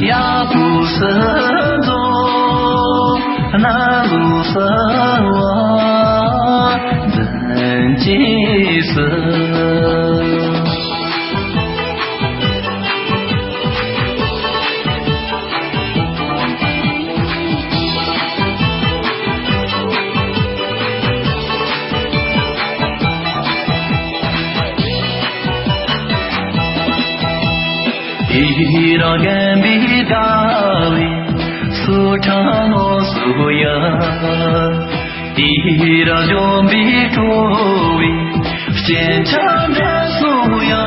ཡག་པོ་གསུམ་འཛོམས་གནམ་ལོ་གསར་བ་འཛོམས་ཀྱིས་བསུ། དེ་རིང་རྒན་པའི་དགའ་བའི་སོ་ཕྲེང་ངོམ་སྲོལ་ཡག་དེ་རིང་གཞོན་པའི་སྤྲོ་བའི་སྐྱེམས་ཆང་འདྲེན་སྲོལ་ཡག་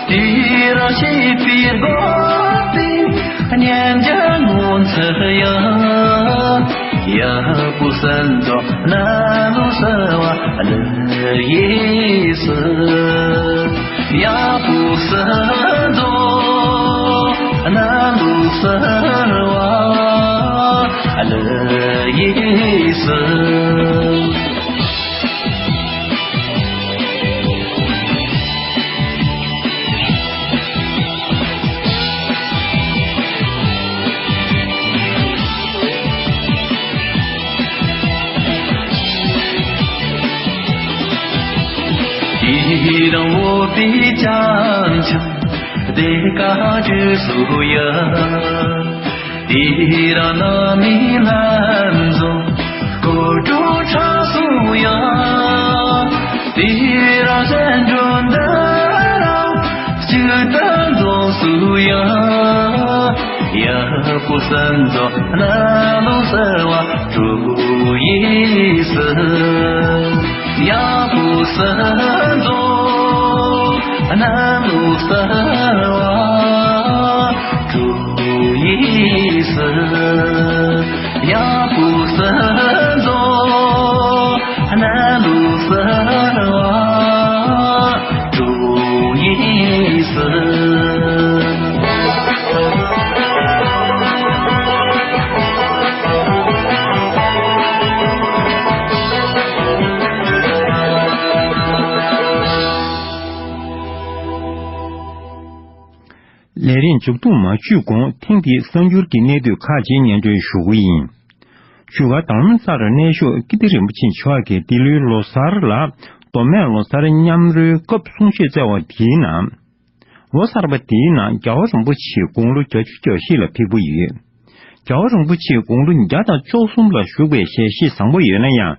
དེ་རིང་བྱིས་པའི་དགོད་པའི་སྙན་འཇེབས་ངོམ་སྲོལ་ཡག་ཡག་པོ་གསུམ་འཛོམས་གནམ་ལོ་གསར་བ་གླུ་ཡིས་བསུ། ཡག་པོ་གསུམ་འཛོམས་གནམ་ལོ་གསར་བ་གླུ་ཡིས་བསུ། དེ་རིང་འོ་པའི་ལྕམ་ཆུང་སྡེར་ཁ་འཇུ་སྲོལ་ཡག་དེ་རིང་ནང་མི་ལྷན་འཛོམས་སྐོར་བྲོ་འཁྲབ་སྲོལ་ཡག་དེ་རིང་གཞས་མགྲོན་འདུ་ར་གཅིག་ཏུ་འཛོམས་སྲོལ་ཡག་ཡག་པོ་གསུམ་འཛོམས་གནམ་ལོ་གསར་བ་དྲོ་ཡིས་བསུ། ཡག་པོ་གསུམ་འཛོམས་གནམ་ལོ་གསར་བ་དྲོ་ཡིས་བསུ། ཡག་པོ་གསུམ་འཛོམས་གནམ་ལོ་གསར་བ་དྲོ་ཡིས་བསུ། ལས་རིམ་མཇུག་བསྡོམས་མ་ཞུས་གོང་། ཐེངས་འདིའི་གསར་འགྱུར་གྱི་གནད་བསྡུས་ཁག་ཅིག་སྙན་སྒྲོན་ཞུ་གི་ཡིན། བཞུགས་སྒར་རྡ་རམ་ས་ལར་གནས་བཞུགས་ཀིརྟི་རིན་པོ་ཆེ་མཆོག་གིས་འདི་ལོའི་ལོ་གསར་ལ་མདོ་སྨད་ལོ་གསར་མཉམ་རོལ་སྐབས་གསུང་ཆོས་སྩལ་བ་དེའི་ནང་། ལོ་གསར་པ་དེའི་ནང་རྒྱལ་བ་རིན་པོ་ཆེའི་དགུང་ལོ་བརྒྱད་ཅུ་གྱ་བཞི་ལ་ཕེབས་ཀྱི་ཡོད། རྒྱལ་བ་རིན་པོ་ཆེ་དགུང་ལོ་བརྒྱ་དང་བཅུ་གསུམ་ལ་བཞུགས་པའི་ཞལ་བཞེས་བཟང་པོ་ཡོད་ན་ཡང་།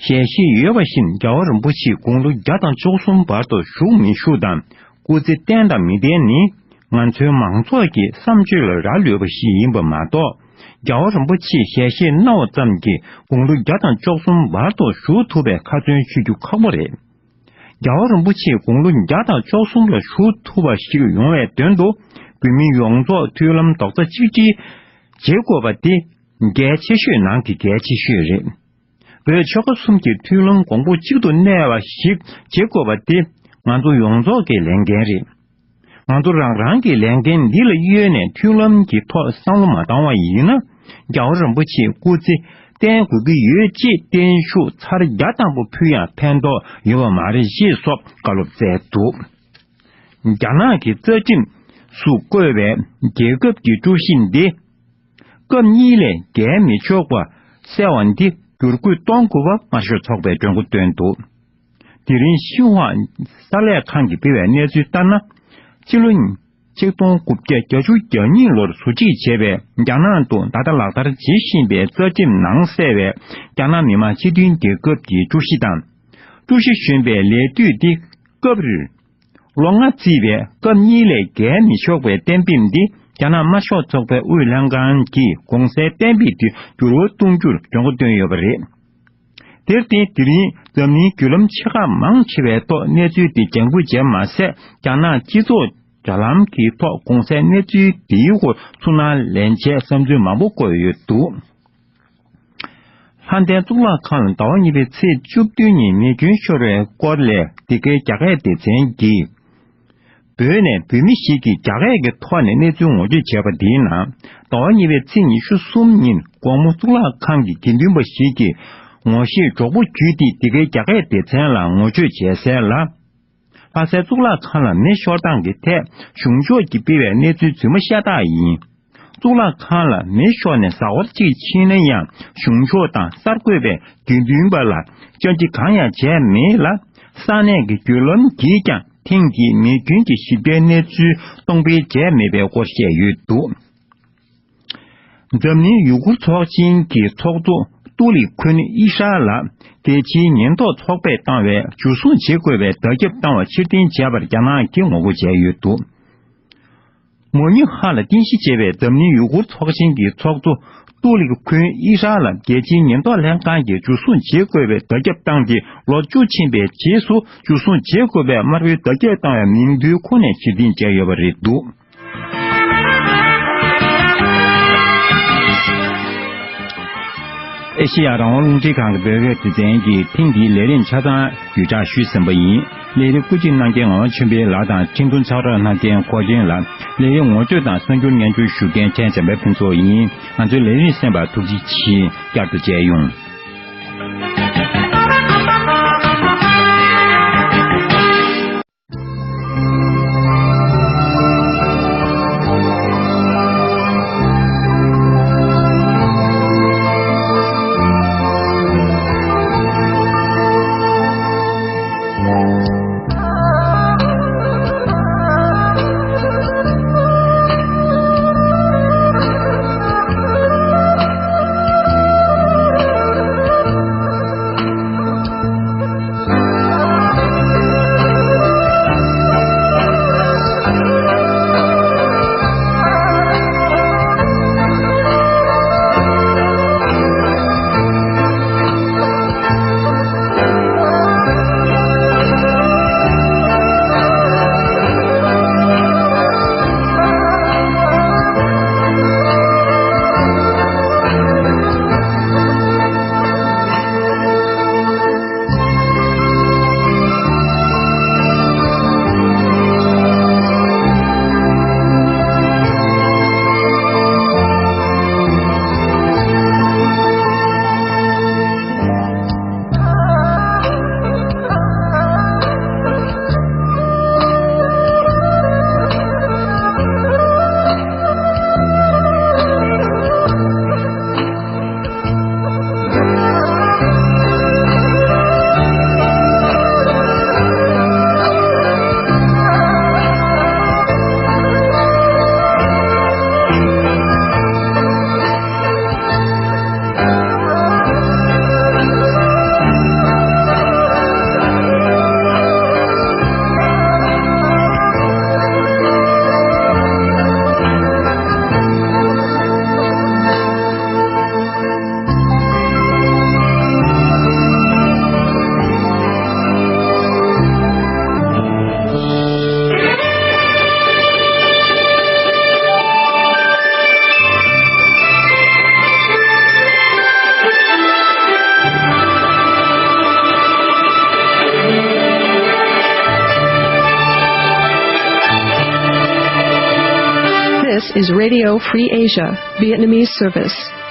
ཞལ་བཞེས་ཡོད་པ་བཞིན་རྒྱལ་བ་རིན་པོ་ཆེ་དགུང་ལོ་བརྒྱ་དང་བཅུ་གསུམ་བར་དུ་བཞུགས་མི་བཞུགས་དང་སྐུ་ཚེ་བརྟན་དང་མི་བརྟན་ནི་ང་ཚོའི་མང་ཚོགས་ཀྱི་བསམ་སྤྱོད་ལ་རག་ལུས་པ་ཞིག་ཡིན་པ་མ་གཏོགས། རྒྱལ་བ་རིན་པོ་ཆེས་ཞལ་བཞེས་གནང་བ་ཙམ་གྱིས་དགུང་ལོ་བརྒྱ་དང་བཅུ་གསུམ་བར་དུ་བཞུགས་ཐུབ་པའི་ཁ་ཚོན་གཅོད་རྒྱུ་ཁག་པོ་རེད། རྒྱལ་བ་རིན་པོ་ཆེས་དགུང་ལོ་བརྒྱ་དང་བཅུ་གསུམ་ལ་བཞུགས་ཐུབ་པ་ཞིག་ཡོང་བའི་དོན་དུ། བོད་མི་ཡོངས་རྫོགས་མཐུན་ལམ་རྡོག་རྩ་གཅིག་སྒྲིལ་བྱེད་དགོས་པ་དེ་གལ་ཆེ་ཤོས་ནང་གི་གལ་ཆེ་ཤོས་རེད། བོད་ཆོལ་ཁ་གསུམ་གྱི་མཐུན་ལམ་གོང་བུ་གཅིག་ཏུ་གནས་པ་ཞིག་བྱེད་དགོས་པ་དེ་ང་ཚོ་ཡོངས་རྫོགས་ཀྱི་ལས་འགན་རེད། ང་ཚོ་རང་རང་གི་ལས་འགན་འདི་ལ་གཡོལ་ནས་མཐུན་ལམ་གྱི་ཐོག་བསམ་བློ་མ་བཏང་བ་ཡིན་ན། རྒྱལ་བ་རིན་པོ་ཆེའི་སྐུ་ཚེ་བརྟན་དགོས་ཀྱི་ཡོད་ཅེས་བརྟན་བཞུགས་ཚར་བརྒྱ་དང་པོ་ཕུལ་ཡང་ཕན་ཐོགས་ཡོད་པ་མ་རེད་ཅེས་སོགས་བཀའ་སློབ་སྩལ་འདུག་རྒྱ་ནག་གི་རྩ་ཁྲིམས་སུ་བཀོད་པའི་རྒྱལ་ཁབ་ཀྱི་དཀྲུག་ཤིང་འདི། སྐབས་གཉིས་ལས་བརྒལ་མི་ཆོག་པ་གསལ་བ་འདི་བསྒྱུར་བཀོད་གཏོང་དགོས་པ་དམར་ཤོག་ཚོགས་པས་གྲོས་འགོ་བཏོན་འདུག་དེ་རིང་ཤིན་ཧྭ་གསར་ལས་ཁང་གིས་སྤེལ་བའི་གནས་ཚུལ་ལྟར་ན། ཕྱི་ལོ་ཆིག་སྟོང་དགུ་བརྒྱ་བརྒྱད་ཅུ་གྱ་གཉིས་ལོར་བཟོ་སྒྲིག་བྱས་པའི་རྒྱ་ནག་ཏུ་ད་ལྟ་ལག་བསྟར་བྱེད་བཞིན་པའི་རྩ་ཁྲིམས་ནང་གསལ་བའི་རྒྱ་ནག་མི་དམངས་སྤྱི་མཐུན་རྒྱལ་ཁབ་ཀྱི་དཀྲུག་ཤིང་དང་། དཀྲུག་ཤིང་གཞོན་པའི་ལས་དུས་འདི་སྐབས་རེར། ལོ་ལྔ་བརྩིས་པའི་སྐབས་གཉིས་ལས་བརྒལ་མི་ཆོག་པའི་གཏན་འབེབས་འདི་རྒྱ་ནག་དམར་ཤོག་ཚོགས་པའི་དབུས་ལྷན་ཁང་གིས་གོང་གསལ་གཏན་འབེབས་དེ་འགྱུར་བ་གཏོང་རྒྱུར་གྲོས་འགོ་བཏོན་ཡོད་པ་རེད། དེར་བརྟེན་དེ་རིང་འཛམ་གླིང་བརྒྱུད་ལམ་ཆེ་ཁག་མང་ཆེ་བའི་ཐོག་གནས་ཚུལ་དེ་ལྗང་བུ་བྱས་མ་ཟད། རྒྱ་ནག་སྤྱི་ཚོགས་དྲ་ལམ་གྱི་ཐོག་གོང་གསལ་གནས་ཚུལ་དེའི་སྐོར་ཚུར་སྣང་ལེན་བྱས་བསམ་ཚུལ་མང་པོ་བཀོད་ཡོད་འདུག་ལྷ་ལྡན་གཙུག་ལག་ཁང་ལ་ཟླ་བ་གཉིས་པའི་ཚེས་བཅུ་བདུན་ཉིན་མེ་སྐྱོན་ཤོར་བའི་སྐོར་ལས་འདི་གའི་རྒྱ་སྐད་སྡེ་ཚན་གྱིས། བོད་ནས་བོད་མི་ཞིག་གིས་རྒྱ་སྐད་ཀྱི་ཐོག་ནས་གནས་ཚུལ་ངོ་སྤྲོད་བྱས་པ་འདིའི་ནང་། ཟླ་བ་གཉིས་པའི་ཚེས་ཉི་ཤུ་གསུམ་ཉིན་དགོང་མོ་གཙུག་ལག་ཁང་གི་དགེ་འདུན་པ་ཞིག་གིས་ངོ་ཤེས་གྲོགས་པོ་བརྒྱུད་དེ་འདི་གའི་རྒྱ་སྐད་སྡེ་ཚན་ལ་ངོ་སྤྲོད་བྱས་གསལ་ལ། ལྷ་སའི་གཙུག་ལག་ཁང་ལ་མེ་ཤོར་སྟངས་ཀྱི་ཐད་གཞུང་ཕྱོགས་ཀྱིས་སྤེལ་བའི་གནས་ཚུལ་རྫུན་མ་ཤ་སྟག་ཡིན། གཙུག་ལག་ཁང་ལ་མེ་ཤོར་ནས་ཟ་ཧོར་གཅིག་ཕྱིན་ན་ཡང་གཞུང་ཕྱོགས་དང་གསར་འགོད་པས་དགེ་འདུན་པ་ལ་བཅར་འདྲི་གང་ཡང་བྱས་མེད་ལ། ས་གནས་ཀྱི་བརྒྱུད་ལམ་གྱིས་ཀྱང་ཐེངས་འདིའི་མེ་སྐྱོན་གྱི་ཞིབ་ཕྲའི་གནས་ཚུལ་གཏོང་སྤེལ་བྱས་མེད་པའི་སྐོར་བཤད་ཡོད་འདུག་འཛམ་གླིང་ཡུ་གུར་ཚོགས་ཆེན་གྱི་ཚོགས་གཙོ་ཏུ་ལི་ཁུན་ཨི་ཧྲ་ལ་རྒྱལ་སྤྱིའི་ཉེན་རྟོག་ཚོགས་པས་བཏང་བའི་འཇུ་བཟུང་བྱེད་དགོས་པའི་བརྡ་ཁྱབ་བཏང་བ་ཕྱིར་འཐེན་བྱས་པར་རྒྱ་ནག་གིས་ངོ་རྒོལ་བྱས་ཡོད་འདུག་མོ་ཉི་ཧ་ལ་རྟེན་གཞི་བྱས་པའི་འཛམ་གླིང་ཡུ་གུར་ཚོགས་ཆེན་གྱི་ཚོགས་གཙོ་ཏུ་ལི་ཁུན་ཨི་ཧྲ་ལ་རྒྱལ་སྤྱིའི་ཉེན་རྟོག་ལྷན་ཁང་གིས་འཇུ་བཟུང་བྱེད་དགོས་པའི་བརྡ་ཁྱབ་བཏང་སྟེ། ལོ་བཅུ་ཕྱིན་པའི་རྗེས་སུ་འཇུ་བཟུང་བྱེད་དགོས་པའི་དམར་པོའི་བརྡ་ཁྱབ་བཏང་བའི་མིང་ཐོའི་ཁོངས་ནས་ཕྱིར་འཐེན་བྱས་ཡོད་པ་རེད་འདུག་ཨེ་ཤེ་ཡ་རང་དབང་རླུང་འཕྲིན་ཁང་གི་བོད་སྐད་སྡེ་ཚན་གྱིས་ཐེངས་འདིའི་ལས་རིམ་ཆ་ཚང་བརྒྱུད་བསྒྲགས་ཞུས་ཟིན་པ་ཡིན། ལས་རིམ་བཀོད་སྒྲིག་གནང་མཁན་ངག་དབང་ཆོས་འཕེལ་ལགས་དང་འཕྲིན་ཐུང་ཕྱག་རོགས་གནང་མཁན་གོ་ཆེན་ལགས། ལས་རིམ་ངོ་སྤྲོད་དང་གསར་འགྱུར་སྙན་སྒྲོན་ཞུ་མཁན་ཁྲེན་འཇམ་དཔལ་ཕུན་ཚོགས་ཡིན། ང་ཚོའི་ལས་རིམ་གསན་པར་ཐུགས་རྗེ་ཆེ། བསྐྱར་དུ་མཇལ་ཡོང་། is Radio Free Asia, Vietnamese service.